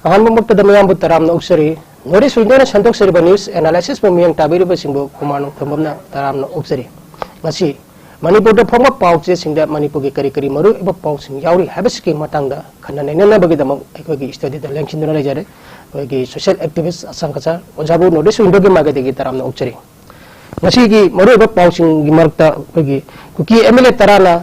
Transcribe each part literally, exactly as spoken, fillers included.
ꯑꯍꯥꯟꯕꯃꯛꯇꯗ ꯃꯌꯥꯝꯕꯨ ꯇꯔꯥꯝꯅ ꯑꯣꯛꯆꯔꯤ꯫ North east ꯋꯤꯡꯗ ꯁꯟꯗꯣꯛꯆꯔꯤꯕ news ꯑꯦꯅꯥꯂꯥꯏꯁꯤꯁꯄꯨ ꯃꯤꯠꯌꯦꯡ ꯇꯥꯕꯤꯔꯤꯕꯁꯤꯡꯕꯨ ꯀꯨꯃꯥꯔ ꯅꯣꯡꯊꯣꯝꯕꯝꯅ ꯇꯔꯥꯝꯅ ꯑꯣꯛꯆꯔꯤ꯫ ꯉꯁꯤ ꯃꯅꯤꯄꯨꯔꯗ ꯐꯣꯡꯕ ꯄꯥꯎ ꯆꯦꯁꯤꯡꯗ ꯃꯅꯤꯄꯨꯔꯒꯤ ꯀꯔꯤ ꯀꯔꯤ ꯃꯔꯨꯑꯣꯏꯕ ꯄꯥꯎꯁꯤꯡ ꯌꯥꯎꯔꯤ ꯍꯥꯏꯕꯁꯤꯒꯤ ꯃꯇꯥꯡꯗ ꯈꯟꯅ ꯅꯩꯅꯅꯕꯒꯤꯗꯃꯛ ꯑꯩꯈꯣꯏꯒꯤ ꯁ꯭ꯇꯨꯗꯤꯑꯣꯗ ꯂꯦꯡꯁꯤꯟꯗꯨꯅ ꯂꯩꯖꯔꯦ꯫ ꯑꯩꯈꯣꯏꯒꯤ ꯁꯣꯁꯤꯌꯦꯜ ꯑꯦꯛꯇꯤꯚꯤꯁ ꯑꯁꯥꯡ ꯀꯆꯥꯔ ꯑꯣꯖꯥꯕꯨ ꯅꯣꯔꯠ ꯏꯁ ꯋꯤꯡꯗꯒꯤ ꯃꯥꯏꯀꯩꯗꯒꯤ ꯇꯔꯥꯝꯅ ꯑꯣꯛꯆꯔꯤ꯫ ꯉꯁꯤꯒꯤ ꯃꯔꯨꯑꯣꯏꯕ ꯄꯥꯎꯁꯤꯡꯒꯤ ꯃꯔꯛꯇ ꯑꯩꯈꯣꯏꯒꯤ ꯀꯨꯀꯤ ꯑꯦꯝ ꯑꯦꯜ ꯑꯦ ꯇꯔꯥꯅ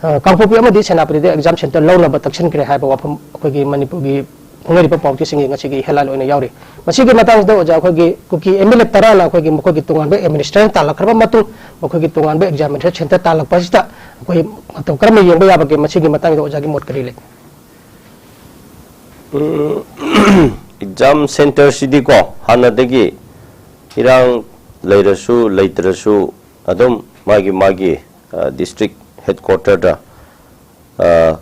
ꯑ, ꯀꯥꯡꯄꯣꯛꯄꯤ ꯑꯃꯗꯤ ꯁꯦꯅꯥꯄꯇꯤꯗ ꯑꯦꯛꯖꯥꯝ ꯁꯦꯟꯇꯔ ꯂꯧꯅꯕ ꯇꯛꯁꯤꯟꯈ꯭ꯔꯦ ꯍꯥꯏꯕ ꯋꯥꯐꯝ ꯑꯩꯈꯣꯏꯒꯤ ꯃꯅꯤꯄꯨꯔꯒꯤ ꯐꯣꯡꯅꯔꯤꯕ ꯄꯥꯎꯆꯦꯁꯤꯡꯒꯤ ꯉꯁꯤꯒꯤ ꯍꯦꯗꯂꯥꯏꯟ ꯑꯣꯏꯅ ꯌꯥꯎꯔꯤ꯫ ꯃꯁꯤꯒꯤ ꯃꯇꯥꯡꯁꯤꯗ ꯑꯣꯖꯥ ꯑꯩꯈꯣꯏꯒꯤ ꯀꯨꯀꯤ ꯑꯦꯝ ꯑꯦꯜ ꯑꯦ ꯇꯔꯥꯅ ꯑꯩꯈꯣꯏꯒꯤ ꯃꯈꯣꯏꯒꯤ ꯇꯣꯉꯥꯟꯕ ꯑꯦꯗꯃꯤꯅꯤꯁꯇ꯭ꯔꯦꯁꯟ ꯇꯥꯜꯂꯛꯈ꯭ꯔꯕ ꯃꯇꯨꯡ ꯃꯈꯣꯏꯒꯤ ꯇꯣꯉꯥꯟꯕ ꯑꯦꯛꯖꯥꯃꯤꯅꯦꯁꯟ ꯁꯦꯟꯇꯔ ꯇꯥꯜꯂꯛꯄ ꯑꯁꯤꯗ ꯑꯩꯈꯣꯏ ꯃꯇꯧ ꯀꯔꯝꯅ ꯌꯦꯡꯕ ꯌꯥꯕꯒꯦ? ꯃꯁꯤꯒꯤ ꯃꯇꯥꯡꯗ ꯑꯣꯖꯥꯒꯤ ꯃꯣꯠ ꯀꯔꯤ ꯂꯩ? ꯑꯦꯛꯖꯥꯝ ꯁꯦꯟꯇꯔꯁꯤꯗꯤꯀꯣ, ꯍꯥꯟꯅꯗꯒꯤ ꯏꯔꯥꯡ ꯂꯩꯔꯁꯨ ꯂꯩꯇ꯭ꯔꯁꯨ ꯑꯗꯨꯝ ꯃꯥꯒꯤ ꯃꯥꯒꯤ ꯗꯤꯁꯇ꯭ꯔꯤꯛ ꯍꯦꯗꯀ꯭ꯋꯥꯇꯔꯗ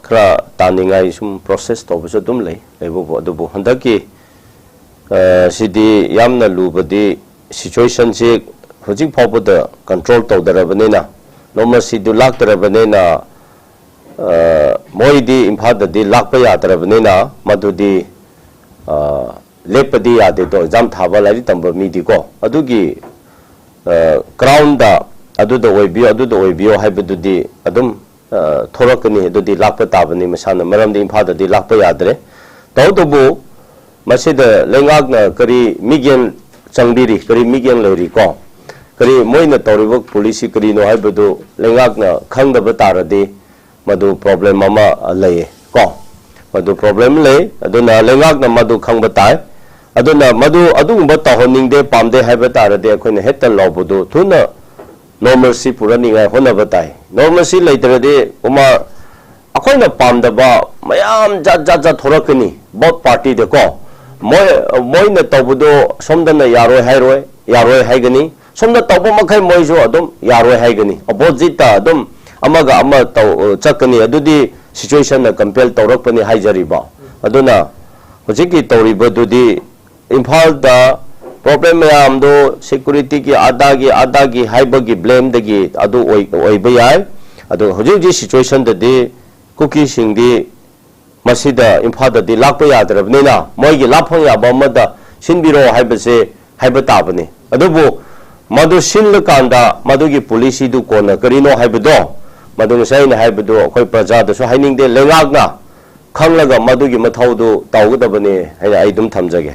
ꯈꯔ ꯇꯥꯅꯤꯡꯉꯥꯏ ꯁꯨꯝ ꯄ꯭ꯔꯣꯁꯦꯁ ꯇꯧꯕꯁꯨ ꯑꯗꯨꯝ ꯂꯩ꯫ ꯂꯩꯕꯕꯨ ꯑꯗꯨꯕꯨ ꯍꯟꯗꯛꯀꯤ ꯁꯤꯗꯤ ꯌꯥꯝꯅ ꯂꯨꯕꯗꯤ, ꯁꯤꯆꯨꯋꯦꯁꯟꯁꯤ ꯍꯧꯖꯤꯛ ꯐꯥꯎꯕꯗ ꯀꯟꯇ꯭ꯔꯣꯜ ꯇꯧꯗ꯭ꯔꯕꯅꯤꯅ, ꯅꯣꯔꯃꯦꯜꯁꯤꯗꯨ ꯂꯥꯛꯇ꯭ꯔꯕꯅꯤꯅ, ꯃꯣꯏꯗꯤ ꯏꯝꯐꯥꯜꯗꯗꯤ ꯂꯥꯛꯄ ꯌꯥꯗ꯭ꯔꯕꯅꯤꯅ ꯃꯗꯨꯗꯤ ꯂꯦꯞꯄꯗꯤ ꯌꯥꯗꯦꯗꯣ, ꯑꯦꯛꯖꯥꯝ ꯊꯥꯕ, ꯂꯥꯏꯔꯤꯛ ꯇꯝꯕ ꯃꯤꯗꯤꯀꯣ꯫ ꯑꯗꯨꯒꯤ ꯒ꯭ꯔꯥꯎꯟꯗ ꯑꯗꯨꯗ ꯑꯣꯏꯕꯤꯌꯣ, ꯑꯗꯨꯗ ꯑꯣꯏꯕꯤꯌꯣ ꯍꯥꯏꯕꯗꯨꯗꯤ ꯑꯗꯨꯝ ꯊꯣꯔꯛꯀꯅꯤ, ꯑꯗꯨꯗꯤ ꯂꯥꯛꯄ ꯇꯥꯕꯅꯤ ꯃꯁꯥꯅ, ꯃꯔꯝꯗꯤ ꯏꯝꯐꯥꯜꯗꯗꯤ ꯂꯥꯛꯄ ꯌꯥꯗ꯭ꯔꯦ꯫ ꯇꯧꯕꯇꯕꯨ ꯃꯁꯤꯗ ꯂꯩꯉꯥꯛꯅ ꯀꯔꯤ ꯃꯤꯠꯌꯦꯡ ꯆꯪꯕꯤꯔꯤ, ꯀꯔꯤ ꯃꯤꯠꯌꯦꯡ ꯂꯩꯔꯤ ꯀꯣ? ꯀꯔꯤ ꯃꯣꯏꯅ ꯇꯧꯔꯤꯕ ꯄꯣꯂꯤꯁꯤ ꯀꯔꯤꯅꯣ ꯍꯥꯏꯕꯗꯨ ꯂꯩꯉꯥꯛꯅ ꯈꯪꯗꯕ ꯇꯥꯔꯗꯤ ꯃꯗꯨ ꯄ꯭ꯔꯣꯕ꯭ꯂꯦꯝ ꯑꯃ ꯂꯩꯌꯦ ꯀꯣ? ꯃꯗꯨ ꯄ꯭ꯔꯣꯕ꯭ꯂꯦꯝ ꯂꯩ꯫ ꯑꯗꯨꯅ ꯂꯩꯉꯥꯛꯅ ꯃꯗꯨ ꯈꯪꯕ ꯇꯥꯏ꯫ ꯑꯗꯨꯅ ꯃꯗꯨ ꯑꯗꯨꯒꯨꯝꯕ ꯇꯧꯍꯟꯅꯤꯡꯗꯦ, ꯄꯥꯝꯗꯦ ꯍꯥꯏꯕ ꯇꯥꯔꯗꯤ ꯑꯩꯈꯣꯏꯅ ꯍꯦꯛꯇ ꯂꯥꯎꯕꯗꯨ ꯊꯨꯅ ꯅꯣꯔꯃꯦꯜꯁꯤ ꯄꯨꯔꯛꯅꯤꯡꯉꯥꯏ ꯍꯣꯠꯅꯕ ꯇꯥꯏ꯫ ꯅꯣꯔꯃꯦꯜꯁꯤ ꯂꯩꯇ꯭ꯔꯗꯤ ꯀꯨꯃꯥꯔ, ꯑꯩꯈꯣꯏꯅ ꯄꯥꯝꯗꯕ ꯃꯌꯥꯝ ꯖꯥꯠ ꯖꯥꯠ ꯖꯥꯠ ꯊꯣꯔꯛꯀꯅꯤ ꯕꯣꯠ ꯄꯥꯔꯇꯤꯗꯀꯣ꯫ ꯃꯣꯏ, ꯃꯣꯏꯅ ꯇꯧꯕꯗꯣ ꯁꯣꯝꯗꯅ ꯌꯥꯔꯣꯏ ꯍꯥꯏꯔꯣꯏ, ꯌꯥꯔꯣꯏ ꯍꯥꯏꯒꯅꯤ, ꯁꯣꯝꯗ ꯇꯧꯕ ꯃꯈꯩ ꯃꯣꯏꯁꯨ ꯑꯗꯨꯝ ꯌꯥꯔꯣꯏ ꯍꯥꯏꯒꯅꯤ꯫ ꯑꯣꯄꯣꯖꯤꯠꯇ ꯑꯗꯨꯝ ꯑꯃꯒ ꯑꯃ ꯇꯧ, ꯆꯠꯀꯅꯤ꯫ ꯑꯗꯨꯗꯤ ꯁꯤꯆꯨꯋꯦꯁꯟꯅ ꯀꯝꯄꯦꯜ ꯇꯧꯔꯛꯄꯅꯤ ꯍꯥꯏꯖꯔꯤꯕ꯫ ꯑꯗꯨꯅ ꯍꯧꯖꯤꯛꯀꯤ ꯇꯧꯔꯤꯕꯗꯨꯗꯤ ꯏꯝꯐꯥꯜꯗ ꯄ꯭ꯔꯣꯕ꯭ꯂꯦꯝ ꯃꯌꯥꯝꯗꯣ ꯁꯦꯀ꯭ꯌꯨꯔꯤꯇꯤꯒꯤ ꯑꯗꯥꯒꯤ ꯑꯗꯥꯒꯤ ꯍꯥꯏꯕꯒꯤ ꯕ꯭ꯂꯦꯝꯗꯒꯤ ꯑꯗꯨ ꯑꯣꯏ-, ꯑꯣꯏꯕ ꯌꯥꯏ꯫ ꯑꯗꯨ ꯍꯧꯖꯤꯛ ꯍꯧꯖꯤꯛ ꯁꯤꯆꯨꯋꯦꯁꯟꯗꯗꯤ ꯀꯨꯀꯤꯁꯤꯡꯗꯤ ꯃꯁꯤꯗ ꯏꯝꯐꯥꯜꯗꯗꯤ ꯂꯥꯛꯄ ꯌꯥꯗ꯭ꯔꯕꯅꯤꯅ ꯃꯣꯏꯒꯤ ꯂꯥꯞꯐꯝ ꯌꯥꯕ ꯑꯃꯗ ꯁꯤꯟꯕꯤꯔꯣ ꯍꯥꯏꯕꯁꯦ ꯍꯥꯏꯕ ꯇꯥꯕꯅꯤ꯫ ꯑꯗꯨꯕꯨ ꯃꯗꯨ ꯁꯤꯜꯂꯀꯥꯟꯗ ꯃꯗꯨꯒꯤ ꯄꯣꯂꯤꯁꯤꯗꯨ ꯀꯣꯟꯅ ꯀꯔꯤꯅꯣ ꯍꯥꯏꯕꯗꯣ, ꯃꯗꯨ ꯉꯁꯥꯏ ꯑꯩꯅ ꯍꯥꯏꯕꯗꯨ ꯑꯩꯈꯣꯏ ꯄ꯭ꯔꯖꯥꯗꯁꯨ ꯍꯥꯏꯅꯤꯡꯗꯦ, ꯂꯩꯉꯥꯛꯅ ꯈꯪꯂꯒ ꯃꯗꯨꯒꯤ ꯃꯊꯧꯗꯨ ꯇꯧꯒꯗꯕꯅꯤ ꯍꯥꯏꯅ ꯑꯩ ꯑꯗꯨꯝ ꯊꯝꯖꯒꯦ꯫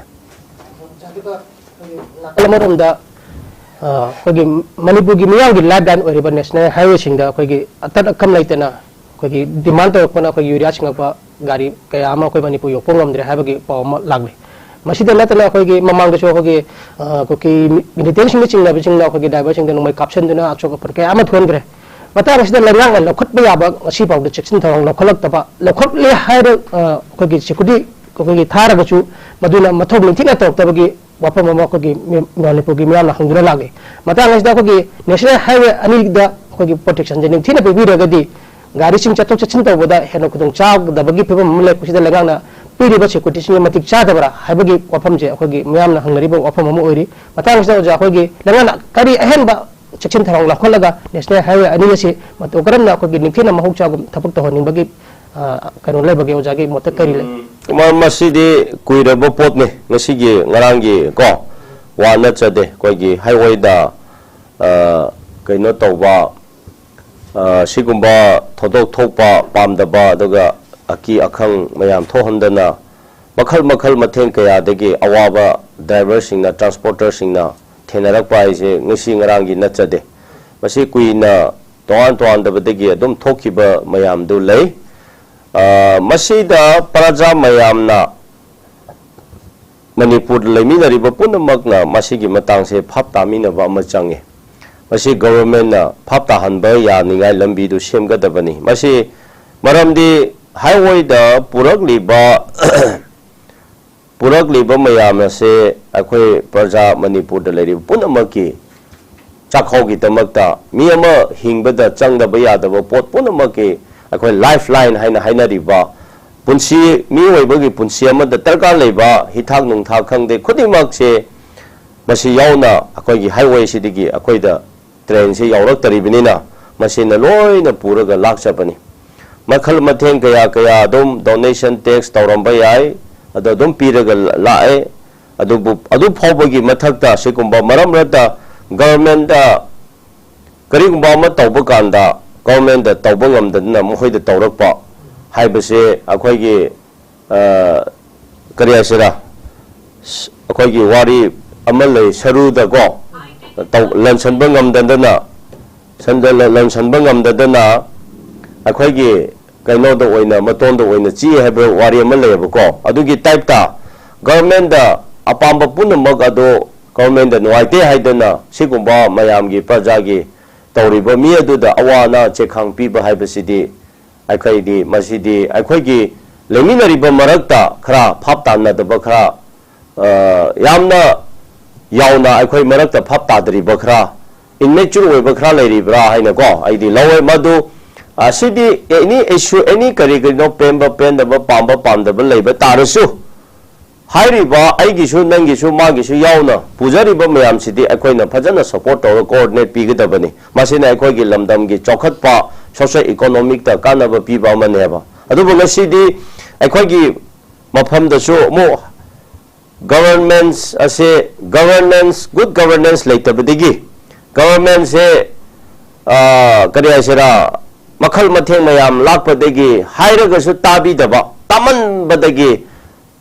ꯅꯥꯀꯜ ꯑꯃꯔꯣꯝꯗ ꯑ, ꯑꯩꯈꯣꯏꯒꯤ ꯃꯅꯤꯄꯨꯔꯒꯤ ꯃꯤꯌꯥꯝꯒꯤ ꯂꯥꯏꯐ ꯂꯥꯏꯟ ꯑꯣꯏꯔꯤꯕ ꯅꯦꯁꯅꯦꯜ ꯍꯥꯏꯋꯦꯁꯤꯡꯗ ꯑꯩꯈꯣꯏꯒꯤ ꯑꯇꯠ ꯑꯀꯝ ꯂꯩꯇꯅ ꯑꯩꯈꯣꯏꯒꯤ ꯗꯤꯃꯥꯟ ꯇꯧꯔꯛꯄꯅ ꯑꯩꯈꯣꯏꯒꯤ ꯌꯨꯔꯤꯌꯥ ꯁꯤꯡꯉꯛꯄ ꯒꯥꯔꯤ ꯀꯌꯥ ꯑꯃ ꯑꯩꯈꯣꯏ ꯃꯅꯤꯄꯨꯔ ꯌꯧꯕ ꯉꯝꯗ꯭ꯔꯦ ꯍꯥꯏꯕꯒꯤ ꯄꯥꯎ ꯑꯃ ꯂꯥꯛꯂꯤ꯫ ꯃꯁꯤꯗ ꯅꯠꯇꯅ ꯑꯩꯈꯣꯏꯒꯤ ꯃꯃꯥꯡꯗꯁꯨ ꯑꯩꯈꯣꯏꯒꯤ ꯑ, ꯀꯨꯀꯤ ꯃꯤꯂꯤꯇꯦꯟꯁꯤꯡꯅ ꯆꯤꯡꯅꯕꯁꯤꯡꯅ ꯑꯩꯈꯣꯏꯒꯤ ꯗ꯭ꯔꯥꯏꯚꯔꯁꯤꯡꯗ ꯅꯣꯡꯃꯩ ꯀꯥꯞꯁꯤꯟꯗꯨꯅ ꯑꯁꯣꯛ ꯑꯄꯟ ꯀꯌꯥ ꯑꯃ ꯊꯣꯛꯍꯟꯈ꯭ꯔꯦ꯫ ꯃꯇꯥꯡ ꯑꯁꯤꯗ ꯂꯩꯉꯥꯛꯅ ꯂꯧꯈꯠꯄ ꯌꯥꯕ ꯉꯁꯤ ꯐꯥꯎꯗ ꯆꯦꯛꯁꯤꯟ ꯊꯧꯔꯥꯡ ꯂꯧꯈꯠꯂꯛꯇꯕ, ꯂꯧꯈꯠꯂꯦ ꯍꯥꯏꯔ ꯑ, ꯑꯩꯈꯣꯏꯒꯤ ꯁꯦꯀ꯭ꯌꯨꯔꯤꯇꯤ ꯑꯩꯈꯣꯏꯒꯤ ꯊꯥꯔꯒꯁꯨ ꯃꯗꯨꯅ ꯃꯊꯧ ꯅꯤꯡꯊꯤꯅ ꯇꯧꯔꯛꯇꯕꯒꯤ ꯋꯥꯐꯝ ꯑꯃ ꯑꯩꯈꯣꯏꯒꯤ ꯃꯤ- ꯃꯅꯤꯄꯨꯔꯒꯤ ꯃꯤꯌꯥꯝꯅ ꯍꯪꯗꯨꯅ ꯂꯥꯛꯂꯤ꯫ ꯃꯇꯥꯡ ꯑꯁꯤꯗ ꯑꯩꯈꯣꯏꯒꯤ ꯅꯦꯁꯅꯦꯜ ꯍꯥꯏꯋꯦ ꯑꯅꯤꯗ ꯑꯩꯈꯣꯏꯒꯤ ꯄ꯭ꯔꯣꯇꯦꯛꯁꯟꯁꯦ ꯅꯤꯡꯊꯤꯅ ꯄꯤꯕꯤꯔꯒꯗꯤ ꯒꯥꯔꯤꯁꯤꯡ ꯆꯠꯊꯣꯛ ꯆꯠꯁꯤꯟ ꯇꯧꯕꯗ ꯍꯦꯟꯅ ꯈꯨꯗꯣꯡꯆꯥꯗꯕꯒꯤ ꯐꯤꯕꯝ ꯑꯃ ꯂꯩꯔꯛꯄꯁꯤꯗ ꯂꯩꯉꯥꯛꯅ ꯄꯤꯔꯤꯕ ꯁꯦꯀ꯭ꯌꯨꯔꯤꯇꯤꯁꯤꯡꯒꯤ ꯃꯇꯤꯛ ꯆꯥꯗꯕ꯭ꯔꯥ ꯍꯥꯏꯕꯒꯤ ꯋꯥꯐꯝꯁꯦ ꯑꯩꯈꯣꯏꯒꯤ ꯃꯤꯌꯥꯝꯅ ꯍꯪꯅꯔꯤꯕ ꯋꯥꯐꯝ ꯑꯃ ꯑꯣꯏꯔꯤ꯫ ꯃꯇꯥꯡ ꯑꯁꯤꯗ ꯑꯣꯖꯥ ꯑꯩꯈꯣꯏꯒꯤ ꯂꯩꯉꯥꯛꯅ ꯀꯔꯤ ꯑꯍꯦꯟꯕ ꯆꯦꯛꯁꯤꯟ ꯊꯧꯔꯥꯡ ꯂꯧꯈꯠꯂꯒ ꯅꯦꯁꯅꯦꯜ ꯍꯥꯏꯋꯦ ꯑꯅꯤ ꯑꯁꯤ ꯃꯇꯧ ꯀꯔꯝꯅ ꯑꯩꯈꯣꯏꯒꯤ ꯅꯤꯡꯊꯤꯅ ꯃꯍꯧꯁꯥꯒꯨꯝ ꯊꯕꯛ ꯇꯧꯍꯟꯅꯤꯡꯕꯒꯤ ꯑ, ꯀꯩꯅꯣ ꯂꯩꯕꯒꯦ? ꯑꯣꯖꯥꯒꯤ ꯃꯣꯠꯇ ꯀꯔꯤ ꯂꯩ? ꯎꯝ, ꯃ- ꯃꯁꯤꯗꯤ ꯀꯨꯏꯔꯕ ꯄꯣꯠꯅꯤ, ꯉꯁꯤꯒꯤ ꯉꯔꯥꯡꯒꯤ ꯀꯣ ꯋꯥ ꯅꯠꯆꯗꯦ꯫ ꯑꯩꯈꯣꯏꯒꯤ ꯍꯥꯏꯋꯦꯗ ꯑ, ꯀꯩꯅꯣ ꯇꯧꯕ, ꯑ, ꯁꯤꯒꯨꯝꯕ ꯊꯧꯗꯣꯛ ꯊꯣꯛꯄ ꯄꯥꯝꯗꯕ, ꯑꯗꯨꯒ ꯑꯀꯤ ꯑꯈꯪ ꯃꯌꯥꯝ ꯊꯣꯛꯍꯟꯗꯅ ꯃꯈꯜ ꯃꯈꯜ ꯃꯊꯦꯜ ꯀꯌꯥꯗꯒꯤ ꯑꯋꯥꯕ ꯗ꯭ꯔꯥꯏꯚꯔꯁꯤꯡꯅ, ꯇ꯭ꯔꯥꯟꯁꯄꯣꯔꯇꯔꯁꯤꯡꯅ ꯊꯦꯡꯅꯔꯛꯄ ꯍꯥꯏꯁꯦ ꯉꯁꯤ ꯉꯔꯥꯡꯒꯤ ꯅꯠꯆꯗꯦ꯫ ꯃꯁꯤ ꯀꯨꯏꯅ ꯇꯣꯉꯥꯟ ꯇꯣꯉꯥꯟꯗꯕꯗꯒꯤ ꯑꯗꯨꯝ ꯊꯣꯛꯈꯤꯕ ꯃꯌꯥꯝꯗꯨ ꯂꯩ꯫ ꯑ, ꯃꯁꯤꯗ ꯄ꯭ꯔꯖꯥ ꯃꯌꯥꯝꯅ, ꯃꯅꯤꯄꯨꯔꯗ ꯂꯩꯃꯤꯟꯅꯔꯤꯕ ꯄꯨꯝꯅꯃꯛꯅ ꯃꯁꯤꯒꯤ ꯃꯇꯥꯡꯁꯦ ꯚꯥꯞ ꯇꯥꯃꯤꯟꯅꯕ ꯑꯃ ꯆꯪꯉꯤ꯫ ꯃꯁꯤ ꯒꯣꯚꯔꯟꯃꯦꯟꯠꯅ ꯚꯥꯞ ꯇꯥꯍꯟꯕ ꯌꯥꯅꯤꯡꯉꯥꯏ ꯂꯝꯕꯤꯗꯨ ꯁꯦꯝꯒꯗꯕꯅꯤ꯫ ꯃꯁꯤ ꯃꯔꯝꯗꯤ ꯍꯥꯏꯋꯦꯗ ꯄꯨꯔꯛꯂꯤꯕ ꯄꯨꯔꯛꯂꯤꯕ ꯃꯌꯥꯝ ꯑꯁꯦ ꯑꯩꯈꯣꯏ ꯄ꯭ꯔꯖꯥ, ꯃꯅꯤꯄꯨꯔꯗ ꯂꯩꯔꯤꯕ ꯄꯨꯝꯅꯃꯛꯀꯤ ꯆꯥꯛꯈꯥꯎꯒꯤꯗꯃꯛꯇ, ꯃꯤ ꯑꯃ ꯍꯤꯡꯕꯗ ꯆꯪꯗꯕ ꯌꯥꯗꯕ ꯄꯣꯠ ꯄꯨꯝꯅꯃꯛꯀꯤ ꯑꯩꯈꯣꯏ ꯂꯥꯏꯐ ꯂꯥꯏꯟ ꯍꯥꯏꯅ ꯍꯥꯏꯅꯔꯤꯕ ꯄꯨꯟꯁꯤ, ꯃꯤꯑꯣꯏꯕꯒꯤ ꯄꯨꯟꯁꯤ ꯑꯃꯗ ꯗꯔꯀꯥꯔ ꯂꯩꯕ ꯍꯤꯊꯥꯛ ꯅꯨꯡꯊꯥꯛ ꯈꯪꯗꯦ, ꯈꯨꯗꯤꯡꯃꯛꯁꯦ ꯃꯁꯤ ꯌꯥꯎꯅ ꯑꯩꯈꯣꯏꯒꯤ ꯍꯥꯏꯋꯦꯁꯤꯗꯒꯤ ꯑꯩꯈꯣꯏꯗ ꯇ꯭ꯔꯦꯟꯁꯤ ꯌꯥꯎꯔꯛꯇꯔꯤꯕꯅꯤꯅ ꯃꯁꯤꯅ ꯂꯣꯏꯅ ꯄꯨꯔꯒ ꯂꯥꯛꯆꯕꯅꯤ꯫ ꯃꯈꯜ ꯃꯊꯦꯜ ꯀꯌꯥ ꯀꯌꯥ ꯑꯗꯨꯝ donation tax ꯇꯧꯔꯝꯕ ꯌꯥꯏ, ꯑꯗꯣ ꯑꯗꯨꯝ ꯄꯤꯔꯒ ꯂꯥꯛꯑꯦ꯫ ꯑꯗꯨꯕꯨ ꯑꯗꯨ ꯐꯥꯎꯕꯒꯤ ꯃꯊꯛꯇ ꯁꯤꯒꯨꯝꯕ ꯃꯔꯛ ꯃꯔꯛꯇ government ꯀꯔꯤꯒꯨꯝꯕ ꯑꯃ ꯇꯧꯕ ꯀꯥꯟꯗ government ꯇꯧꯕ ꯉꯝꯗꯗꯅ ꯃꯈꯣꯏꯗ ꯇꯧꯔꯛꯄ ꯍꯥꯏꯕꯁꯦ ꯑꯩꯈꯣꯏꯒꯤ, ꯑ, ꯀꯔꯤ ꯍꯥꯏꯁꯤꯔꯥ, ꯁ-, ꯑꯩꯈꯣꯏꯒꯤ ꯋꯥꯔꯤ ꯑꯃ ꯂꯩ, ꯁꯔꯨꯗꯀꯣ, ꯇꯧ-, ꯂꯟꯁꯟꯕ ꯉꯝꯗꯗꯅ, ꯁꯟꯗ-, ꯂ-, ꯂꯟꯁꯟꯕ ꯉꯝꯗꯗꯅ ꯑꯩꯈꯣꯏꯒꯤ ꯀꯩꯅꯣꯗ ꯑꯣꯏꯅ, ꯃꯇꯣꯟꯗ ꯑꯣꯏꯅ ꯆꯤꯛꯏ ꯍꯥꯏꯕ ꯋꯥꯔꯤ ꯑꯃ ꯂꯩꯌꯦꯕꯀꯣ꯫ ꯑꯗꯨꯒꯤ type ꯇ government ꯑꯄꯥꯝꯕ ꯄꯨꯝꯅꯃꯛ ꯑꯗꯣ government ꯅꯨꯡꯉꯥꯏꯇꯦ ꯍꯥꯏꯗꯅ ꯁꯤꯒꯨꯝꯕ ꯃꯌꯥꯝꯒꯤ ꯄ꯭ꯔꯖꯥꯒꯤ ꯇꯧꯔꯤꯕ ꯃꯤ ꯑꯗꯨꯗ ꯑꯋꯥ ꯑꯅꯥ ꯆꯦꯈꯥꯡ ꯄꯤꯕ ꯍꯥꯏꯕꯁꯤꯗꯤ ꯑꯩꯈꯣꯏꯗꯤ, ꯃꯁꯤꯗꯤ ꯑꯩꯈꯣꯏꯒꯤ ꯂꯩꯃꯤꯟꯅꯔꯤꯕ ꯃꯔꯛꯇ ꯈꯔ ꯚꯥꯞ ꯇꯥꯅꯗꯕ ꯈꯔ, ꯑ, ꯌꯥꯝꯅ ꯌꯥꯎꯅ ꯑꯩꯈꯣꯏ ꯃꯔꯛꯇ ꯚꯥꯞ ꯇꯥꯗ꯭ꯔꯤꯕ ꯈꯔ, immature ꯑꯣꯏꯕ ꯈꯔ ꯂꯩꯔꯤꯕ꯭ꯔꯥ ꯍꯥꯏꯅꯀꯣ ꯑꯩꯗꯤ ꯂꯧꯋꯦ꯫ ꯃꯗꯨ, ꯑ, ꯁꯤꯗꯤ any issue, any ꯀꯔꯤ ꯀꯔꯤꯅꯣ ꯄꯦꯟꯕ ꯄꯦꯟꯗꯕ, ꯄꯥꯝꯕ ꯄꯥꯝꯗꯕ ꯂꯩꯕ ꯇꯥꯔꯁꯨ, ꯍꯥꯏꯔꯤꯕ ꯑꯩꯒꯤꯁꯨ ꯅꯪꯒꯤꯁꯨ ꯃꯥꯒꯤꯁꯨ ꯌꯥꯎꯅ ꯄꯨꯖꯔꯤꯕ ꯃꯌꯥꯝꯁꯤꯗꯤ ꯑꯩꯈꯣꯏꯅ ꯐꯖꯅ support ꯇꯧꯔꯒ coordinate ꯄꯤꯒꯗꯕꯅꯤ꯫ ꯃꯁꯤꯅ ꯑꯩꯈꯣꯏꯒꯤ ꯂꯝꯗꯝꯒꯤ ꯆꯥꯎꯈꯠꯄ, socio economic ꯇ ꯀꯥꯟꯅꯕ ꯄꯤꯕ ꯑꯃꯅꯦꯕ꯫ ꯑꯗꯨꯕꯨ ꯉꯁꯤꯗꯤ ꯑꯩꯈꯣꯏꯒꯤ ꯃꯐꯝꯗꯁꯨ ꯑꯃꯨꯛ governments ꯑꯁꯦ, governance, good governance ꯂꯩꯇꯕꯗꯒꯤ government ꯁꯦ, ꯑ, ꯀꯔꯤ ꯍꯥꯏꯁꯤꯔꯥ, ꯃꯈꯜ ꯃꯊꯦꯜ ꯃꯌꯥꯝ ꯂꯥꯛꯄꯗꯒꯤ ꯍꯥꯏꯔꯒꯁꯨ ꯇꯥꯕꯤꯗꯕ, ꯇꯥꯃꯟꯕꯗꯒꯤ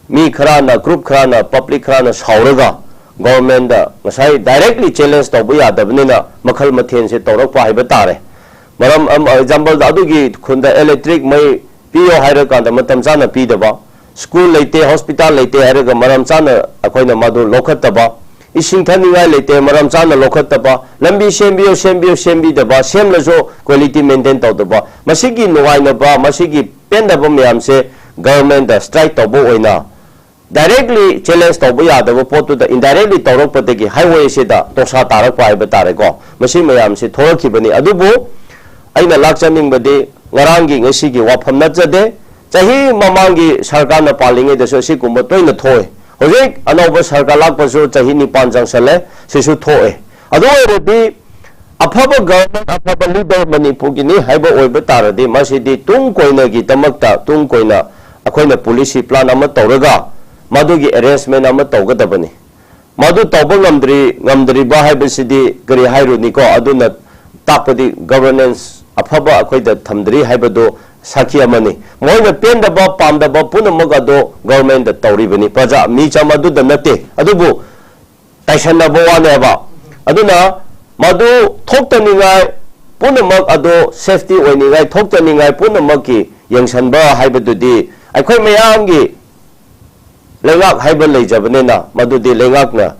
ꯃꯤ ꯈꯔꯅ, group ꯈꯔꯅ, public ꯈꯔꯅ ꯁꯥꯎꯔꯒ government ꯉꯁꯥꯏ directly challenge ꯇꯧꯕ ꯌꯥꯗꯕꯅꯤꯅ ꯃꯈꯜ ꯃꯊꯦꯜꯁꯦ ꯇꯧꯔꯛꯄ ꯍꯥꯏꯕ ꯇꯥꯔꯦ꯫ ꯃꯔꯝ ꯑꯃ, example ꯗ, ꯑꯗꯨꯒꯤ ꯈꯨꯟꯗ electric ꯃꯩ ꯄꯤꯌꯣ ꯍꯥꯏꯔꯀꯥꯟꯗ ꯃꯇꯝ ꯆꯥꯅ ꯄꯤꯗꯕ, school ꯂꯩꯇꯦ, hospital ꯂꯩꯇꯦ ꯍꯥꯏꯔꯒ ꯃꯔꯝ ꯆꯥꯅ ꯑꯩꯈꯣꯏꯅ ꯃꯗꯨ ꯂꯧꯈꯠꯇꯕ, ꯏꯁꯤꯡ ꯊꯛꯅꯤꯡꯉꯥꯏ ꯂꯩꯇꯦ, ꯃꯔꯝ ꯆꯥꯅ ꯂꯧꯈꯠꯇꯕ, ꯂꯝꯕꯤ ꯁꯦꯝꯕꯤꯌꯨ, ꯁꯦꯝꯕꯤꯌꯨ, ꯁꯦꯝꯕꯤꯗꯕ, ꯁꯦꯝꯂꯁꯨ quality maintain ꯇꯧꯗꯕ, ꯃꯁꯤꯒꯤ ꯅꯨꯡꯉꯥꯏꯅꯕ, ꯃꯁꯤꯒꯤ ꯄꯦꯟꯗꯕ ꯃꯌꯥꯝꯁꯦ government ꯗ strike ꯇꯧꯕ ꯑꯣꯏꯅ directly challenge ꯇꯧꯕ ꯌꯥꯗꯕ ꯄꯣꯠꯇꯨꯗ indirectly ꯇꯧꯔꯛꯄꯗꯒꯤ highway ꯁꯤꯗ ꯇꯣꯁꯥ ꯇꯥꯔꯛꯄ ꯍꯥꯏꯕ ꯇꯥꯔꯦꯀꯣ꯫ ꯃꯁꯤ ꯃꯌꯥꯝꯁꯤ ꯊꯣꯛꯂꯛꯈꯤꯕꯅꯤ꯫ ꯑꯗꯨꯕꯨ ꯑꯩꯅ ꯂꯥꯛꯆꯅꯤꯡꯕꯗꯤ ꯉꯔꯥꯡꯒꯤ ꯉꯁꯤꯒꯤ ꯋꯥꯐꯝ ꯅꯠꯆꯗꯦ꯫ ꯆꯍꯤ ꯃꯃꯥꯡꯒꯤ ꯁꯔꯀꯥꯔꯅ ꯄꯥꯜꯂꯤꯉꯩꯗꯁꯨ ꯑꯁꯤꯒꯨꯝꯕ ꯇꯣꯏꯅ ꯊꯣꯛꯏ꯫ ꯍꯧꯖꯤꯛ ꯑꯅꯧꯕ ꯁꯔꯀꯥꯔ ꯂꯥꯛꯄꯁꯨ ꯆꯍꯤ ꯅꯤꯄꯥꯟ ꯆꯪꯁꯜꯂꯦ, ꯁꯤꯁꯨ ꯊꯣꯛꯑꯦ꯫ ꯑꯗꯨ ꯑꯣꯏꯔꯗꯤ ꯑꯐꯕ ꯒꯚꯔꯟꯃꯦꯟ, ꯑꯐꯕ ꯂꯤꯗꯔ ꯃꯅꯤꯄꯨꯔꯒꯤꯅꯤ ꯍꯥꯏꯕ ꯑꯣꯏꯕ ꯇꯥꯔꯗꯤ, ꯃꯁꯤꯗꯤ ꯇꯨꯡ ꯀꯣꯏꯅꯒꯤꯗꯃꯛꯇ ꯇꯨꯡ ꯀꯣꯏꯅ ꯑꯩꯈꯣꯏꯅ ꯄꯣꯂꯤꯁꯤ ꯄ꯭ꯂꯥꯟ ꯑꯃ ꯇꯧꯔꯒ ꯃꯗꯨꯒꯤ ꯑꯦꯔꯦꯟꯖꯃꯦꯟ ꯑꯃ ꯇꯧꯒꯗꯕꯅꯤ꯫ ꯃꯗꯨ ꯇꯧꯕ ꯉꯝꯗ꯭ꯔꯤ, ꯉꯝꯗ꯭ꯔꯤꯕ ꯍꯥꯏꯕꯁꯤꯗꯤ ꯀꯔꯤ ꯍꯥꯏꯔꯨꯅꯤꯀꯣ? ꯑꯗꯨꯅ ꯇꯥꯛꯄꯗꯤ ꯒꯚꯔꯅꯦꯟꯁ ꯑꯐꯕ ꯑꯩꯈꯣꯏꯗ ꯊꯝꯗ꯭ꯔꯤ ꯍꯥꯏꯕꯗꯨ ꯁꯥꯈꯤ ꯑꯃꯅꯤ꯫ ꯃꯣꯏꯅ ꯄꯦꯟꯗꯕ, ꯄꯥꯝꯗꯕ ꯄꯨꯝꯅꯃꯛ ꯑꯗꯣ ꯒꯚꯔꯟꯃꯦꯟꯗ ꯇꯧꯔꯤꯕꯅꯤ, ꯄ꯭ꯔꯖꯥ ꯃꯤꯆꯝ ꯑꯗꯨꯗ ꯅꯠꯇꯦ꯫ ꯑꯗꯨꯕꯨ ꯇꯥꯏꯁꯟꯅꯕ ꯋꯥꯅꯦꯕ꯫ ꯑꯗꯨꯅ ꯃꯗꯨ ꯊꯣꯛꯇꯅꯤꯡꯉꯥꯏ ꯄꯨꯝꯅꯃꯛ ꯑꯗꯣ, ꯁꯦꯐꯇꯤ ꯑꯣꯏꯅꯤꯡꯉꯥꯏ, ꯊꯣꯛꯇꯅꯤꯡꯉꯥꯏ ꯄꯨꯝꯅꯃꯛꯀꯤ ꯌꯦꯡꯁꯟꯕ ꯍꯥꯏꯕꯗꯨꯗꯤ ꯑꯩꯈꯣꯏ ꯃꯌꯥꯝꯒꯤ ꯂꯩꯉꯥꯛ ꯍꯥꯏꯕ ꯂꯩꯖꯕꯅꯤꯅ, ꯃꯗꯨꯗꯤ ꯂꯩꯉꯥꯛꯅ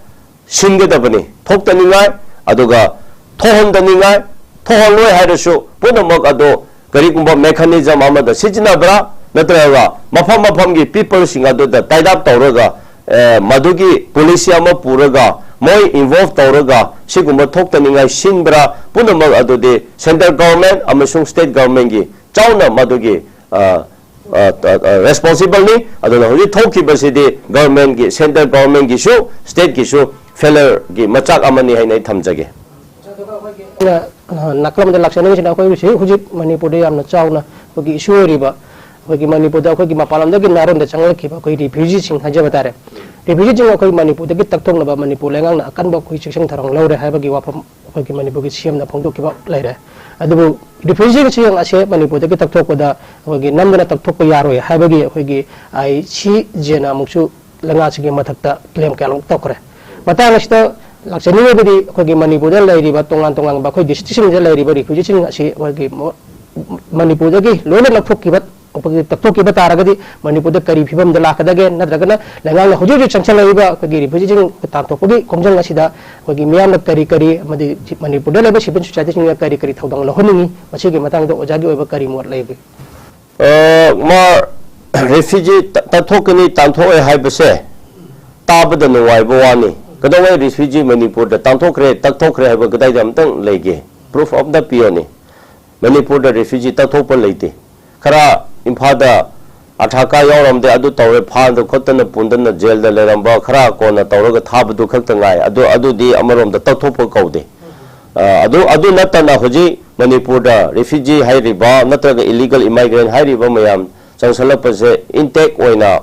ꯁꯤꯟꯒꯗꯕꯅꯤ꯫ ꯊꯣꯛꯇꯅꯤꯡꯉꯥꯏ, ꯑꯗꯨꯒ ꯊꯣꯛꯍꯟꯗꯅꯤꯡꯉꯥꯏ, ꯊꯣꯛꯍꯜꯂꯣꯏ ꯍꯥꯏꯔꯁꯨ ꯄꯨꯝꯅꯃꯛ ꯑꯗꯣ ꯀꯔꯤꯒꯨꯝꯕ ꯃꯦꯀꯥꯅꯤꯖꯝ ꯑꯃꯗ ꯁꯤꯖꯤꯟꯅꯕ꯭ꯔꯥ, ꯅꯠꯇ꯭ꯔꯒ ꯃꯐꯝ ꯃꯐꯝꯒꯤ ꯄꯤꯄꯜꯁꯤꯡ ꯑꯗꯨꯗ ꯇꯥꯏꯠ ꯑꯞ ꯇꯧꯔꯒ, ꯑꯦ, ꯃꯗꯨꯒꯤ ꯄꯣꯂꯤꯁꯤ ꯑꯃ ꯄꯨꯔꯒ, ꯃꯣꯏ ꯏꯟꯚꯣꯜꯚ ꯇꯧꯔꯒ ꯁꯤꯒꯨꯝꯕ ꯊꯣꯛꯇꯅꯤꯡꯉꯥꯏ ꯁꯤꯟꯕ꯭ꯔꯥ, ꯄꯨꯝꯅꯃꯛ ꯑꯗꯨꯗꯤ ꯁꯦꯟꯇ꯭ꯔꯦꯜ ꯒꯚꯔꯟꯃꯦꯟ ꯑꯃꯁꯨꯡ ꯁ꯭ꯇꯦꯠ ꯒꯚꯔꯟꯃꯦꯟꯒꯤ ꯆꯥꯎꯅ ꯃꯗꯨꯒꯤ, ꯑ, ꯑ, ꯑ, ꯔꯦꯁꯄꯣꯟꯁꯤꯕꯜꯅꯤ꯫ ꯑꯗꯨꯅ ꯍꯧꯖꯤꯛ ꯊꯣꯛꯈꯤꯕꯁꯤꯗꯤ ꯒꯚꯔꯟꯃꯦꯟꯒꯤ, ꯁꯦꯟꯇ꯭ꯔꯦꯜ ꯒꯚꯔꯟꯃꯦꯟꯒꯤꯁꯨ, ꯁ꯭ꯇꯦꯠꯀꯤꯁꯨ ꯐꯦꯂꯔꯒꯤ ꯃꯆꯥꯛ ꯑꯃꯅꯤ ꯍꯥꯏꯅ ꯑꯩ ꯊꯝꯖꯒꯦ꯫ ꯑꯩꯅ, ꯑ, ꯅꯥꯀꯜ ꯑꯃꯗ ꯂꯥꯛꯆꯅꯤꯡꯉꯤꯁꯤꯅ, ꯑꯩꯈꯣꯏ ꯍꯧꯖꯤꯛ, ꯍꯧꯖꯤꯛ ꯃꯅꯤꯄꯨꯔꯗ ꯌꯥꯝꯅ ꯆꯥꯎꯅ ꯑꯩꯈꯣꯏꯒꯤ ꯏꯁꯨ ꯑꯣꯏꯔꯤꯕ, ꯑꯩꯈꯣꯏꯒꯤ ꯃꯅꯤꯄꯨꯔꯗ ꯑꯩꯈꯣꯏꯒꯤ ꯃꯄꯥꯟ ꯂꯝꯗꯒꯤ ꯅꯥꯔꯣꯟꯗ ꯆꯪꯂꯛꯈꯤꯕ ꯑꯩꯈꯣꯏ ꯔꯤꯐ꯭ꯌꯨꯖꯤꯁꯤꯡ ꯍꯥꯏꯖꯕ ꯇꯥꯔꯦ꯫ ꯔꯤꯐ꯭ꯌꯨꯖꯤꯁꯤꯡ ꯑꯩꯈꯣꯏ ꯃꯅꯤꯄꯨꯔꯗꯒꯤ ꯇꯛꯊꯣꯛꯅꯕ ꯃꯅꯤꯄꯨꯔ ꯂꯩꯉꯥꯛꯅ ꯑꯀꯟꯕ ꯑꯩꯈꯣꯏ ꯆꯦꯛꯁꯤꯟ ꯊꯧꯔꯥꯡ ꯂꯧꯔꯦ ꯍꯥꯏꯕꯒꯤ ꯋꯥꯐꯝ ꯑꯩꯈꯣꯏꯒꯤ ꯃꯅꯤꯄꯨꯔꯒꯤ ꯁꯤ ꯑꯦꯝꯅ ꯐꯣꯡꯗꯣꯛꯈꯤꯕ ꯂꯩꯔꯦ꯫ ꯑꯗꯨꯕꯨ ꯔꯤꯐ꯭ꯌꯨꯖꯤꯁꯤꯡ ꯑꯁꯦ ꯃꯅꯤꯄꯨꯔꯗꯒꯤ ꯇꯛꯊꯣꯛꯄꯗ ꯑꯩꯈꯣꯏꯒꯤ ꯅꯝꯗꯅ ꯇꯛꯊꯣꯛꯄ ꯌꯥꯔꯣꯏ ꯍꯥꯏꯕꯒꯤ ꯑꯩꯈꯣꯏꯒꯤ ꯑꯥꯏ ꯁꯤ ꯖꯦꯅ ꯑꯃꯨꯛꯁꯨ ꯂꯩꯉꯥꯛꯁꯤꯒꯤ ꯃꯊꯛꯇ ꯀ꯭ꯂꯦꯝ ꯀꯌꯥꯃꯨꯛ ꯇꯧꯈ꯭ꯔꯦ꯫ ꯃꯇꯥꯡ ꯑꯁꯤꯗ ꯂꯥꯛꯆꯅꯤꯡꯉꯤꯕꯗꯤ, ꯑꯩꯈꯣꯏꯒꯤ ꯃꯅꯤꯄꯨꯔꯗ ꯂꯩꯔꯤꯕ ꯇꯣꯉꯥꯟ ꯇꯣꯉꯥꯟꯕ ꯑꯩꯈꯣꯏ ꯗꯤꯁꯇ꯭ꯔꯤꯛꯁꯤꯡꯗ ꯂꯩꯔꯤꯕ ꯔꯤꯐ꯭ꯌꯨꯖꯤꯁꯤꯡ ꯑꯁꯤ ꯑꯩꯈꯣꯏꯒꯤ ꯃꯣ-, ꯃꯅꯤꯄꯨꯔꯗꯒꯤ ꯂꯣꯏꯅ ꯂꯧꯊꯣꯛꯈꯤꯕ, ꯑꯩꯈꯣꯏꯒꯤ ꯇꯛꯊꯣꯛꯈꯤꯕ ꯇꯥꯔꯒꯗꯤ ꯃꯅꯤꯄꯨꯔꯗ ꯀꯔꯤ ꯐꯤꯕꯝꯗ ꯂꯥꯛꯀꯗꯒꯦ? ꯅꯠꯇ꯭ꯔꯒꯅ ꯂꯩꯉꯥꯛꯅ ꯍꯧꯖꯤꯛ ꯍꯧꯖꯤꯛ ꯆꯪꯁꯤꯜꯂꯛꯂꯤꯕ ꯑꯩꯈꯣꯏꯒꯤ ꯔꯤꯐ꯭ꯌꯨꯖꯤꯁꯤꯡ ꯇꯥꯟꯊꯣꯛꯄꯒꯤ ꯈꯣꯡꯖꯪ ꯑꯁꯤꯗ ꯑꯩꯈꯣꯏꯒꯤ ꯃꯤꯌꯥꯝꯅ ꯀꯔꯤ ꯀꯔꯤ, ꯑꯃꯗꯤ ꯃꯅꯤꯄꯨꯔꯗ ꯂꯩꯕ ꯁꯤꯚꯤꯜ ꯁꯣꯁꯥꯏꯇꯤꯁꯤꯡꯅ ꯀꯔꯤ ꯀꯔꯤ ꯊꯧꯗꯥꯡ ꯂꯧꯍꯟꯅꯤꯡꯉꯤ? ꯃꯁꯤꯒꯤ ꯃꯇꯥꯡꯗ ꯑꯣꯖꯥꯒꯤ ꯑꯣꯏꯕ ꯀꯔꯤ ꯃꯣꯠ ꯂꯩꯕꯒꯦ? ꯑ, ꯃꯥ ꯔꯤꯐ꯭ꯌꯨꯖꯤ ꯇ-, ꯇꯛꯊꯣꯛꯀꯅꯤ, ꯇꯥꯟꯊꯣꯛꯑꯦ ꯍꯥꯏꯕꯁꯦ ꯇꯥꯕꯗ ꯅꯨꯡꯉꯥꯏꯕ ꯋꯥꯅꯤ꯫ ꯀꯩꯗꯧꯉꯩ ꯔꯤꯐ꯭ꯌꯨꯖꯤ ꯃꯅꯤꯄꯨꯔꯗ ꯇꯥꯟꯊꯣꯛꯈ꯭ꯔꯦ, ꯇꯛꯊꯣꯛꯈ꯭ꯔꯦ ꯍꯥꯏꯕ ꯀꯗꯥꯏꯗ ꯑꯝꯇꯪ ꯂꯩꯒꯦ? ꯄ꯭ꯔꯨꯐ ꯑꯝꯇ ꯄꯤꯌꯣꯅꯦ꯫ ꯃꯅꯤꯄꯨꯔꯗ ꯔꯤꯐ꯭ꯌꯨꯖꯤ ꯇꯛꯊꯣꯛꯄ ꯂꯩꯇꯦ꯫ ꯈꯔ ꯏꯝꯐꯥꯜꯗ ꯑꯥꯙꯥꯔ ꯀꯥꯔꯗ ꯌꯥꯎꯔꯝꯗꯦ, ꯑꯗꯨ ꯇꯧꯔꯦ, ꯐꯥꯗꯅ ꯈꯣꯠꯇꯅ ꯄꯨꯟꯗꯅ ꯖꯦꯜꯗ ꯂꯩꯔꯝꯕ ꯈꯔ ꯀꯣꯟꯅ ꯇꯧꯔꯒ ꯊꯥꯕꯗꯨ ꯈꯛꯇ ꯉꯥꯏ꯫ ꯑꯗꯨ, ꯑꯗꯨꯗꯤ ꯑꯃꯔꯣꯝꯗ ꯇꯛꯊꯣꯛꯄ ꯀꯧꯗꯦ꯫ ꯑ, ꯑꯗꯨ ꯑꯗꯨ ꯅꯠꯇꯅ ꯍꯧꯖꯤꯛ ꯃꯅꯤꯄꯨꯔꯗ refugee ꯍꯥꯏꯔꯤꯕ ꯅꯠꯇ꯭ꯔꯒ illegal immigrant ꯍꯥꯏꯔꯤꯕ ꯃꯌꯥꯝ ꯆꯪꯁꯜꯂꯛꯄꯁꯦ intact ꯑꯣꯏꯅ,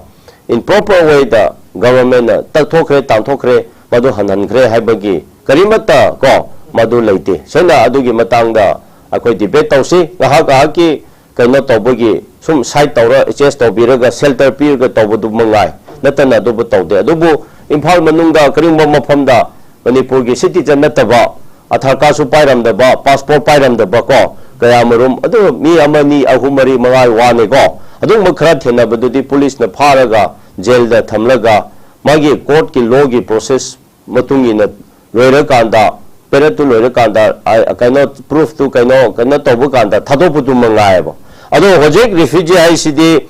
in proper way the government ꯅ ꯇꯛꯊꯣꯛꯈ꯭ꯔꯦ, ꯇꯥꯟꯊꯣꯛꯈ꯭ꯔꯦ, ꯃꯗꯨ ꯍꯟꯍꯟꯈ꯭ꯔꯦ ꯍꯥꯏꯕꯒꯤ ꯀꯔꯤꯃꯠꯇ ꯀꯣ ꯃꯗꯨ ꯂꯩꯇꯦ꯫ ꯁꯤꯅ ꯑꯗꯨꯒꯤ ꯃꯇꯥꯡꯗ ꯑꯩꯈꯣꯏ debate ꯇꯧꯁꯤ꯫ ꯉꯥꯏꯍꯥꯛ ꯉꯥꯏꯍꯥꯛꯀꯤ ꯀꯩꯅꯣ ꯇꯧꯕꯒꯤ ꯁꯨꯝ side ꯇꯧꯔ, adjust ꯇꯧꯕꯤꯔꯒ, shelter ꯄꯤꯔꯒ ꯇꯧꯕꯗꯨ ꯃꯉꯥꯏ, ꯅꯠꯇꯅ ꯑꯗꯨꯕꯨ ꯇꯧꯗꯦ꯫ ꯑꯗꯨꯕꯨ ꯏꯝꯐꯥꯜ ꯃꯅꯨꯡꯗ ꯀꯔꯤꯒꯨꯝꯕ ꯃꯐꯝꯗ ꯃꯅꯤꯄꯨꯔꯒꯤ citizen ꯅꯠꯇꯕ, ꯑꯙꯥꯔ card ꯁꯨ ꯄꯥꯏꯔꯝꯗꯕ, passport ꯄꯥꯏꯔꯝꯗꯕ ꯀꯣ, ꯀꯌꯥꯃꯔꯨꯝ, ꯑꯗꯨ ꯃꯤ ꯑꯃ, ꯑꯅꯤ, ꯑꯍꯨꯝ, ꯃꯔꯤ, ꯃꯉꯥ ꯋꯥꯅꯤꯀꯣ꯫ ꯑꯗꯨꯒꯨꯝꯕ ꯈꯔ ꯊꯦꯡꯅꯕꯗꯨꯗꯤ ꯄꯨꯂꯤꯁꯅ ꯐꯥꯔꯒ ꯖꯦꯜꯗ ꯊꯝꯂꯒ ꯃꯥꯒꯤ court ꯀꯤ law ꯒꯤ process ꯃꯇꯨꯡ ꯏꯟꯅ ꯂꯣꯏꯔꯀꯥꯟꯗ, ꯄꯦꯔꯦꯠꯇꯨ ꯂꯣꯏꯔꯀꯥꯟꯗ, ꯑ, ꯀꯩꯅꯣ, proof ꯇꯨ ꯀꯩꯅꯣ, ꯀꯩꯅꯣ ꯇꯧꯕ ꯀꯥꯟꯗ ꯊꯥꯗꯣꯛꯄꯗꯨ ꯃꯉꯥꯏꯑꯕ꯫ ꯑꯗꯣ ꯍꯧꯖꯤꯛ refugee ꯍꯥꯏꯁꯤꯗꯤ,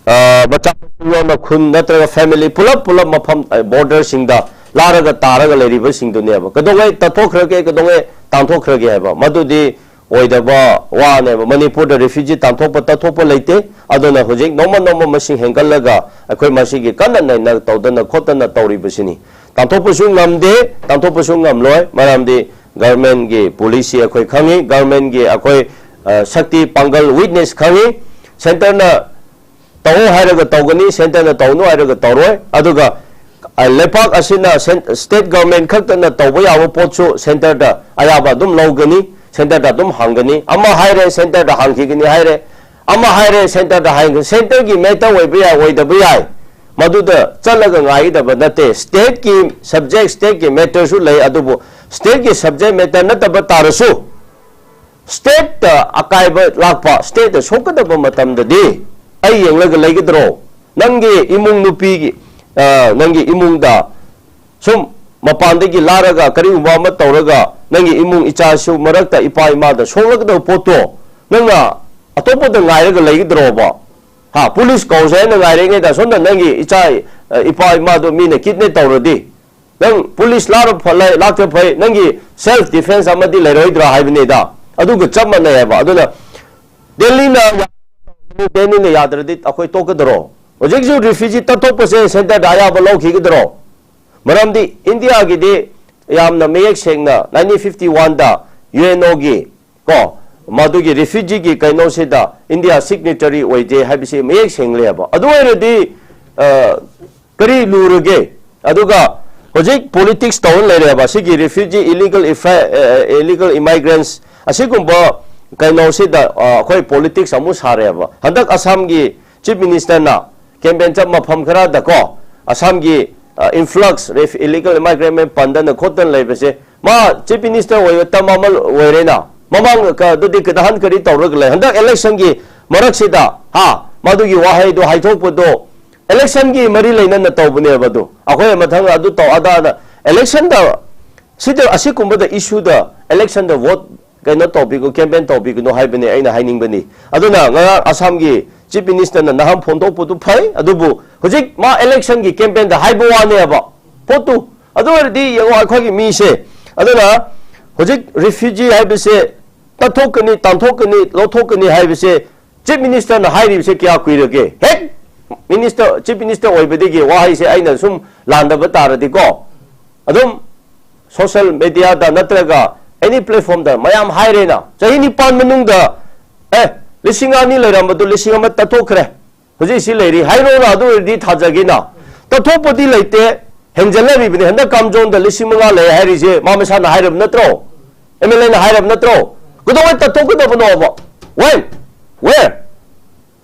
ꯑ, ꯃꯆꯥ ꯃꯁꯨ ꯌꯥꯎꯅ ꯈꯨꯟ ꯅꯠꯇ꯭ꯔꯒ family ꯄꯨꯂꯞ, ꯄꯨꯂꯞ ꯃꯐꯝ, ꯑ, border ꯁꯤꯡꯗ ꯂꯥꯔꯒ ꯇꯥꯔꯒ ꯂꯩꯔꯤꯕꯁꯤꯡꯗꯨꯅꯦꯕ꯫ ꯀꯩꯗꯧꯉꯩ ꯇꯠꯊꯣꯛꯈ꯭ꯔꯒꯦ, ꯀꯩꯗꯧꯉꯩ ꯇꯥꯟꯊꯣꯛꯈ꯭ꯔꯒꯦ ꯍꯥꯏꯕ, ꯃꯗꯨꯗꯤ ꯑꯣꯏꯗꯕ ꯋꯥꯅꯦꯕ꯫ ꯃꯅꯤꯄꯨꯔꯗ refugee ꯇꯥꯟꯊꯣꯛꯄ ꯇꯠꯊꯣꯛꯄ ꯂꯩꯇꯦ꯫ ꯑꯗꯨꯅ ꯍꯧꯖꯤꯛ ꯅꯣꯡꯃ ꯅꯣꯡꯃ ꯃꯁꯤꯡ ꯍꯦꯟꯒꯠꯂꯒ ꯑꯩꯈꯣꯏ ꯃꯁꯤꯒꯤ ꯀꯟꯅ ꯅꯩꯅ ꯇꯧꯗꯅ ꯈꯣꯠꯇꯅ ꯇꯧꯔꯤꯕꯁꯤꯅꯤ꯫ ꯇꯥꯟꯊꯣꯛꯄꯁꯨ ꯉꯝꯗꯦ, ꯇꯥꯟꯊꯣꯛꯄꯁꯨ ꯉꯝꯂꯣꯏ꯫ ꯃꯔꯝꯗꯤ government ꯒꯤ policy ꯑꯩꯈꯣꯏ ꯈꯪꯉꯤ, government ꯒꯤ ꯑꯩꯈꯣꯏ, ꯑ, ꯁꯛꯇꯤ ꯄꯥꯡꯒꯜ, weakness ꯈꯪꯉꯤ꯫ Centre ꯅ ꯇꯧ ꯍꯥꯏꯔꯒ ꯇꯧꯒꯅꯤ, centre ꯅ ꯇꯧꯅꯨ ꯍꯥꯏꯔꯒ ꯇꯧꯔꯣꯏ꯫ ꯑꯗꯨꯒ, ꯑ, ꯂꯩꯄꯥꯛ ꯑꯁꯤꯅ ꯁꯦꯟ-, state government ꯈꯛꯇꯅ ꯇꯧꯕ ꯌꯥꯕ ꯄꯣꯠꯁꯨ centre ꯗ ꯑꯌꯥꯕ ꯑꯗꯨꯝ ꯂꯧꯒꯅꯤ, centre ꯗ ꯑꯗꯨꯝ ꯍꯪꯒꯅꯤ꯫ ꯑꯃ ꯍꯥꯏꯔꯦ, centre ꯗ ꯍꯪꯈꯤꯒꯅꯤ ꯍꯥꯏꯔꯦ, ꯑꯃ ꯍꯥꯏꯔꯦ, centre ꯗ ꯍꯥꯏꯒꯅꯤ꯫ Centre ꯒꯤ matter ꯑꯣꯏꯕ ꯌꯥꯏ, ꯑꯣꯏꯗꯕ ꯌꯥꯏ, ꯃꯗꯨꯗ ꯆꯠꯂꯒ ꯉꯥꯏꯒꯗꯕ ꯅꯠꯇꯦ꯫ State ꯀꯤ subject, state ꯀꯤ matter ꯁꯨ ꯂꯩ, ꯑꯗꯨꯕꯨ state ꯀꯤ subject matter ꯅꯠꯇꯕ ꯇꯥꯔꯁꯨ, state ꯇ ꯑꯀꯥꯏꯕ ꯂꯥꯛꯄ, state ꯇ ꯁꯣꯛꯀꯗꯕ ꯃꯇꯝꯗꯗꯤ ꯑꯩ ꯌꯦꯡꯂꯒ ꯂꯩꯒꯗ꯭ꯔꯣ? ꯅꯪꯒꯤ ꯏꯃꯨꯡ ꯅꯨꯄꯤꯒꯤ, ꯑ, ꯅꯪꯒꯤ ꯏꯃꯨꯡꯗ ꯁꯨꯝ ꯃꯄꯥꯟꯗꯒꯤ ꯂꯥꯔꯒ ꯀꯔꯤꯒꯨꯝꯕ ꯑꯃ ꯇꯧꯔꯒ ꯅꯪꯒꯤ ꯏꯃꯨꯡ ꯏꯆꯥꯁꯨ ꯃꯔꯛꯇ ꯏꯄꯥ ꯏꯃꯥꯗ ꯁꯣꯛꯂꯛꯀꯗꯕ ꯄꯣꯠꯇꯣ ꯅꯪꯅ ꯑꯇꯣꯞꯄꯗ ꯉꯥꯏꯔꯒ ꯂꯩꯒꯗ꯭ꯔꯣꯕ? ꯍꯥ, ꯄꯨꯂꯤꯁ ꯀꯧꯁꯦ ꯍꯥꯏꯅ ꯉꯥꯏꯔꯤꯉꯩꯗ ꯁꯣꯝꯗ ꯅꯪꯒꯤ ꯏꯆꯥ, ꯑ, ꯏꯄꯥ ꯏꯃꯥꯗꯣ ꯃꯤꯅ kidnap ꯇꯧꯔꯗꯤ, ꯅꯪ ꯄꯨꯂꯤꯁ ꯂꯥꯛꯑ ꯐ-, ꯂꯥꯛ-, ꯂꯥꯛꯇ ꯐꯩ, ꯅꯪꯒꯤ self defence ꯑꯃꯗꯤ ꯂꯩꯔꯣꯏꯗ꯭ꯔꯥ ꯍꯥꯏꯕꯅꯤꯗ꯫ ꯑꯗꯨꯒ ꯆꯞ ꯃꯥꯟꯅꯩ ꯍꯥꯏꯕ꯫ ꯑꯗꯨꯅ ꯗꯦꯜꯂꯤꯅ ꯌꯥ-, ꯗꯦꯜꯂꯤꯅ ꯌꯥꯗ꯭ꯔꯗꯤ ꯑꯩꯈꯣꯏ ꯇꯣꯛꯀꯗ꯭ꯔꯣ? ꯍꯧꯖꯤꯛꯁꯨ refugee ꯇꯠꯊꯣꯛꯄꯁꯦ centre ꯗ ꯑꯌꯥꯕ ꯂꯧꯈꯤꯒꯗ꯭ꯔꯣ? ꯃꯔꯝꯗꯤ ꯏꯟꯗꯤꯌꯥꯒꯤꯗꯤ ꯌꯥꯝꯅ ꯃꯌꯦꯛ ꯁꯦꯡꯅ nineteen fifty one ꯗ UNO ꯒꯤ ꯀꯣ, ꯃꯗꯨꯒꯤ refugee ꯒꯤ ꯀꯩꯅꯣꯁꯤꯗ India signatory ꯑꯣꯏꯗꯦ ꯍꯥꯏꯕꯁꯤ ꯃꯌꯦꯛ ꯁꯦꯡꯂꯦꯕ꯫ ꯑꯗꯨ ꯑꯣꯏꯔꯗꯤ, ꯑ, ꯀꯔꯤ ꯂꯨꯔꯒꯦ? ꯑꯗꯨꯒ ꯍꯧꯖꯤꯛ politics ꯇꯧꯔ ꯂꯩꯔꯦꯕ꯫ ꯁꯤꯒꯤ refugee, illegal, illegal immigrants ꯑꯁꯤꯒꯨꯝꯕ ꯀꯩꯅꯣꯁꯤꯗ, ꯑ, ꯑꯩꯈꯣꯏ politics ꯑꯃꯨꯛ ꯁꯥꯔꯦꯕ꯫ ꯍꯟꯗꯛ ꯑꯁꯥꯝꯒꯤ Chief Minister ꯅ campaign ꯆꯠ ꯃꯐꯝ ꯈꯔꯗꯀꯣ, ꯑꯁꯥꯝꯒꯤ, ꯑ, influx, illegal immigrant ꯄꯟꯗꯅ ꯈꯣꯠꯇꯅ ꯂꯩꯕꯁꯦ, ꯃꯥ Chief Minister ꯑꯣꯏꯕ ꯇꯝ ꯑꯃ ꯑꯣꯏꯔꯦꯅ, ꯃꯃꯥꯡ ꯀ-, ꯑꯗꯨꯗꯤ ꯀꯗꯥꯍꯟ ꯀꯔꯤ ꯇꯧꯔꯒ ꯂꯩ? ꯍꯟꯗꯛ election ꯒꯤ ꯃꯔꯛꯁꯤꯗ, ꯍꯥ, ꯃꯗꯨꯒꯤ ꯋꯥꯍꯩꯗꯣ ꯍꯥꯏꯊꯣꯛꯄꯗꯣ election ꯒꯤ ꯃꯔꯤ ꯂꯩꯅꯅ ꯇꯧꯕꯅꯦꯕ꯫ ꯑꯗꯨ ꯑꯩꯈꯣꯏ ꯃꯊꯪ ꯑꯗꯨ ꯇꯧ ꯑꯗꯥꯅ election ꯗ, ꯁꯤꯗ ꯑꯁꯤꯒꯨꯝꯕꯗ issue ꯗ election ꯗ vote ꯀꯩꯅꯣ ꯇꯧꯕꯤꯒꯅꯨ, campaign ꯇꯧꯕꯤꯒꯅꯨ ꯍꯥꯏꯕꯅꯤ ꯑꯩꯅ ꯍꯥꯏꯅꯤꯡꯕꯅꯤ꯫ ꯑꯗꯨꯅ ꯉꯔꯥꯡ ꯑꯁꯥꯝꯒꯤ Chief Minister ꯅ ꯅꯍꯥꯟ ꯐꯣꯡꯗꯣꯛꯄꯗꯨ ꯐꯩ, ꯑꯗꯨꯕꯨ ꯍꯧꯖꯤꯛ ꯃꯥ election ꯒꯤ campaign ꯗ ꯍꯥꯏꯕ ꯋꯥꯅꯦꯕ ꯄꯣꯠꯇꯨ꯫ ꯑꯗꯨ ꯑꯣꯏꯔꯗꯤ ꯌꯦꯡꯉꯣ, ꯑꯩꯈꯣꯏꯒꯤ ꯃꯤꯁꯦ, ꯑꯗꯨꯅ ꯍꯧꯖꯤꯛ refugee ꯍꯥꯏꯕꯁꯦ ꯇꯠꯊꯣꯛꯀꯅꯤ, ꯇꯥꯟꯊꯣꯛꯀꯅꯤ, ꯂꯧꯊꯣꯛꯀꯅꯤ ꯍꯥꯏꯕꯁꯦ Chief Minister ꯅ ꯍꯥꯏꯔꯤꯕꯁꯦ ꯀꯌꯥ ꯀꯨꯏꯔꯒꯦ? ꯍꯦꯛ minister, Chief Minister ꯑꯣꯏꯕꯗꯒꯤ ꯋꯥꯍꯩꯁꯦ ꯑꯩꯅ ꯁꯨꯝ ꯂꯥꯟꯗꯕ ꯇꯥꯔꯗꯤꯀꯣ, ꯑꯗꯨꯝ social media ꯗ ꯅꯠꯇ꯭ꯔꯒ any platform ꯗ ꯃꯌꯥꯝ ꯍꯥꯏꯔꯦꯅ, ꯆꯍꯤ ꯅꯤꯄꯥꯟ ꯃꯅꯨꯡꯗ, ꯑꯦ, ꯂꯤꯁꯤꯡ ꯑꯅꯤ ꯂꯩꯔꯝꯕꯗꯨ ꯂꯤꯁꯤꯡ ꯑꯃ ꯇꯠꯊꯣꯛꯈ꯭ꯔꯦ, ꯍꯧꯖꯤꯛ ꯁꯤ ꯂꯩꯔꯤ ꯍꯥꯏꯔꯣꯅ, ꯑꯗꯨ ꯑꯣꯏꯔꯗꯤ ꯊꯥꯖꯒꯦꯅ꯫ ꯇꯠꯊꯣꯛꯄꯗꯤ ꯂꯩꯇꯦ, ꯍꯦꯟꯖꯜꯂꯔꯤꯕꯅꯤ꯫ ꯍꯟꯗꯛ ꯀꯥꯝꯖꯣꯟꯗ ꯂꯤꯁꯤꯡ ꯃꯉꯥ ꯂꯩ ꯍꯥꯏꯔꯤꯁꯦ ꯃꯥ ꯃꯁꯥꯅ ꯍꯥꯏꯔꯕ ꯅꯠꯇ꯭ꯔꯣ? MLA ꯅ ꯍꯥꯏꯔꯕ ꯅꯠꯇ꯭ꯔꯣ? ꯀꯩꯗꯧꯉꯩ ꯇꯠꯊꯣꯛꯀꯗꯕꯅꯣꯕ? When? Where?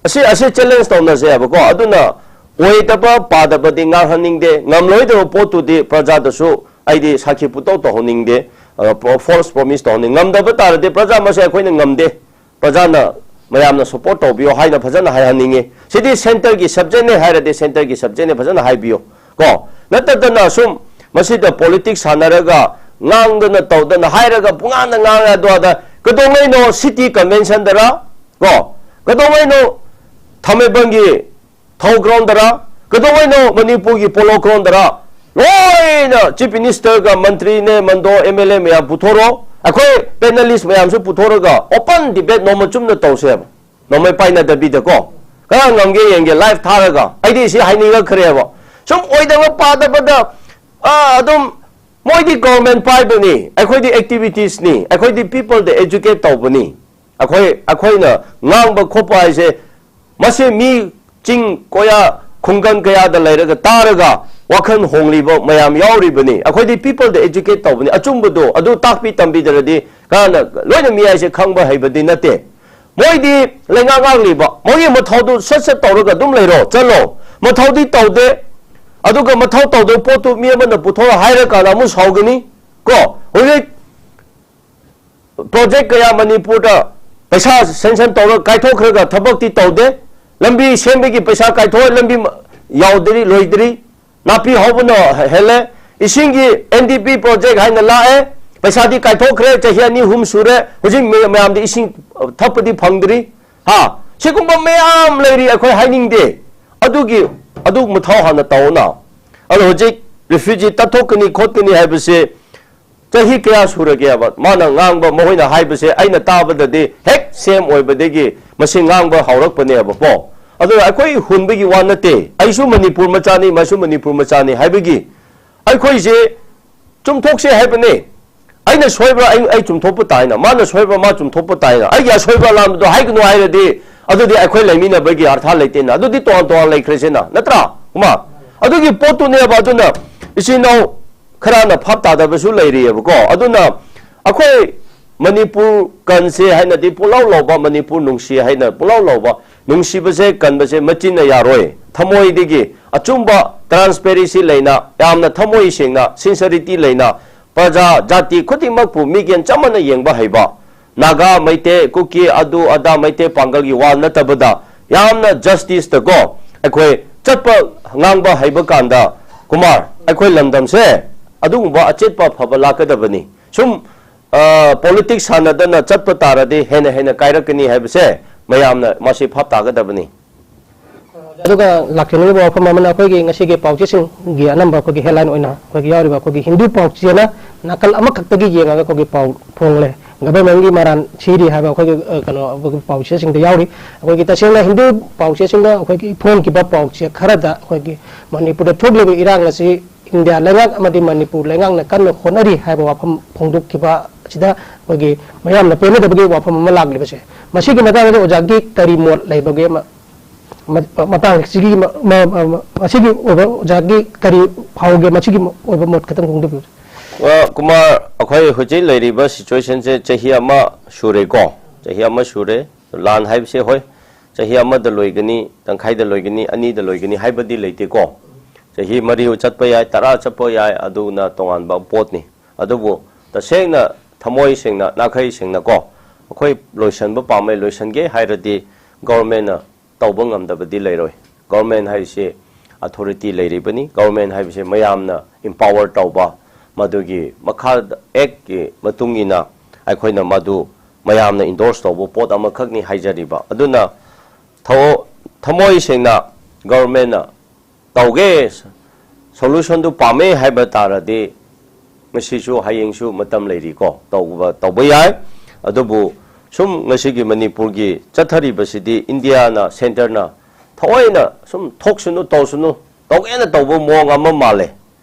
ꯑꯁꯤ, ꯑꯁꯤ challenge ꯇꯧꯅꯁꯦꯕꯀꯣ꯫ ꯑꯗꯨꯅ ꯑꯣꯏꯗꯕ ꯄꯥꯗꯕꯗꯤ ꯉꯥꯡꯍꯟꯅꯤꯡꯗꯦ, ꯉꯝꯂꯣꯏꯗꯕ ꯄꯣꯠꯇꯨꯗꯤ ꯄ꯭ꯔꯖꯥꯗꯁꯨ ꯑꯩꯗꯤ ꯁꯥꯈꯤ ꯄꯨꯇꯧ ꯇꯧꯍꯟꯅꯤꯡꯗꯦ, ꯑ, pro-, false promise ꯇꯧꯍꯟꯅꯤꯡꯗꯦ꯫ ꯉꯝꯗꯕ ꯇꯥꯔꯗꯤ ꯄ꯭ꯔꯖꯥ ꯃꯁꯦ ꯑꯩꯈꯣꯏꯅ ꯉꯝꯗꯦ, ꯄ꯭ꯔꯖꯥꯅ, ꯃꯌꯥꯝꯅ support ꯇꯧꯕꯤꯌꯣ ꯍꯥꯏꯅ ꯐꯖꯅ ꯍꯥꯏꯍꯟꯅꯤꯡꯉꯤ꯫ ꯁꯤꯗꯤ centre ꯒꯤ subject ꯅꯦ ꯍꯥꯏꯔꯗꯤ centre ꯒꯤ subject ꯅꯦ ꯐꯖꯅ ꯍꯥꯏꯕꯤꯌꯣ ꯀꯣ꯫ ꯅꯠꯇꯗꯅ ꯁꯨꯝ ꯃꯁꯤꯗ politics ꯁꯥꯟꯅꯔꯒ ꯉꯥꯡꯗꯅ ꯇꯧꯗꯅ ꯍꯥꯏꯔꯒ ꯄꯨꯡꯉꯥꯡꯗ ꯉꯥꯡꯉꯦ ꯑꯗꯨ ꯑꯗ꯫ ꯀꯩꯗꯧꯉꯩꯅꯣ city convention ꯗꯔ ꯀꯣ, ꯀꯩꯗꯧꯉꯩꯅꯣ ꯊꯥꯡꯃꯩꯕꯟꯒꯤ ꯊꯧ ground ꯗꯔ, ꯀꯩꯗꯧꯉꯩꯅꯣ ꯃꯅꯤꯄꯨꯔꯒꯤ Polo ground ꯗꯔ, ꯂꯣꯏꯅ Chief Minister ꯒ ꯃꯟꯇ꯭ꯔꯤꯅꯦ, ꯃꯟꯗꯣ, MLA ꯃꯌꯥꯝ ꯄꯨꯊꯣꯔꯣ, ꯑꯩꯈꯣꯏ panelist ꯃꯌꯥꯝꯁꯨ ꯄꯨꯊꯣꯔꯒ open debate ꯅꯣꯡꯃ ꯆꯨꯝꯅ ꯇꯧꯁꯦꯕ꯫ ꯅꯣꯡꯃꯩ ꯄꯥꯏꯅꯗꯕꯤꯗꯀꯣ꯫ ꯀꯅꯥ ꯉꯝꯒꯦ ꯌꯦꯡꯒꯦ live ꯊꯥꯔꯒ꯫ ꯑꯩꯗꯤ ꯁꯤ ꯍꯥꯏꯅꯤꯡꯉꯛꯈ꯭ꯔꯦꯕ꯫ ꯁꯨꯝ ꯑꯣꯏꯗꯕ ꯄꯥꯗꯕꯗ, ꯑꯥ, ꯑꯗꯨꯝ ꯃꯣꯏꯗꯤ ꯒꯣꯔꯃꯦꯟ ꯄꯥꯏꯕꯅꯤ, ꯑꯩꯈꯣꯏꯗꯤ ꯑꯦꯛꯇꯤꯚꯤꯇꯤꯁꯅꯤ, ꯑꯩꯈꯣꯏꯗꯤ ꯄꯤꯄꯜꯗ ꯑꯦꯖꯨꯀꯦꯠ ꯇꯧꯕꯅꯤ꯫ ꯑꯩꯈꯣꯏ ꯑꯩꯈꯣꯏꯅ ꯉꯥꯡꯕ ꯈꯣꯠꯄ ꯍꯥꯏꯁꯦ, ꯃꯁꯤ ꯃꯤ ꯆꯤꯡ ꯀꯣꯌꯥ, ꯈꯨꯡꯒꯪ ꯀꯌꯥꯗ ꯂꯩꯔꯒ ꯇꯥꯔꯒ ꯋꯥꯈꯜ ꯍꯣꯡꯂꯤꯕ ꯃꯌꯥꯝ ꯌꯥꯎꯔꯤꯕꯅꯤ꯫ ꯑꯩꯈꯣꯏꯗꯤ ꯄꯤꯄꯜꯗ ꯑꯦꯖꯨꯀꯦꯠ ꯇꯧꯕꯅꯤ꯫ ꯑꯆꯨꯝꯕꯗꯣ ꯑꯗꯨ ꯇꯥꯛꯄꯤ ꯇꯝꯕꯤꯗ꯭ꯔꯗꯤ ꯀꯅꯥꯅ ꯂꯣꯏꯅ ꯃꯤ ꯍꯥꯏꯁꯦ ꯈꯪꯕ ꯍꯩꯕꯗꯤ ꯅꯠꯇꯦ꯫ ꯃꯣꯏꯗꯤ ꯂꯩꯉꯥꯛ ꯉꯥꯛꯂꯤꯕ, ꯃꯣꯏꯒꯤ ꯃꯊꯧꯗꯨ ꯁꯠ ꯁꯠ ꯇꯧꯔꯒ ꯑꯗꯨꯝ ꯂꯩꯔꯣ, ꯆꯠꯂꯣ꯫ ꯃꯊꯧꯗꯤ ꯇꯧꯗꯦ꯫ ꯑꯗꯨꯒ ꯃꯊꯧ ꯇꯧꯗꯕ ꯄꯣꯠꯇꯨ ꯃꯤ ꯑꯃꯅ ꯄꯨꯊꯣꯔ ꯍꯥꯏꯔꯀꯥꯟꯗ ꯑꯃꯨꯛ ꯁꯥꯎꯒꯅꯤ꯫ ꯀꯣ, ꯍꯧꯖꯤꯛ ꯄ꯭ꯔꯣꯖꯦꯛ ꯀꯌꯥ ꯃꯅꯤꯄꯨꯔꯗ ꯄꯩꯁꯥ ꯁꯦꯡꯁꯟ ꯇꯧꯔꯒ ꯀꯥꯏꯊꯣꯛꯈ꯭ꯔꯒ ꯊꯕꯛꯇꯤ ꯇꯧꯗꯦ꯫ ꯂꯝꯕꯤ ꯁꯦꯝꯕꯒꯤ ꯄꯩꯁꯥ ꯀꯥꯏꯊꯣꯛꯑꯦ, ꯂꯝꯕꯤ ꯃ-, ꯌꯥꯎꯗ꯭ꯔꯤ, ꯂꯣꯏꯗ꯭ꯔꯤ꯫ ꯅꯥꯄꯤ ꯍꯧꯕꯅ ꯍꯦꯜꯂꯦ꯫ ꯏꯁꯤꯡꯒꯤ ꯑꯦꯟ ꯗꯤ ꯄꯤ ꯄ꯭ꯔꯣꯖꯦꯛ ꯍꯥꯏꯅ ꯂꯥꯛꯑꯦ, ꯄꯩꯁꯥꯗꯤ ꯀꯥꯏꯊꯣꯛꯈ꯭ꯔꯦ, ꯆꯍꯤ ꯑꯅꯤ ꯑꯍꯨꯝ ꯁꯨꯔꯦ, ꯍꯧꯖꯤꯛ ꯃꯤ-, ꯃꯌꯥꯝꯗꯤ ꯏꯁꯤꯡ, ꯑ, ꯊꯛꯄꯗꯤ ꯐꯪꯗ꯭ꯔꯤ꯫ ꯍꯥ, ꯁꯤꯒꯨꯝꯕ ꯃꯌꯥꯝ ꯂꯩꯔꯤ, ꯑꯩꯈꯣꯏ ꯍꯥꯏꯅꯤꯡꯗꯦ꯫ ꯑꯗꯨꯒꯤ, ꯑꯗꯨ ꯃꯊꯧ ꯍꯥꯟꯅ ꯇꯧꯅ꯫ ꯑꯗꯣ ꯍꯧꯖꯤꯛ ꯔꯤꯐ꯭ꯌꯨꯖꯤ ꯇꯠꯊꯣꯛꯀꯅꯤ ꯈꯣꯠꯀꯅꯤ ꯍꯥꯏꯕꯁꯦ ꯆꯍꯤ ꯀꯌꯥ ꯁꯨꯔꯒꯦꯕ? ꯃꯥꯅ ꯉꯥꯡꯕ, ꯃꯈꯣꯏꯅ ꯍꯥꯏꯕꯁꯦ ꯑꯩꯅ ꯇꯥꯕꯗꯗꯤ ꯍꯦꯛ ꯁꯦꯝ ꯑꯣꯏꯕꯗꯒꯤ ꯃꯁꯤ ꯉꯥꯡꯕ ꯍꯧꯔꯛꯄꯅꯦꯕꯀꯣ꯫ ꯑꯗꯨꯅ ꯑꯩꯈꯣꯏ ꯍꯨꯟꯕꯒꯤ ꯋꯥ ꯅꯠꯇꯦ꯫ ꯑꯩꯁꯨ ꯃꯅꯤꯄꯨꯔ ꯃꯆꯥꯅꯤ, ꯃꯥꯁꯨ ꯃꯅꯤꯄꯨꯔ ꯃꯆꯥꯅꯤ ꯍꯥꯏꯕꯒꯤ ꯑꯩꯈꯣꯏꯁꯦ ꯆꯨꯝꯊꯣꯛꯁꯦ ꯍꯥꯏꯕꯅꯦ꯫ ꯑꯩꯅ ꯁꯣꯏꯕ꯭ꯔꯥ, ꯑꯩ, ꯑꯩ ꯆꯨꯝꯊꯣꯛꯄ ꯇꯥꯏꯅ, ꯃꯥꯅ ꯁꯣꯏꯕ꯭ꯔꯥ, ꯃꯥ ꯆꯨꯝꯊꯣꯛꯄ ꯇꯥꯏꯅ, ꯑꯩꯒꯤ ꯑꯁꯣꯏꯕ ꯑꯂꯥꯟꯕꯗꯣ ꯍꯥꯏꯒꯅꯨ ꯍꯥꯏꯔꯗꯤ, ꯑꯗꯨꯗꯤ ꯑꯩꯈꯣꯏ ꯂꯩꯃꯤꯟꯅꯕꯒꯤ ꯑꯔꯊ ꯂꯩꯇꯦꯅ, ꯑꯗꯨꯗꯤ ꯇꯣꯉꯥꯟ ꯇꯣꯉꯥꯟ ꯂꯩꯈ꯭ꯔꯦꯁꯤꯅ, ꯅꯠꯇ꯭ꯔꯥ? ꯀꯃ ꯑꯗꯨꯒꯤ ꯄꯣꯠꯇꯨꯅꯦꯕ꯫ ꯑꯗꯨꯅ ꯏꯆꯤꯟ ꯏꯅꯥꯎ ꯈꯔꯅ ꯚꯥꯞ ꯇꯥꯗꯕꯁꯨ ꯂꯩꯔꯤꯑꯕꯀꯣ꯫ ꯑꯗꯨꯅ ꯑꯩꯈꯣꯏ ꯃꯅꯤꯄꯨꯔ ꯀꯟꯁꯦ ꯍꯥꯏꯅꯗꯤ ꯄꯨꯡꯂꯥꯎ ꯂꯥꯎꯕ, ꯃꯅꯤꯄꯨꯔ ꯅꯨꯡꯁꯤ ꯍꯥꯏꯅ ꯄꯨꯡꯂꯥꯎ ꯂꯥꯎꯕ, ꯅꯨꯡꯁꯤꯕꯁꯦ ꯀꯟꯕꯁꯦ ꯃꯆꯤꯟꯅ ꯌꯥꯔꯣꯏ꯫ ꯊꯃꯣꯏꯗꯒꯤ ꯑꯆꯨꯝꯕ, ꯇ꯭ꯔꯥꯟꯁꯄꯦꯔꯦꯟꯁꯤ ꯂꯩꯅ, ꯌꯥꯝꯅ ꯊꯃꯣꯏ ꯁꯦꯡꯅ, ꯁꯤꯟꯁꯔꯤꯇꯤ ꯂꯩꯅ, ꯄ꯭ꯔꯖꯥ ꯖꯥꯇꯤ ꯈꯨꯗꯤꯡꯃꯛꯄꯨ ꯃꯤꯠꯌꯦꯡ ꯆꯞ ꯃꯥꯟꯅ ꯌꯦꯡꯕ ꯍꯩꯕ, ꯅꯥꯒꯥ, ꯃꯩꯇꯩ, ꯀꯨꯀꯤ, ꯑꯗꯨ ꯑꯗꯥ, ꯃꯩꯇꯩ ꯄꯥꯡꯒꯜꯒꯤ ꯋꯥ ꯅꯠꯇꯕꯗ ꯌꯥꯝꯅ ꯖꯁꯇꯤꯁꯇꯀꯣ ꯑꯩꯈꯣꯏ ꯆꯠꯄ ꯉꯥꯡꯕ ꯍꯩꯕ ꯀꯥꯟꯗ, ꯀꯨꯃꯥꯔ, ꯑꯩꯈꯣꯏ ꯂꯝꯗꯝꯁꯦ ꯑꯗꯨꯒꯨꯝꯕ ꯑꯆꯦꯠꯄ ꯑꯐꯕ ꯂꯥꯛꯀꯗꯕꯅꯤ꯫ ꯁꯨꯝ, ꯑ, ꯄꯣꯂꯤꯇꯤꯛꯁ ꯁꯥꯟꯅꯗꯅ ꯆꯠꯄ ꯇꯥꯔꯗꯤ ꯍꯦꯟꯅ ꯍꯦꯟꯅ ꯀꯥꯏꯔꯛꯀꯅꯤ ꯍꯥꯏꯕꯁꯦ ꯃꯌꯥꯝꯅ ꯃꯁꯤ ꯚꯥꯞ ꯇꯥꯒꯗꯕꯅꯤ꯫ ꯑꯗꯨꯒ ꯂꯥꯛꯆꯅꯤꯡꯉꯤꯕ ꯋꯥꯐꯝ ꯑꯃꯅ, ꯑꯩꯈꯣꯏꯒꯤ ꯉꯁꯤꯒꯤ ꯄꯥꯎꯆꯦꯁꯤꯡꯒꯤ ꯑꯅꯝꯕ ꯑꯩꯈꯣꯏꯒꯤ ꯍꯦꯗꯂꯥꯏꯟ ꯑꯣꯏꯅ ꯑꯩꯈꯣꯏꯒꯤ ꯌꯥꯎꯔꯤꯕ ꯑꯩꯈꯣꯏꯒꯤ ꯍꯤꯟꯗꯨ ꯄꯥꯎꯆꯦꯅ ꯅꯥꯀꯜ ꯑꯃꯈꯛꯇꯒꯤ ꯌꯦꯡꯉꯒ ꯑꯩꯈꯣꯏꯒꯤ ꯄꯥꯎ ꯐꯣꯡꯂꯦ꯫ ꯒꯚꯔꯟꯃꯦꯟꯒꯤ ꯃꯔꯥꯟ ꯁꯤꯔꯤ ꯍꯥꯏꯕ ꯑꯩꯈꯣꯏꯒꯤ, ꯑ, ꯀꯩꯅꯣ, ꯑꯩꯈꯣꯏꯒꯤ ꯄꯥꯎꯆꯦꯁꯤꯡꯗ ꯌꯥꯎꯔꯤ꯫ ꯑꯩꯈꯣꯏꯒꯤ ꯇꯁꯦꯡꯅ ꯍꯤꯟꯗꯨ ꯄꯥꯎꯆꯦꯁꯤꯡꯗ ꯑꯩꯈꯣꯏꯒꯤ ꯐꯣꯡꯈꯤꯕ ꯄꯥꯎꯆꯦ ꯈꯔꯗ ꯑꯩꯈꯣꯏꯒꯤ ꯃꯅꯤꯄꯨꯔꯗ ꯊꯣꯛꯂꯤꯕ ꯏꯔꯥꯡ ꯑꯁꯤ ꯏꯟꯗꯤꯌꯥ ꯂꯩꯉꯥꯛ ꯑꯃꯗꯤ ꯃꯅꯤꯄꯨꯔ ꯂꯩꯉꯥꯛꯅ ꯀꯟꯅ ꯍꯣꯠꯅꯔꯤ ꯍꯥꯏꯕ ꯋꯥꯐꯝ ꯐꯣꯡꯗꯣꯛꯈꯤꯕ ꯑꯁꯤꯗ ꯑꯩꯈꯣꯏꯒꯤ ꯃꯌꯥꯝꯅ ꯄꯦꯟꯅꯗꯕꯒꯤ ꯋꯥꯐꯝ ꯑꯃ ꯂꯥꯛꯂꯤꯕꯁꯦ, ꯃꯁꯤꯒꯤ ꯃꯇꯥꯡꯗ ꯑꯣꯖꯥꯒꯤ ꯀꯔꯤ ꯃꯣꯠ ꯂꯩꯕꯒꯦ? ꯃ-, ꯃ-, ꯃꯇꯥꯡꯁꯤꯒꯤ ꯃ-, ꯃ-, ꯃ-, ꯃꯁꯤꯒꯤ ꯑꯣꯏꯕ ꯑꯣꯖꯥꯒꯤ ꯀꯔꯤ ꯐꯥꯎꯒꯦ? ꯃꯁꯤꯒꯤ ꯑꯣꯏꯕ ꯃꯣꯠ ꯈꯤꯇꯪ ꯐꯣꯡꯗꯣꯛꯄꯤꯌꯨ꯫ ꯑ, ꯀꯨꯃꯥꯔ, ꯑꯩꯈꯣꯏ ꯍꯧꯖꯤꯛ ꯂꯩꯔꯤꯕ situation ꯁꯦ ꯆꯍꯤ ꯑꯃ ꯁꯨꯔꯦꯀꯣ꯫ ꯆꯍꯤ ꯑꯃ ꯁꯨꯔꯦ꯫ ꯂꯥꯟ ꯍꯥꯏꯕꯁꯦ, ꯍꯣꯏ, ꯆꯍꯤ ꯑꯃꯗ ꯂꯣꯏꯒꯅꯤ, ꯇꯪꯈꯥꯏꯗ ꯂꯣꯏꯒꯅꯤ, ꯑꯅꯤꯗ ꯂꯣꯏꯒꯅꯤ ꯍꯥꯏꯕꯗꯤ ꯂꯩꯇꯦꯀꯣ꯫ ꯆꯍꯤ ꯃꯔꯤ ꯆꯠꯄ ꯌꯥꯏ, ꯇꯔꯥ ꯆꯠꯄ ꯌꯥꯏ, ꯑꯗꯨꯅ ꯇꯣꯉꯥꯟꯕ ꯄꯣꯠꯅꯤ꯫ ꯑꯗꯨꯕꯨ ꯇꯁꯦꯡꯅ ꯊꯃꯣꯏ ꯁꯦꯡꯅ, ꯅꯥꯈꯩ ꯁꯦꯡꯅꯀꯣ, ꯑꯩꯈꯣꯏ ꯂꯣꯏꯁꯟꯕ ꯄꯥꯝꯃꯦ, ꯂꯣꯏꯁꯟꯒꯦ ꯍꯥꯏꯔꯗꯤ ꯒꯣꯔꯃꯦꯟꯅ ꯇꯧꯕ ꯉꯝꯗꯕꯗꯤ ꯂꯩꯔꯣꯏ꯫ ꯒꯣꯔꯃꯦꯟ ꯍꯥꯏꯁꯦ ꯑꯣꯊꯣꯔꯤꯇꯤ ꯂꯩꯔꯤꯕꯅꯤ꯫ ꯒꯣꯔꯃꯦꯟ ꯍꯥꯏꯕꯁꯦ ꯃꯌꯥꯝꯅ empower ꯇꯧꯕ, ꯃꯗꯨꯒꯤ ꯃꯈꯥꯗ ꯑꯦꯛꯀꯤ ꯃꯇꯨꯡ ꯏꯟꯅ ꯑꯩꯈꯣꯏꯅ ꯃꯗꯨ ꯃꯌꯥꯝꯅ endorse ꯇꯧꯕ ꯄꯣꯠ ꯑꯃꯈꯛꯅꯤ ꯍꯥꯏꯖꯔꯤꯕ꯫ ꯑꯗꯨꯅ ꯊꯃꯣ-, ꯊꯃꯣꯏ ꯁꯦꯡꯅ ꯒꯣꯔꯃꯦꯟꯅ ꯇꯧꯒꯦ, solution ꯗꯨ ꯄꯥꯝꯃꯦ ꯍꯥꯏꯕ ꯇꯥꯔꯗꯤ, ꯉꯁꯤꯁꯨ ꯍꯌꯦꯡꯁꯨ ꯃꯇꯝ ꯂꯩꯔꯤꯀꯣ, ꯇꯧꯕ, ꯇꯧꯕ ꯌꯥꯏ꯫ ꯑꯗꯨꯕꯨ ꯁꯨꯝ ꯉꯁꯤꯒꯤ ꯃꯅꯤꯄꯨꯔꯒꯤ ꯆꯠꯊꯔꯤꯕꯁꯤꯗꯤ ꯏꯟꯗꯤꯌꯥꯅ, centre ꯅ ꯊꯑꯣꯏꯅ ꯁꯨꯝ ꯊꯣꯛꯁꯅꯨ, ꯇꯧꯁꯅꯨ, ꯇꯧꯒꯦꯅ ꯇꯧꯕ ꯃꯑꯣꯡ ꯑꯃ ꯃꯥꯜꯂꯦ꯫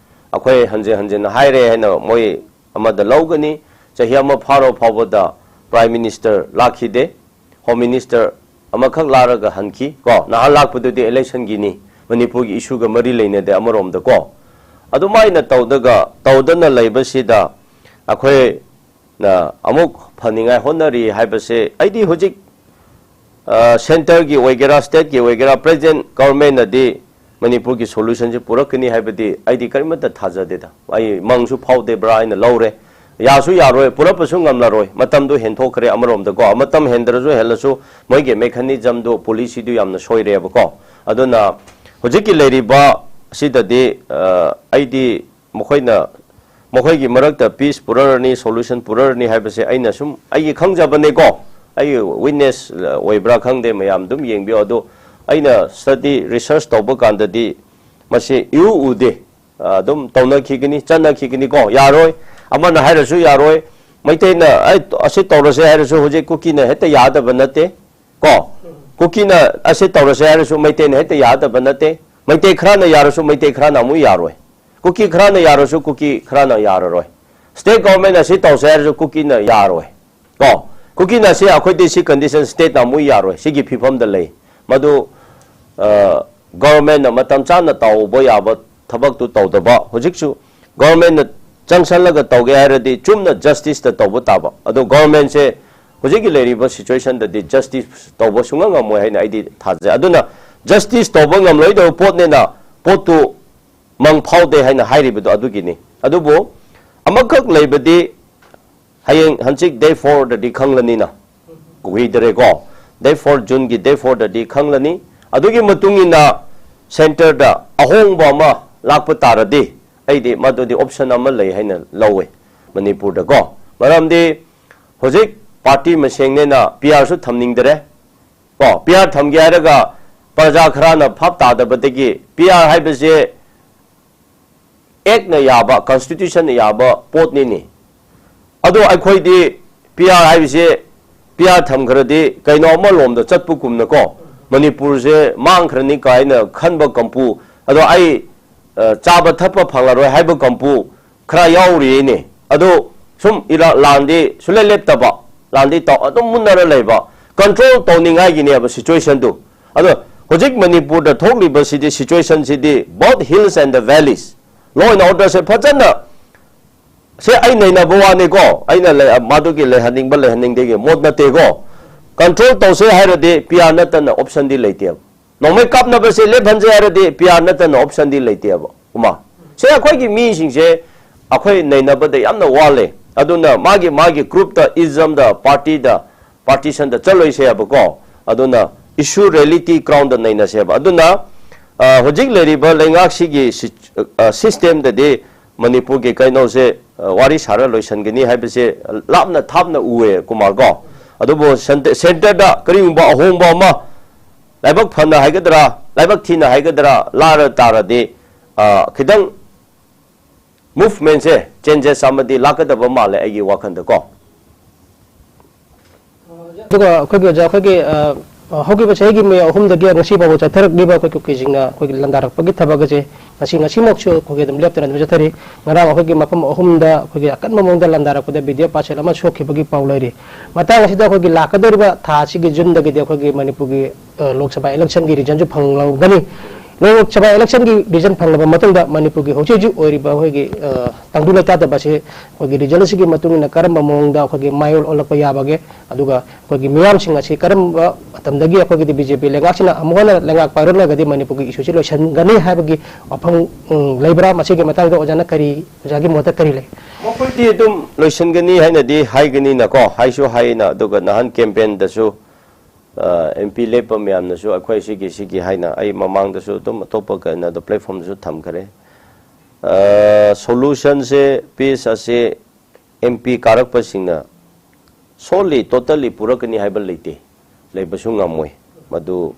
ꯑꯩꯈꯣꯏ ꯍꯟꯖꯤꯟ ꯍꯟꯖꯤꯟ ꯍꯥꯏꯔꯦ ꯍꯥꯏꯅ ꯃꯣꯏ ꯑꯃꯗ ꯂꯧꯒꯅꯤ꯫ ꯆꯍꯤ ꯑꯃ ꯐꯥꯔꯕ ꯐꯥꯎꯕꯗ Prime Minister ꯂꯥꯛꯈꯤꯗꯦ꯫ Home Minister ꯑꯃꯈꯛ ꯂꯥꯛꯂꯒ ꯍꯟꯈꯤ ꯀꯣ꯫ ꯅꯍꯥꯟ ꯂꯥꯛꯄꯗꯨꯗꯤ election ꯒꯤꯅꯤ, ꯃꯅꯤꯄꯨꯔꯒꯤ issue ꯒ ꯃꯔꯤ ꯂꯩꯅꯗꯦ ꯑꯃꯔꯣꯝꯗ ꯀꯣ꯫ ꯑꯗꯨꯃꯥꯏꯅ ꯇꯧꯗꯒ, ꯇꯧꯗꯅ ꯂꯩꯕꯁꯤꯗ ꯑꯩꯈꯣꯏꯅ ꯑꯃꯨꯛ ꯐꯅꯤꯡꯉꯥꯏ ꯍꯣꯠꯅꯔꯤ ꯍꯥꯏꯕꯁꯦ, ꯑꯩꯗꯤ ꯍꯧꯖꯤꯛ, ꯑ, centre ꯒꯤ ꯑꯣꯏꯒꯦꯔꯥ, state ꯀꯤ ꯑꯣꯏꯒꯦꯔꯥ, present government ꯅꯗꯤ ꯃꯅꯤꯄꯨꯔꯒꯤ solution ꯁꯤ ꯄꯨꯔꯛꯀꯅꯤ ꯍꯥꯏꯕꯗꯤ ꯑꯩꯗꯤ ꯀꯔꯤꯃꯠꯇ ꯊꯥꯖꯗꯦꯗ꯫ ꯑꯩ ꯃꯪꯁꯨ ꯐꯥꯎꯗꯦ, ꯕ꯭ꯔꯥ ꯍꯥꯏꯅ ꯂꯧꯔꯦ꯫ ꯌꯥꯁꯨ ꯌꯥꯔꯣꯏ, ꯄꯨꯔꯛꯄꯁꯨ ꯉꯝꯂꯔꯣꯏ꯫ ꯃꯇꯝꯗꯨ ꯍꯦꯟꯊꯣꯛꯈ꯭ꯔꯦ ꯑꯃꯔꯣꯝꯗꯀꯣ꯫ ꯃꯇꯝ ꯍꯦꯟꯗ꯭ꯔꯁꯨ ꯍꯦꯜꯂꯁꯨ ꯃꯣꯏꯒꯤ mechanism ꯗꯨ, policy ꯗꯨ ꯌꯥꯝꯅ ꯁꯣꯏꯔꯦꯕꯀꯣ꯫ ꯑꯗꯨꯅ ꯍꯧꯖꯤꯛꯀꯤ ꯂꯩꯔꯤꯕ ꯑꯁꯤꯗꯗꯤ, ꯑ, ꯑꯩꯗꯤ ꯃꯈꯣꯏꯅ, ꯃꯈꯣꯏꯒꯤ ꯃꯔꯛꯇ peace ꯄꯨꯔꯛꯑꯅꯤ, solution ꯄꯨꯔꯛꯑꯅꯤ ꯍꯥꯏꯕꯁꯦ ꯑꯩꯅ ꯁꯨꯝ ꯑꯩꯒꯤ ꯈꯪꯖꯕꯅꯦꯀꯣ꯫ ꯑꯩꯒꯤ witness ꯑꯣꯏꯕ꯭ꯔꯥ ꯈꯪꯗꯦ, ꯃꯌꯥꯝ ꯑꯗꯨꯝ ꯌꯦꯡꯕꯤꯌꯣ꯫ ꯑꯗꯣ ꯑꯩꯅ study, research ꯇꯧꯕ ꯀꯥꯟꯗꯗꯤ ꯃꯁꯤ ꯏꯎ ꯎꯗꯦ꯫ ꯑ, ꯑꯗꯨꯝ ꯇꯧꯅꯈꯤꯒꯅꯤ, ꯆꯠꯅꯈꯤꯒꯅꯤꯀꯣ꯫ ꯌꯥꯔꯣꯏ, ꯑꯃꯅ ꯍꯥꯏꯔꯁꯨ ꯌꯥꯔꯣꯏ꯫ ꯃꯩꯇꯩꯅ, "ꯑꯩ ꯑꯁꯤ ꯇꯧꯔꯁꯦ" ꯍꯥꯏꯔꯁꯨ ꯍꯧꯖꯤꯛ ꯀꯨꯀꯤꯅ ꯍꯦꯛꯇ ꯌꯥꯗꯕ ꯅꯠꯇꯦ ꯀꯣ꯫ ꯀꯨꯀꯤꯅ ꯑꯁꯤ ꯇꯧꯔꯁꯦ ꯍꯥꯏꯔꯁꯨ ꯃꯩꯇꯩꯅ ꯍꯦꯛꯇ ꯌꯥꯗꯕ ꯅꯠꯇꯦ꯫ ꯃꯩꯇꯩ ꯈꯔꯅ ꯌꯥꯔꯁꯨ ꯃꯩꯇꯩ ꯈꯔꯅ ꯑꯃꯨꯛ ꯌꯥꯔꯣꯏ꯫ ꯀꯨꯀꯤ ꯈꯔꯅ ꯌꯥꯔꯁꯨ ꯀꯨꯀꯤ ꯈꯔꯅ ꯌꯥꯔꯔꯣꯏ꯫ State government ꯅ ꯁꯤ ꯇꯧꯁꯦ ꯍꯥꯏꯔꯁꯨ ꯀꯨꯀꯤꯅ ꯌꯥꯔꯣꯏ꯫ ꯀꯣ, ꯀꯨꯀꯤꯅ ꯁꯤ ꯑꯩꯈꯣꯏꯗꯤ ꯁꯤ condition state ꯅ ꯑꯃꯨꯛ ꯌꯥꯔꯣꯏ, ꯁꯤꯒꯤ ꯐꯤꯕꯝꯗ ꯂꯩ꯫ ꯃꯗꯨ, ꯑ, government ꯅ ꯃꯇꯝ ꯆꯥꯅ ꯇꯧꯕ ꯌꯥꯕ ꯊꯕꯛꯇꯨ ꯇꯧꯗꯕ, ꯍꯧꯖꯤꯛꯁꯨ government ꯅ ꯆꯪꯁꯜꯂꯒ ꯇꯧꯒꯦ ꯍꯥꯏꯔꯗꯤ ꯆꯨꯝꯅ justice ꯇ ꯇꯧꯕ ꯇꯥꯕ꯫ ꯑꯗꯣ government ꯁꯦ ꯍꯧꯖꯤꯛꯀꯤ ꯂꯩꯔꯤꯕ situation ꯗꯗꯤ justice ꯇꯧꯕ ꯁꯨꯡꯉꯝ ꯉꯝꯃꯣꯏ ꯍꯥꯏꯅ ꯑꯩꯗꯤ ꯊꯥꯖꯩ꯫ ꯑꯗꯨꯅ justice ꯇꯧꯕ ꯉꯝꯂꯣꯏꯗꯕ ꯄꯣꯠꯅꯤꯅ ꯄꯣꯠꯇꯨ ꯃꯪ ꯐꯥꯎꯗꯦ ꯍꯥꯏꯅ ꯍꯥꯏꯔꯤꯕꯗꯣ ꯑꯗꯨꯒꯤꯅꯤ꯫ ꯑꯗꯨꯕꯨ ꯑꯃꯈꯛ ꯂꯩꯕꯗꯤ ꯍꯌꯦꯡ ꯍꯪꯆꯤꯠ date four ꯗꯗꯤ ꯈꯪꯂꯅꯤꯅ, ꯀꯨꯏꯗ꯭ꯔꯦꯀꯣ, date four, June ꯒꯤ date four ꯗꯗꯤ ꯈꯪꯂꯅꯤ꯫ ꯑꯗꯨꯒꯤ ꯃꯇꯨꯡ ꯏꯟꯅ centre ꯗ ꯑꯍꯣꯡꯕ ꯑꯃ ꯂꯥꯛꯄ ꯇꯥꯔꯗꯤ ꯑꯩꯗꯤ ꯃꯗꯨꯗꯤ option ꯑꯃ ꯂꯩ ꯍꯥꯏꯅ ꯂꯧꯋꯦ ꯃꯅꯤꯄꯨꯔꯗꯀꯣ꯫ ꯃꯔꯝꯗꯤ ꯍꯧꯖꯤꯛ party ꯃꯁꯦꯡꯅꯦꯅ P R ꯁꯨ ꯊꯝꯅꯤꯡꯗꯔꯦ꯫ ꯀꯣ, P R ꯊꯝꯒꯦ ꯍꯥꯏꯔꯒ ꯄ꯭ꯔꯖꯥ ꯈꯔꯅ ꯚꯥꯞ ꯇꯥꯗꯕꯗꯒꯤ P R ꯍꯥꯏꯕꯁꯦ act ꯅ ꯌꯥꯕ, constitution ꯅ ꯌꯥꯕ ꯄꯣꯠꯅꯤꯅꯤ꯫ ꯑꯗꯣ ꯑꯩꯈꯣꯏꯗꯤ P R ꯍꯥꯏꯕꯁꯦ, P R ꯊꯝꯈ꯭ꯔꯗꯤ ꯀꯩꯅꯣ ꯑꯃ ꯂꯣꯝꯗ ꯆꯠꯄꯒꯨꯝꯅꯀꯣ, ꯃꯅꯤꯄꯨꯔꯁꯦ ꯃꯥꯡꯈ꯭ꯔꯅꯤ ꯀꯥꯏꯅ ꯈꯟꯕ ꯀꯥꯡꯕꯨ, ꯑꯗꯣ ꯑꯩ, ꯑ, ꯆꯥꯕ ꯊꯛꯄ ꯐꯪꯂꯔꯣꯏ ꯍꯥꯏꯕ ꯀꯥꯡꯕꯨ ꯈꯔ ꯌꯥꯎꯔꯤꯅꯦ꯫ ꯑꯗꯣ ꯁꯨꯝ ꯏꯔꯥ-, ꯂꯥꯟꯗꯤ ꯁꯨꯡꯂꯦꯞ ꯂꯦꯞꯇꯕ, ꯂꯥꯟꯗꯤ ꯇꯧ-, ꯑꯗꯨꯝ ꯃꯨꯟꯅꯔ ꯂꯩꯕ, control ꯇꯧꯅꯤꯡꯉꯥꯏꯒꯤꯅꯦꯕ situation ꯗꯨ꯫ ꯑꯗꯣ ꯍꯧꯖꯤꯛ ꯃꯅꯤꯄꯨꯔꯗ ꯊꯣꯛꯂꯤꯕꯁꯤꯗꯤ, situation CD both hills and the valleys, law and order ꯁꯦ ꯐꯖꯅ, ꯁꯦ ꯑꯩ ꯅꯩꯅꯕ ꯋꯥꯅꯤꯀꯣ, ꯑꯩꯅ ꯂꯩ-, ꯃꯗꯨꯒꯤ ꯂꯩꯍꯟꯅꯤꯡꯕ ꯂꯩꯍꯟꯅꯤꯡꯗꯦꯒꯤ ꯃꯣꯠ ꯅꯠꯇꯦꯀꯣ꯫ Control ꯇꯧꯁꯦ ꯍꯥꯏꯔꯗꯤ P R ꯅꯠꯇꯅ option ꯗꯤ ꯂꯩꯇꯦꯕ꯫ ꯅꯣꯡꯃꯩ ꯀꯥꯞꯅꯕꯁꯦ ꯂꯦꯞꯍꯟꯁꯦ ꯍꯥꯏꯔꯗꯤ P R ꯅꯠꯇꯅ option ꯗꯤ ꯂꯩꯇꯦꯕ, ꯀꯨꯃꯥ꯫ ꯁꯦ ꯑꯩꯈꯣꯏꯒꯤ ꯃꯤꯁꯤꯡꯁꯦ ꯑꯩꯈꯣꯏ ꯅꯩꯅꯕꯗ ꯌꯥꯝꯅ ꯋꯥꯠꯂꯦ꯫ ꯑꯗꯨꯅ ꯃꯥꯒꯤ, ꯃꯥꯒꯤ group ꯇ, ism ꯗ, party ꯗ, partition ꯗ ꯆꯠꯂꯣꯏꯁꯦ ꯍꯥꯏꯕꯀꯣ꯫ ꯑꯗꯨꯅ issue reality ground ꯗ ꯅꯩꯅꯁꯦꯕ꯫ ꯑꯗꯨꯅ, ꯑ, ꯍꯧꯖꯤꯛ ꯂꯩꯔꯤꯕ ꯂꯩꯉꯥꯛꯁꯤꯒꯤ ꯁꯤ-, ꯑ, system ꯗꯗꯤ ꯃꯅꯤꯄꯨꯔꯒꯤ ꯀꯩꯅꯣꯁꯦ, ꯑ, ꯋꯥꯔꯤ ꯁꯥꯔ ꯂꯣꯏꯁꯤꯟꯒꯅꯤ ꯍꯥꯏꯕꯁꯦ ꯂꯥꯞꯅ ꯊꯥꯞꯅ ꯎꯑꯦ, ꯀꯨꯃꯥꯔ ꯀꯣ꯫ ꯑꯗꯨꯕꯨ ꯁꯦꯟꯇ-, centre ꯗ ꯀꯔꯤꯒꯨꯝꯕ ꯑꯍꯣꯡꯕ ꯑꯃ ꯂꯥꯏꯕꯛ ꯐꯅ ꯍꯥꯏꯒꯗ꯭ꯔꯥ, ꯂꯥꯏꯕꯛ ꯊꯤꯅ ꯍꯥꯏꯒꯗ꯭ꯔꯥ, ꯂꯥꯛꯑ ꯇꯥꯔꯗꯤ, ꯑ, ꯈꯤꯇꯪ movement ꯁꯦ, changes ꯑꯃꯗꯤ ꯂꯥꯛꯀꯗꯕ ꯃꯥꯜꯂꯦ ꯑꯩꯒꯤ ꯋꯥꯈꯜꯗꯀꯣ꯫ ꯑꯗꯨꯒ ꯑꯩꯈꯣꯏꯒꯤ ꯑꯣꯖꯥ, ꯑꯩꯈꯣꯏꯒꯤ, ꯑ, ꯍꯧꯈꯤꯕ ꯆꯍꯤꯒꯤ ꯃꯦ ꯑꯍꯨꯝꯗꯒꯤ ꯉꯁꯤ ꯐꯥꯎꯕ ꯆꯠꯊꯔꯛꯂꯤꯕ ꯑꯩꯈꯣꯏ ꯀꯨꯀꯤꯁꯤꯡꯅ ꯑꯩꯈꯣꯏꯒꯤ ꯂꯥꯟꯗꯥꯔꯛꯄꯒꯤ ꯊꯕꯛ ꯑꯁꯦ ꯉꯁꯤ ꯉꯁꯤꯃꯛꯁꯨ ꯑꯩꯈꯣꯏꯒꯤ ꯑꯗꯨꯝ ꯂꯦꯞꯇꯅ ꯑꯗꯨꯝ ꯆꯠꯊꯔꯤ꯫ ꯉꯔꯥꯡ ꯑꯩꯈꯣꯏꯒꯤ ꯃꯐꯝ ꯑꯍꯨꯝꯗ ꯑꯩꯈꯣꯏꯒꯤ ꯑꯀꯟꯕ ꯃꯑꯣꯡꯗ ꯂꯥꯟꯗꯥꯔꯛꯄꯗ ꯕꯤ ꯗꯤ ꯑꯦꯐ ꯄꯥꯔꯁꯦꯜ ꯑꯃ ꯁꯣꯛꯈꯤꯕꯒꯤ ꯄꯥꯎ ꯂꯩꯔꯤ꯫ ꯃꯇꯥꯡ ꯑꯁꯤꯗ ꯑꯩꯈꯣꯏꯒꯤ ꯂꯥꯛꯀꯗꯧꯔꯤꯕ ꯊꯥ ꯑꯁꯤꯒꯤ ꯖꯨꯟꯗꯒꯤꯗꯤ ꯑꯩꯈꯣꯏꯒꯤ ꯃꯅꯤꯄꯨꯔꯒꯤ, ꯑ, ꯂꯣꯛ ꯁꯚꯥ ꯏꯂꯦꯛꯁꯟꯒꯤ ꯔꯤꯖꯜꯁꯨ ꯐꯪꯂꯝꯒꯅꯤ꯫ ꯂꯣꯛ ꯁꯚꯥ ꯏꯂꯦꯛꯁꯟꯒꯤ ꯔꯤꯖꯜ ꯐꯪꯂꯕ ꯃꯇꯨꯡꯗ ꯃꯅꯤꯄꯨꯔꯒꯤ ꯍꯧꯖꯤꯛ ꯍꯧꯖꯤꯛ ꯑꯣꯏꯔꯤꯕ ꯑꯩꯈꯣꯏꯒꯤ, ꯑ, ꯇꯪꯗꯨ ꯂꯩꯇꯥꯗꯕ ꯑꯁꯤ ꯑꯩꯈꯣꯏꯒꯤ ꯔꯤꯖꯜ ꯑꯁꯤꯒꯤ ꯃꯇꯨꯡ ꯏꯟꯅ ꯀꯔꯝꯕ ꯃꯑꯣꯡꯗ ꯑꯩꯈꯣꯏꯒꯤ ꯃꯥꯏꯑꯣꯟ ꯑꯣꯜꯂꯛꯄ ꯌꯥꯕꯒꯦ, ꯑꯗꯨꯒ ꯑꯩꯈꯣꯏꯒꯤ ꯃꯤꯌꯥꯝꯁꯤꯡ ꯑꯁꯤ ꯀꯔꯝꯕ ꯃꯇꯝꯗꯒꯤ ꯑꯩꯈꯣꯏꯒꯤꯗꯤ ꯕꯤ ꯖꯦ ꯄꯤ ꯂꯩꯉꯥꯛꯁꯤꯅ ꯑꯃꯨꯛ ꯍꯟꯅ ꯂꯩꯉꯥꯛ ꯄꯥꯏꯔꯣꯠꯅꯒꯗꯤ ꯃꯅꯤꯄꯨꯔꯒꯤ ꯏꯁꯨꯁꯤ ꯂꯣꯏꯁꯤꯟꯒꯅꯤ ꯍꯥꯏꯕꯒꯤ ꯋꯥꯐꯝ, ꯎꯝ, ꯂꯩꯕ꯭ꯔꯥ? ꯃꯁꯤꯒꯤ ꯃꯇꯥꯡꯗ ꯑꯣꯖꯥꯅ ꯀꯔꯤ, ꯑꯣꯖꯥꯒꯤ ꯃꯣꯠꯇ ꯀꯔꯤ ꯂꯩ? ꯃꯈꯣꯏꯗꯤ ꯑꯗꯨꯝ ꯂꯣꯏꯁꯤꯟꯒꯅꯤ ꯍꯥꯏꯅꯗꯤ ꯍꯥꯏꯒꯅꯤꯅꯀꯣ, ꯍꯥꯏꯁꯨ ꯍꯥꯏꯅ, ꯑꯗꯨꯒ ꯅꯍꯥꯟ ꯀꯦꯝꯄꯦꯟꯗꯁꯨ, ꯑꯦꯝ ꯄꯤ ꯂꯦꯞꯄ ꯃꯌꯥꯝꯅꯁꯨ ꯑꯩꯈꯣꯏ ꯁꯤꯒꯤ, ꯁꯤꯒꯤ ꯍꯥꯏꯅ ꯑꯩ ꯃꯃꯥꯡꯗꯁꯨ ꯑꯗꯨꯝ ꯑꯇꯣꯞꯄ ꯀꯩꯅꯣꯗ ꯄ꯭ꯂꯦꯠꯐꯣꯝꯗꯁꯨ ꯊꯝꯈꯔꯦ꯫ ꯁꯣꯂꯨꯁꯟꯁꯦ, ꯄꯤꯁ ꯑꯁꯦ ꯑꯦꯝ ꯄꯤ ꯀꯥꯔꯛꯄꯁꯤꯡꯅ ꯁꯣꯜꯂꯤ, ꯇꯣꯇꯜꯂꯤ ꯄꯨꯔꯛꯀꯅꯤ ꯍꯥꯏꯕ ꯂꯩꯇꯦ, ꯂꯩꯕꯁꯨ ꯉꯝꯃꯣꯏ꯫ ꯃꯗꯨ,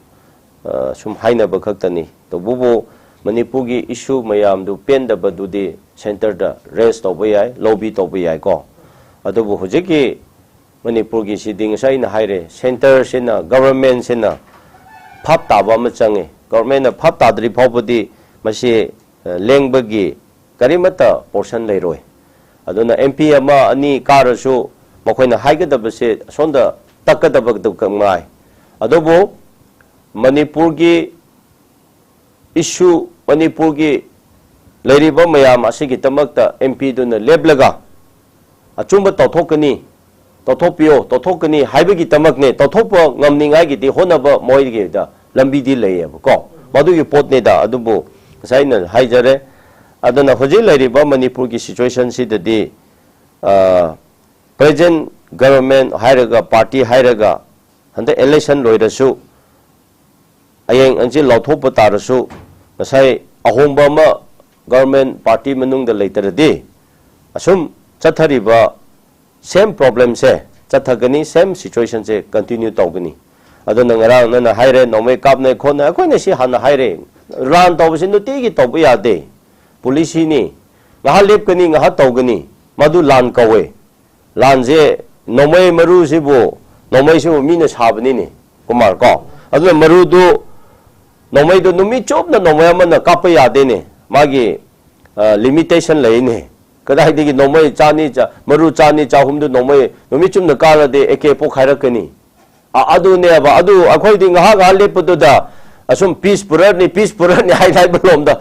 ꯑ, ꯁꯨꯝ ꯍꯥꯏꯅꯕ ꯈꯛꯇꯅꯤ꯫ ꯇꯧꯕꯕꯨ ꯃꯅꯤꯄꯨꯔꯒꯤ ꯏꯁꯨ ꯃꯌꯥꯝꯗꯨ ꯄꯦꯟꯗꯕꯗꯨꯗꯤ ꯁꯦꯟꯇꯔꯗ ꯔꯦꯁ ꯇꯧꯕ ꯌꯥꯏ, ꯂꯣꯕꯤ ꯇꯧꯕ ꯌꯥꯏꯀꯣ꯫ ꯑꯗꯨꯕꯨ ꯍꯧꯖꯤꯛꯀꯤ ꯃꯅꯤꯄꯨꯔꯒꯤꯁꯤꯗꯤ ꯉꯁꯥꯏ ꯑꯩꯅ ꯍꯥꯏꯔꯦ, ꯁꯦꯟꯇꯔꯁꯤꯅ, ꯒꯚꯔꯟꯃꯦꯟꯁꯤꯅ ꯚꯥꯞ ꯇꯥꯕ ꯑꯃ ꯆꯪꯉꯤ꯫ ꯒꯚꯔꯟꯃꯦꯟꯅ ꯚꯥꯞ ꯇꯥꯗ꯭ꯔꯤ ꯐꯥꯎꯕꯗꯤ ꯃꯁꯤ, ꯑ, ꯂꯦꯡꯕꯒꯤ ꯀꯔꯤꯃꯠꯇ ꯄꯣꯔꯁꯟ ꯂꯩꯔꯣꯏ꯫ ꯑꯗꯨꯅ ꯑꯦꯝ ꯄꯤ ꯑꯃ ꯑꯅꯤ ꯀꯥꯔꯁꯨ ꯃꯈꯣꯏꯅ ꯍꯥꯏꯒꯗꯕꯁꯦ ꯑꯁꯣꯝꯗ ꯇꯛꯀꯗꯕꯗꯨ ꯉꯥꯏ꯫ ꯑꯗꯨꯕꯨ ꯃꯅꯤꯄꯨꯔꯒꯤ ꯏꯁꯨ, ꯃꯅꯤꯄꯨꯔꯒꯤ ꯂꯩꯔꯤꯕ ꯃꯌꯥꯝ ꯑꯁꯤꯒꯤꯗꯃꯛꯇ ꯑꯦꯝ ꯄꯤꯗꯨꯅ ꯂꯦꯞꯂꯒ ꯑꯆꯨꯝꯕ ꯇꯧꯊꯣꯛꯀꯅꯤ, ꯇꯧꯊꯣꯛꯄꯤꯌꯣ, ꯇꯧꯊꯣꯛꯀꯅꯤ ꯍꯥꯏꯕꯒꯤꯗꯃꯛꯅꯦ꯫ ꯇꯧꯊꯣꯛꯄ ꯉꯝꯅꯤꯡꯉꯥꯏꯒꯤꯗꯤ ꯍꯣꯠꯅꯕ ꯃꯣꯏꯒꯤꯗ ꯂꯝꯕꯤꯗꯤ ꯂꯩꯌꯦꯕꯀꯣ꯫ ꯃꯗꯨꯒꯤ ꯄꯣꯠꯅꯤꯗ꯫ ꯑꯗꯨꯕꯨ ꯉꯁꯥꯏ ꯑꯩꯅ ꯍꯥꯏꯖꯔꯦ꯫ ꯑꯗꯨꯅ ꯍꯧꯖꯤꯛ ꯂꯩꯔꯤꯕ ꯃꯅꯤꯄꯨꯔꯒꯤ ꯁꯤꯆꯨꯋꯦꯁꯟꯁꯤꯗꯗꯤ, ꯑ, ꯄ꯭ꯔꯦꯖꯦꯟ ꯒꯚꯔꯟꯃꯦꯟ ꯍꯥꯏꯔꯒ, ꯄꯥꯔꯇꯤ ꯍꯥꯏꯔꯒ, ꯍꯟꯗꯛ ꯏꯂꯦꯛꯁꯟ ꯂꯣꯏꯔꯁꯨ, ꯍꯌꯦꯡ ꯍꯪꯆꯤꯠ ꯂꯥꯎꯊꯣꯛꯄ ꯇꯥꯔꯁꯨ, ꯉꯁꯥꯏ ꯑꯍꯣꯡꯕ ꯑꯃ ꯒꯚꯔꯟꯃꯦꯟ ꯄꯥꯔꯇꯤ ꯃꯅꯨꯡꯗ ꯂꯩꯇ꯭ꯔꯗꯤ, ꯑꯁꯨꯝ ꯆꯠꯊꯔꯤꯕ ꯁꯦꯝ ꯄ꯭ꯔꯣꯕ꯭ꯂꯦꯝꯁꯦ ꯆꯠꯊꯒꯅꯤ, ꯁꯦꯝ ꯁꯤꯆꯨꯋꯦꯁꯟꯁꯦ ꯀꯟꯇꯤꯅ꯭ꯌꯨ ꯇꯧꯒꯅꯤ꯫ ꯑꯗꯨꯅ ꯉꯔꯥꯡ ꯅꯪꯅ ꯍꯥꯏꯔꯦ, ꯅꯣꯡꯃꯩ ꯀꯥꯞꯅꯩ ꯈꯣꯠꯅꯩ, ꯑꯩꯈꯣꯏꯅ ꯁꯤ ꯍꯥꯟꯅ ꯍꯥꯏꯔꯦ, ꯂꯥꯟ ꯇꯧꯕꯁꯤ ꯅꯨꯡꯇꯤꯒꯤ ꯇꯧꯕ ꯌꯥꯗꯦ, ꯄꯣꯂꯤꯁꯤꯅꯤ꯫ ꯉꯥꯏꯍꯥꯛ ꯂꯦꯞꯀꯅꯤ, ꯉꯥꯏꯍꯥꯛ ꯇꯧꯒꯅꯤ, ꯃꯗꯨ ꯂꯥꯟ ꯀꯧꯋꯦ꯫ ꯂꯥꯟꯁꯦ, ꯅꯣꯡꯃꯩ ꯃꯔꯨꯁꯤꯕꯨ, ꯅꯣꯡꯃꯩꯁꯤꯕꯨ ꯃꯤꯅ ꯁꯥꯕꯅꯤꯅꯦ, ꯀꯨꯃꯥꯔ ꯀꯣ꯫ ꯑꯗꯨꯅ ꯃꯔꯨꯗꯨ, ꯅꯣꯡꯃꯩꯗꯨ ꯅꯨꯃꯤꯠ ꯆꯨꯞꯅ ꯅꯣꯡꯃꯩ ꯑꯃꯅ ꯀꯥꯞꯄ ꯌꯥꯗꯦꯅꯦ꯫ ꯃꯥꯒꯤ ꯂꯤꯃꯤꯇꯦꯁꯟ ꯂꯩꯅꯦ꯫ ꯀꯗꯥꯏꯗꯒꯤ ꯅꯣꯡꯃꯩ ꯆꯥꯅꯤ, ꯆꯥ- ꯃꯔꯨ ꯆꯥꯅꯤ ꯆꯍꯨꯝꯗꯨ ꯅꯣꯡꯃꯩ ꯅꯨꯃꯤꯠ ꯆꯨꯝꯅ ꯀꯥꯜꯂꯗꯤ ꯑꯦ ꯀꯦ ꯄꯣꯛꯈꯥꯏꯔꯛꯀꯅꯤ꯫ ꯑ- ꯑꯗꯨꯅꯦꯕ, ꯑꯗꯨ ꯑꯩꯈꯣꯏꯗꯤ ꯉꯥꯏꯍꯥꯛ ꯉꯥꯏꯍꯥꯛ ꯂꯦꯞꯄꯗꯨꯗ ꯑꯁꯨꯝ ꯄꯤꯁ ꯄꯨꯔꯛꯅꯤ, ꯄꯤꯁ ꯄꯨꯔꯛꯅꯤ ꯍꯥꯏꯅ ꯍꯥꯏꯕ ꯂꯣꯝꯗ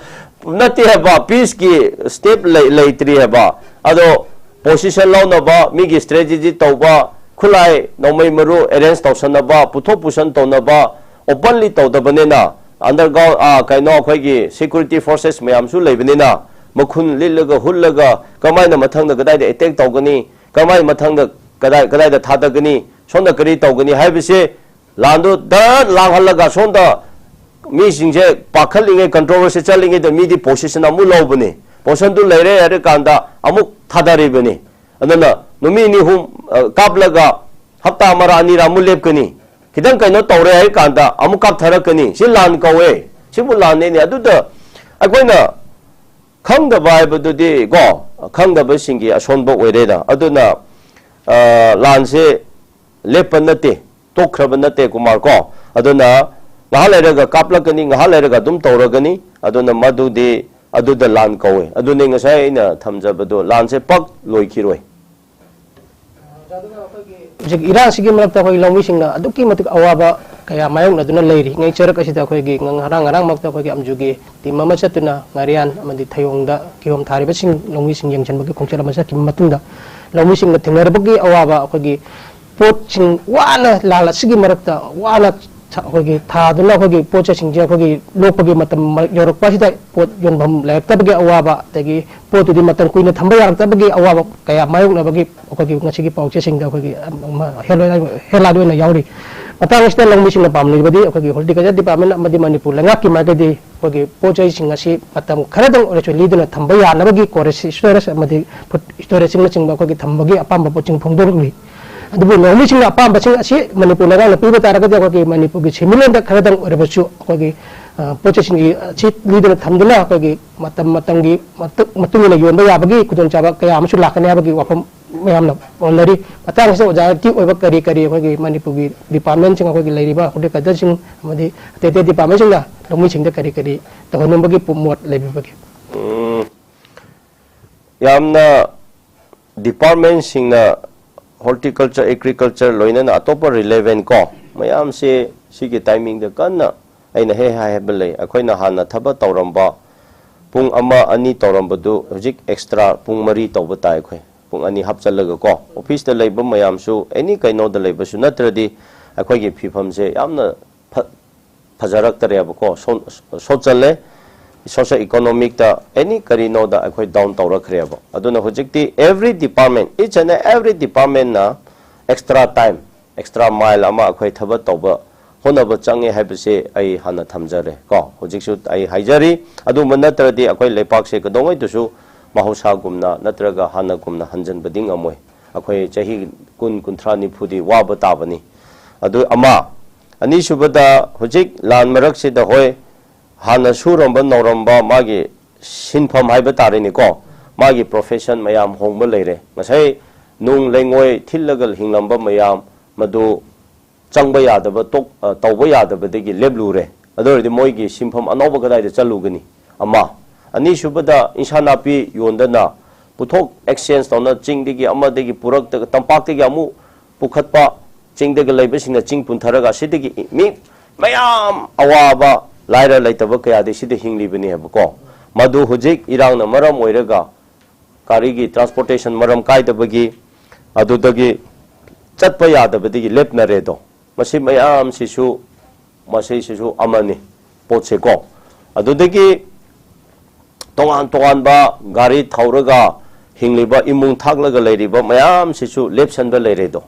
ꯅꯠꯇꯦ ꯍꯥꯏꯕ, ꯄꯤꯁꯀꯤ ꯁ꯭ꯇꯦꯞ ꯂꯩ- ꯂꯩꯇ꯭ꯔꯤ ꯍꯥꯏꯕ꯫ ꯑꯗꯣ ꯄꯣꯁꯤꯁꯟ ꯂꯧꯅꯕ, ꯃꯤꯒꯤ ꯁ꯭ꯇ꯭ꯔꯦꯇꯦꯖꯤ ꯇꯧꯕ, ꯈꯨꯠꯂꯥꯏ ꯅꯣꯡꯃꯩ ꯃꯔꯨ ꯑꯦꯔꯦꯟꯖ ꯇꯧꯁꯟꯅꯕ, ꯄꯨꯊꯣꯛ ꯄꯨꯁꯟ ꯇꯧꯅꯕ ꯑꯣꯄꯟꯂꯤ ꯇꯧꯗꯕꯅꯤꯅ, ꯑꯟꯗꯔꯒ꯭ꯔꯥꯎꯟ, ꯑ, ꯀꯩꯅꯣ, ꯑꯩꯈꯣꯏꯒꯤ ꯁꯦꯀ꯭ꯌꯨꯔꯤꯇꯤ ꯐꯣꯔꯁꯦꯁ ꯃꯌꯥꯝꯁꯨ ꯂꯩꯕꯅꯤꯅ, ꯃꯈꯨꯟ ꯂꯤꯠꯂꯒ ꯍꯨꯠꯂꯒ ꯀꯃꯥꯏꯅ ꯃꯊꯪꯗ ꯀꯗꯥꯏꯗ ꯑꯦꯇꯦꯛ ꯇꯧꯒꯅꯤ, ꯀꯃꯥꯏꯅ ꯃꯊꯪꯗ ꯀꯗꯥꯏ- ꯀꯗꯥꯏꯗ ꯊꯥꯗꯒꯅꯤ, ꯁꯣꯝꯗ ꯀꯔꯤ ꯇꯧꯒꯅꯤ ꯍꯥꯏꯕꯁꯦ ꯂꯥꯟꯗꯨ ꯗꯠ ꯂꯥꯡꯍꯜꯂꯒ ꯁꯣꯝꯗ ꯃꯤꯁꯤꯡꯁꯦ ꯄꯥꯈꯠꯂꯤꯉꯩ, ꯀꯟꯇ꯭ꯔꯣꯚꯔꯁꯤ ꯆꯠꯂꯤꯉꯩꯗ ꯃꯤꯗꯤ ꯄꯣꯁꯤꯁꯟ ꯑꯃꯨꯛ ꯂꯧꯕꯅꯤ꯫ ꯄꯣꯁꯤꯁꯟꯗꯨ ꯂꯩꯔꯦ ꯍꯥꯏꯔ ꯀꯥꯟꯗ ꯑꯃꯨꯛ ꯊꯥꯗꯔꯤꯕꯅꯤ꯫ ꯑꯗꯨꯅ ꯅꯨꯃꯤꯠ ꯅꯤꯅꯤ ꯑꯍꯨꯝ, ꯑ, ꯀꯥꯞꯂꯒ ꯍꯞꯇꯥ ꯑꯃꯔ ꯑꯅꯤꯔ ꯑꯃꯨꯛ ꯂꯦꯞꯀꯅꯤ꯫ ꯈꯤꯇꯪ ꯀꯩꯅꯣ ꯇꯧꯔꯦ ꯍꯥꯏꯔ ꯀꯥꯟꯗ ꯑꯃꯨꯛ ꯀꯥꯞꯊꯔꯛꯀꯅꯤ꯫ ꯁꯤ ꯂꯥꯟ ꯀꯧꯋꯦ꯫ ꯁꯤꯕꯨ ꯂꯥꯟꯅꯦꯅꯦ꯫ ꯑꯗꯨꯗ ꯑꯩꯈꯣꯏꯅ ꯈꯪꯗꯕ ꯍꯥꯏꯕꯗꯨꯗꯤ ꯀꯣ, ꯈꯪꯗꯕꯁꯤꯡꯒꯤ ꯑꯁꯣꯟꯕ ꯑꯣꯏꯔꯦꯗ꯫ ꯑꯗꯨꯅ, ꯑ, ꯂꯥꯟꯁꯦ ꯂꯦꯞꯄ ꯅꯠꯇꯦ, ꯇꯣꯛꯈ꯭ꯔꯕ ꯅꯠꯇꯦ, ꯀꯨꯃꯥꯔ ꯀꯣ꯫ ꯑꯗꯨꯅ ꯉꯥꯏꯍꯥꯛ ꯂꯩꯔꯒ ꯀꯥꯞꯂꯛꯀꯅꯤ, ꯉꯥꯏꯍꯥꯛ ꯂꯩꯔꯒ ꯑꯗꯨꯝ ꯇꯧꯔꯒꯅꯤ꯫ ꯑꯗꯨꯅ ꯃꯗꯨꯗꯤ, ꯑꯗꯨꯗ ꯂꯥꯟ ꯀꯧꯋꯦ꯫ ꯑꯗꯨꯅꯤ ꯉꯁꯥꯏ ꯑꯩꯅ ꯊꯝꯖꯕꯗꯣ, ꯂꯥꯟꯁꯦ ꯄꯛ ꯂꯣꯏꯈꯤꯔꯣꯏ꯫ ꯍꯧꯖꯤꯛ ꯏꯔꯥꯡꯁꯤꯒꯤ ꯃꯔꯛꯇ ꯑꯩꯈꯣꯏ ꯂꯧꯃꯤꯁꯤꯡꯅ ꯑꯗꯨꯛꯀꯤ ꯃꯇꯤꯛ ꯑꯋꯥꯕ ꯀꯌꯥ ꯃꯥꯌꯣꯛꯅꯗꯨꯅ ꯂꯩꯔꯤ꯫ ꯉꯩ ꯆꯔꯛ ꯑꯁꯤꯗ ꯑꯩꯈꯣꯏꯒꯤ ꯉ-, ꯉꯔꯥꯡ ꯉꯔꯥꯡꯃꯛꯇ ꯑꯩꯈꯣꯏꯒꯤ ꯑꯝꯖꯨꯒꯤ ꯇꯤꯝ ꯑꯃ ꯆꯠꯇꯨꯅ ꯉꯥꯔꯤꯌꯥꯟ ꯑꯃꯗꯤ ꯊꯌꯣꯡꯗ ꯀꯤꯍꯣꯝ ꯊꯥꯔꯤꯕꯁꯤꯡ ꯂꯧꯃꯤꯁꯤꯡ ꯌꯦꯡꯁꯤꯟꯕꯒꯤ ꯈꯣꯡꯆꯠ ꯑꯃ ꯆꯠꯈꯤꯕ ꯃꯇꯨꯡꯗ, ꯂꯧꯃꯤꯁꯤꯡꯅ ꯊꯦꯡꯅꯔꯕꯒꯤ ꯑꯋꯥꯕ, ꯑꯩꯈꯣꯏꯒꯤ ꯄꯣꯠꯁꯤꯡ ꯋꯥꯅ, ꯂꯥꯟ ꯑꯁꯤꯒꯤ ꯃꯔꯛꯇ ꯋꯥꯅ ꯊ-, ꯑꯩꯈꯣꯏꯒꯤ ꯊꯥꯗꯨꯅ ꯑꯩꯈꯣꯏꯒꯤ ꯄꯣꯠ ꯆꯩꯁꯤꯡꯁꯦ ꯑꯩꯈꯣꯏꯒꯤ ꯂꯣꯛꯄꯒꯤ ꯃꯇꯝ ꯃꯔꯛ ꯌꯧꯔꯛꯄ ꯑꯁꯤꯗ ꯄꯣꯠ ꯌꯣꯟꯐꯝ ꯂꯩꯔꯛꯇꯕꯒꯤ ꯑꯋꯥꯕ, ꯑꯗꯒꯤ ꯄꯣꯠꯇꯨꯗꯤ ꯃꯇꯝ ꯀꯨꯏꯅ ꯊꯝꯕ ꯌꯥꯔꯛꯇꯕꯒꯤ ꯑꯋꯥꯕ ꯀꯌꯥ ꯃꯥꯌꯣꯛꯅꯕꯒꯤ ꯑꯩꯈꯣꯏꯒꯤ ꯉꯁꯤꯒꯤ ꯄꯥꯎꯆꯦꯁꯤꯡꯗ ꯑꯩꯈꯣꯏꯒꯤ, ꯑꯝ, ꯑꯃ ꯍꯦꯗꯂꯥꯏꯟ, ꯍꯦꯗꯂꯥꯏꯟ ꯑꯣꯏꯅ ꯌꯥꯎꯔꯤ꯫ ꯃꯇꯥꯡ ꯑꯁꯤꯗ ꯂꯧꯃꯤꯁꯤꯡꯅ ꯄꯥꯝꯂꯤꯕꯗꯤ ꯑꯩꯈꯣꯏꯒꯤ ꯍꯣꯔꯇꯤꯀꯜꯆꯔ ꯗꯤꯄꯥꯔꯠꯃꯦꯟ ꯑꯃꯗꯤ ꯃꯅꯤꯄꯨꯔ ꯂꯩꯉꯥꯛꯀꯤ ꯃꯥꯏꯀꯩꯗꯒꯤ ꯑꯩꯈꯣꯏꯒꯤ ꯄꯣꯠ ꯆꯩꯁꯤꯡ ꯑꯁꯤ ꯃꯇꯝ ꯈꯔꯗꯪ ꯑꯣꯏꯔꯁꯨ ꯂꯤꯗꯨꯅ ꯊꯝꯕ ꯌꯥꯅꯕꯒꯤ ꯀꯣꯜꯗ ꯁ꯭ꯇꯣꯔꯦꯖ ꯑꯃꯗꯤ ꯐꯨꯗ ꯁ꯭ꯇꯣꯔꯦꯖꯁꯤꯡꯅꯆꯤꯡꯕ ꯑꯩꯈꯣꯏꯒꯤ ꯊꯝꯕꯒꯤ ꯑꯄꯥꯝꯕ ꯄꯣꯠꯁꯤꯡ ꯐꯣꯡꯗꯣꯔꯛꯂꯤ꯫ ꯑꯗꯨꯕꯨ ꯂꯧꯃꯤꯁꯤꯡꯅ ꯑꯄꯥꯝꯕꯁꯤꯡ ꯑꯁꯤ ꯃꯅꯤꯄꯨꯔ ꯂꯩꯉꯥꯛꯅ ꯄꯤꯕ ꯇꯥꯔꯒꯗꯤ ꯑꯩꯈꯣꯏꯒꯤ ꯃꯅꯤꯄꯨꯔꯒꯤ ꯁꯦꯟꯃꯤꯠꯂꯣꯟꯗ ꯈꯔꯗꯪ ꯑꯣꯏꯔꯕꯁꯨ ꯑꯩꯈꯣꯏꯒꯤ, ꯑ, ꯄꯣꯠ ꯆꯩꯁꯤꯡꯒꯤ ꯑꯁꯤ ꯂꯤꯗꯨꯅ ꯊꯝꯗꯨꯅ ꯑꯩꯈꯣꯏꯒꯤ ꯃꯇꯝ ꯃꯇꯝꯒꯤ ꯃꯇꯨꯡ, ꯃꯇꯨꯡ ꯏꯟꯅ ꯌꯣꯟꯕ ꯌꯥꯕꯒꯤ ꯈꯨꯗꯣꯡꯆꯥꯕ ꯀꯌꯥ ꯑꯃꯁꯨ ꯂꯥꯛꯀꯅꯤ ꯍꯥꯏꯕꯒꯤ ꯋꯥꯐꯝ ꯃꯌꯥꯝꯅ ꯄꯣꯟꯅꯔꯤ꯫ ꯃꯇꯥꯡ ꯑꯁꯤꯗ ꯑꯣꯖꯥꯒꯤ ꯑꯣꯏꯕ ꯀꯔꯤ ꯀꯔꯤ ꯑꯩꯈꯣꯏꯒꯤ ꯃꯅꯤꯄꯨꯔꯒꯤ ꯗꯤꯄꯥꯔꯠꯃꯦꯟꯁꯤꯡ, ꯑꯩꯈꯣꯏꯒꯤ ꯂꯩꯔꯤꯕ ꯍꯣꯔꯇꯤꯀꯜꯆꯔꯁꯤꯡ ꯑꯃꯗꯤ ꯑꯇꯩ ꯑꯇꯩ ꯗꯤꯄꯥꯔꯠꯃꯦꯟꯁꯤꯡꯅ ꯂꯧꯃꯤꯁꯤꯡꯗ ꯀꯔꯤ ꯀꯔꯤ ꯇꯧꯍꯟꯅꯤꯡꯕꯒꯤ ꯃꯣꯠ ꯂꯩꯕꯤꯕꯒꯦ? ꯎꯝ, ꯌꯥꯝꯅ departmentꯁꯤꯡꯅ, horticulture, agriculture, ꯂꯣꯏꯅꯅ ꯑꯇꯣꯞꯄ relevant ꯀꯣ, ꯃꯌꯥꯝꯁꯦ ꯁꯤꯒꯤ timingꯗ ꯀꯟꯅ, ꯑꯩꯅ ꯍꯦꯛ ꯍꯥꯏꯕ ꯂꯩ, ꯑꯩꯈꯣꯏꯅ ꯍꯥꯟꯅ ꯊꯕꯛ ꯇꯧꯔꯝꯕ ꯄꯨꯡ ꯑꯃ ꯑꯅꯤ ꯇꯧꯔꯝꯕꯗꯨ ꯍꯧꯖꯤꯛ extra ꯄꯨꯡ ꯃꯔꯤ ꯇꯧꯕ ꯇꯥꯏ꯫ ꯑꯩꯈꯣꯏ ꯄꯨꯡ ꯑꯅꯤ ꯍꯥꯞꯆꯜꯂꯒ ꯀꯣ, officeꯇ ꯂꯩꯕ ꯃꯌꯥꯝꯁꯨ, any ꯀꯩꯅꯣꯗ ꯂꯩꯕꯁꯨ ꯅꯠꯇ꯭ꯔꯗꯤ ꯑꯩꯈꯣꯏꯒꯤ ꯐꯤꯕꯝꯁꯦ ꯌꯥꯝꯅ ꯐ-, ꯐꯖꯔꯛꯇꯔꯦꯕꯀꯣ, ꯁꯣ-, ꯁꯣꯠꯆꯜꯂꯦ꯫ Social economicꯇ any ꯀꯔꯤꯅꯣꯗ ꯑꯩꯈꯣꯏ down ꯇꯧꯔꯛꯈ꯭ꯔꯦꯕ꯫ ꯑꯗꯨꯅ ꯍꯧꯖꯤꯛꯇꯤ every department, each and every departmentꯅ extra time, extra mile ꯑꯃ ꯑꯩꯈꯣꯏ ꯊꯕꯛ ꯇꯧꯕ ꯍꯣꯠꯅꯕ ꯆꯪꯉꯦ ꯍꯥꯏꯕꯁꯦ ꯑꯩ ꯍꯥꯟꯅ ꯊꯝꯖꯔꯦ ꯀꯣ꯫ ꯍꯧꯖꯤꯛꯁꯨ ꯑꯩ ꯍꯥꯏꯖꯔꯤ, ꯑꯗꯨꯝꯕ ꯅꯠꯇ꯭ꯔꯗꯤ ꯑꯩꯈꯣꯏ ꯂꯩꯄꯥꯛꯁꯦ ꯀꯩꯗꯧꯉꯩꯗꯁꯨ ꯃꯍꯧꯁꯥꯒꯨꯝꯅ ꯅꯠꯇ꯭ꯔꯒ ꯍꯥꯟꯅꯒꯨꯝꯅ ꯍꯟꯖꯤꯟꯕꯗꯤ ꯉꯝꯃꯣꯏ꯫ ꯑꯩꯈꯣꯏ ꯆꯍꯤ ꯀꯨꯟ, ꯀꯨꯟꯊ꯭ꯔꯥ, ꯅꯤꯐꯨꯗꯤ ꯋꯥꯕ ꯇꯥꯕꯅꯤ꯫ ꯑꯗꯨ ꯑꯃ꯫ ꯑꯅꯤꯁꯨꯕꯗ, ꯍꯧꯖꯤꯛ ꯂꯥꯟ ꯃꯔꯛꯁꯤꯗ, ꯍꯣꯏ, ꯍꯥꯟꯅ ꯁꯨꯔꯝꯕ ꯅꯧꯔꯝꯕ ꯃꯥꯒꯤ ꯁꯤꯟꯐꯝ ꯍꯥꯏꯕ ꯇꯥꯔꯦꯅꯦꯀꯣ, ꯃꯥꯒꯤ profession ꯃꯌꯥꯝ ꯍꯣꯡꯕ ꯂꯩꯔꯦ꯫ ꯉꯁꯥꯏ ꯅꯨꯡ ꯂꯩꯉꯣꯏ ꯊꯤꯜꯂꯒ ꯍꯤꯡꯂꯝꯕ ꯃꯌꯥꯝ ꯃꯗꯨ ꯆꯪꯕ ꯌꯥꯗꯕ, ꯇꯣꯛ-, ꯑ, ꯇꯧꯕ ꯌꯥꯗꯕꯗꯒꯤ ꯂꯦꯞꯂꯨꯔꯦ꯫ ꯑꯗꯨ ꯑꯣꯏꯔꯗꯤ ꯃꯣꯏꯒꯤ ꯁꯤꯟꯐꯝ ꯑꯅꯧꯕ ꯀꯗꯥꯏꯗ ꯆꯠꯂꯨꯒꯅꯤ? ꯑꯃ꯫ ꯑꯅꯤꯁꯨꯕꯗ, ꯏꯟꯁꯥ ꯅꯥꯄꯤ ꯌꯣꯟꯗꯅ ꯄꯨꯊꯣꯛ exchange ꯇꯧꯅ ꯆꯤꯡꯗꯒꯤ ꯑꯃꯗꯒꯤ ꯄꯨꯔꯛꯇꯒ, ꯇꯝꯄꯥꯛꯇꯒꯤ ꯑꯃꯨꯛ ꯄꯨꯈꯠꯄ, ꯆꯤꯡꯗꯒ ꯂꯩꯕꯁꯤꯡꯅ ꯆꯤꯡ ꯄꯨꯟꯊꯔꯒ ꯑꯁꯤꯗꯒꯤ ꯃꯤ ꯃꯌꯥꯝ ꯑꯋꯥꯕ ꯂꯥꯏꯔ ꯂꯩꯇꯕ ꯀꯌꯥꯗꯤ ꯁꯤꯗ ꯍꯤꯡꯂꯤꯕꯅꯦꯕꯀꯣ꯫ ꯃꯗꯨ ꯍꯧꯖꯤꯛ ꯏꯔꯥꯡꯅ ꯃꯔꯝ ꯑꯣꯏꯔꯒ ꯒꯥꯔꯤꯒꯤ transportation ꯃꯔꯝ ꯀꯥꯏꯗꯕꯒꯤ, ꯑꯗꯨꯗꯒꯤ ꯆꯠꯄ ꯌꯥꯗꯕꯗꯒꯤ ꯂꯦꯞꯅꯔꯦꯗꯣ꯫ ꯃꯁꯤ ꯃꯌꯥꯝꯁꯤꯁꯨ, ꯃꯁꯤꯁꯤꯁꯨ ꯑꯃꯅꯤ ꯄꯣꯠꯁꯦꯀꯣ꯫ ꯑꯗꯨꯗꯒꯤ ꯇꯣꯉꯥꯟ ꯇꯣꯉꯥꯟꯕ ꯒꯥꯔꯤ ꯊꯧꯔꯒ ꯍꯤꯡꯂꯤꯕ, ꯏꯃꯨꯡ ꯊꯥꯛꯂꯒ ꯂꯩꯔꯤꯕ ꯃꯌꯥꯝꯁꯤꯁꯨ ꯂꯦꯞꯁꯟꯕ ꯂꯩꯔꯦꯗꯣ꯫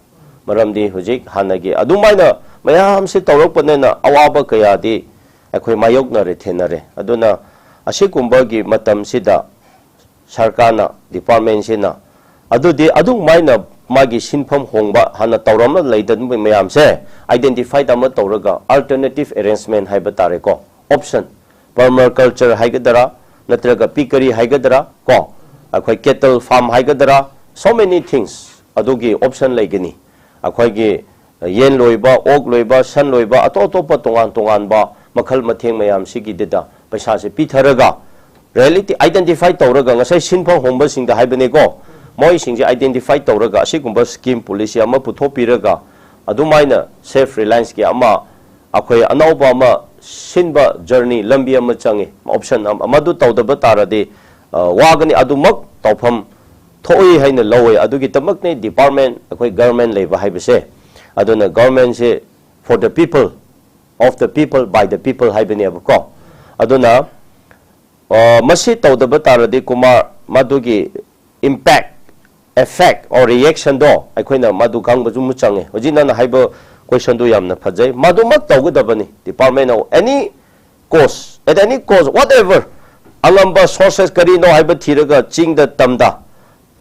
ꯃꯔꯝꯗꯤ ꯍꯧꯖꯤꯛ ꯍꯥꯟꯅꯒꯤ ꯑꯗꯨꯃꯥꯏꯅ ꯃꯌꯥꯝꯁꯤ ꯇꯧꯔꯛꯄꯅꯤꯅ ꯑꯋꯥꯕ ꯀꯌꯥꯗꯤ ꯑꯩꯈꯣꯏ ꯃꯥꯌꯣꯛꯅꯔꯦ, ꯊꯦꯡꯅꯔꯦ꯫ ꯑꯗꯨꯅ ꯑꯁꯤꯒꯨꯝꯕꯒꯤ ꯃꯇꯝꯁꯤꯗ ꯁꯔꯀꯥꯔꯅ, departmentꯁꯤꯅ ꯑꯗꯨꯗꯤ ꯑꯗꯨꯃꯥꯏꯅ ꯃꯥꯒꯤ ꯁꯤꯟꯐꯝ ꯍꯣꯡꯕ ꯍꯥꯟꯅ ꯇꯧꯔꯝꯕ ꯂꯩꯗꯅ ꯃꯌꯥꯝꯁꯦ identified ꯑꯃ ꯇꯧꯔꯒ alternative arrangement ꯍꯥꯏꯕ ꯇꯥꯔꯦꯀꯣ, option, permaculture ꯍꯥꯏꯒꯗ꯭ꯔꯥ, ꯅꯠꯇ꯭ꯔꯒ piggery ꯍꯥꯏꯒꯗ꯭ꯔꯥ ꯀꯣ, ꯑꯩꯈꯣꯏ cattle farm ꯍꯥꯏꯒꯗ꯭ꯔꯥ, so many things, ꯑꯗꯨꯒꯤ option ꯂꯩꯒꯅꯤ꯫ ꯑꯩꯈꯣꯏꯒꯤ ꯌꯦꯟ ꯂꯣꯏꯕ, ꯑꯣꯛ ꯂꯣꯏꯕ, ꯁꯟ ꯂꯣꯏꯕ, ꯑꯇꯣꯞ ꯑꯇꯣꯞꯄ ꯇꯣꯉꯥꯟ ꯇꯣꯉꯥꯟꯕ ꯃꯈꯜ ꯃꯊꯦꯡ ꯃꯌꯥꯝꯁꯤꯒꯤꯗꯨꯗ ꯄꯩꯁꯥꯁꯦ ꯄꯤꯊꯔꯒ ꯔꯤꯌꯦꯂꯤꯇꯤ ꯑꯥꯏꯗꯦꯟꯇꯤꯐꯥꯏ ꯇꯧꯔꯒ, ꯉꯁꯥꯏ ꯁꯤꯟꯐꯝ ꯍꯣꯡꯕꯁꯤꯡꯗ ꯍꯥꯏꯕꯅꯤꯀꯣ, ꯃꯣꯏꯁꯤꯡꯁꯦ ꯑꯥꯏꯗꯦꯟꯇꯤꯐꯥꯏ ꯇꯧꯔꯒ ꯑꯁꯤꯒꯨꯝꯕ ꯁ꯭ꯀꯤꯝ ꯄꯣꯂꯤꯁꯤ ꯑꯃ ꯄꯨꯊꯣꯛꯄꯤꯔꯒ, ꯑꯗꯨꯃꯥꯏꯅ ꯁꯦꯜꯐ ꯔꯤꯂꯥꯏꯟꯁꯀꯤ ꯑꯃ, ꯑꯩꯈꯣꯏ ꯑꯅꯧꯕ ꯑꯃ ꯁꯤꯟꯕ ꯖꯔꯅꯤ, ꯂꯝꯕꯤ ꯑꯃ ꯆꯪꯉꯤ꯫ ꯑꯣꯞꯁꯟ ꯑꯃ, ꯃꯗꯨ ꯇꯧꯗꯕ ꯇꯥꯔꯗꯤ, ꯑ, ꯋꯥꯒꯅꯤ꯫ ꯑꯗꯨꯃꯛ ꯇꯧꯐꯝ ꯊꯣꯛꯏ ꯍꯥꯏꯅ ꯂꯧꯋꯦ꯫ ꯑꯗꯨꯒꯤꯗꯃꯛꯅꯤ ꯗꯤꯄꯥꯔꯠꯃꯦꯟ, ꯑꯩꯈꯣꯏ ꯒꯔꯃꯦꯟ ꯂꯩꯕ ꯍꯥꯏꯕꯁꯦ꯫ ꯑꯗꯨꯅ ꯒꯔꯃꯦꯟꯁꯦ for the people, of the people, by the people ꯍꯥꯏꯕꯅꯦꯕꯀꯣ꯫ ꯑꯗꯨꯅ, ꯑ, ꯃꯁꯤ ꯇꯧꯗꯕ ꯇꯥꯔꯗꯤ ꯀꯨꯃꯥꯔ, ꯃꯗꯨꯒꯤ ꯏꯝꯄꯦꯛ, ꯑꯦꯐꯦꯛ ꯑꯣꯔ ꯔꯤꯌꯦꯛꯁꯟꯗꯣ ꯑꯩꯈꯣꯏꯅ ꯃꯗꯨ ꯈꯪꯕꯁꯨ ꯑꯃꯨꯛ ꯆꯪꯉꯦ꯫ ꯍꯧꯖꯤꯛ ꯅꯪꯅ ꯍꯥꯏꯕ ꯀꯣꯏꯁꯟꯗꯨ ꯌꯥꯝꯅ ꯐꯖꯩ꯫ ꯃꯗꯨꯃꯛ ꯇꯧꯒꯗꯕꯅꯤ꯫ Department of any cost, at any cost, whatever, ꯑꯉꯝꯕ ꯁꯣꯔꯁꯦꯁ ꯀꯔꯤꯅꯣ ꯍꯥꯏꯕ ꯊꯤꯔꯒ ꯆꯤꯡꯗ, ꯇꯝꯗ,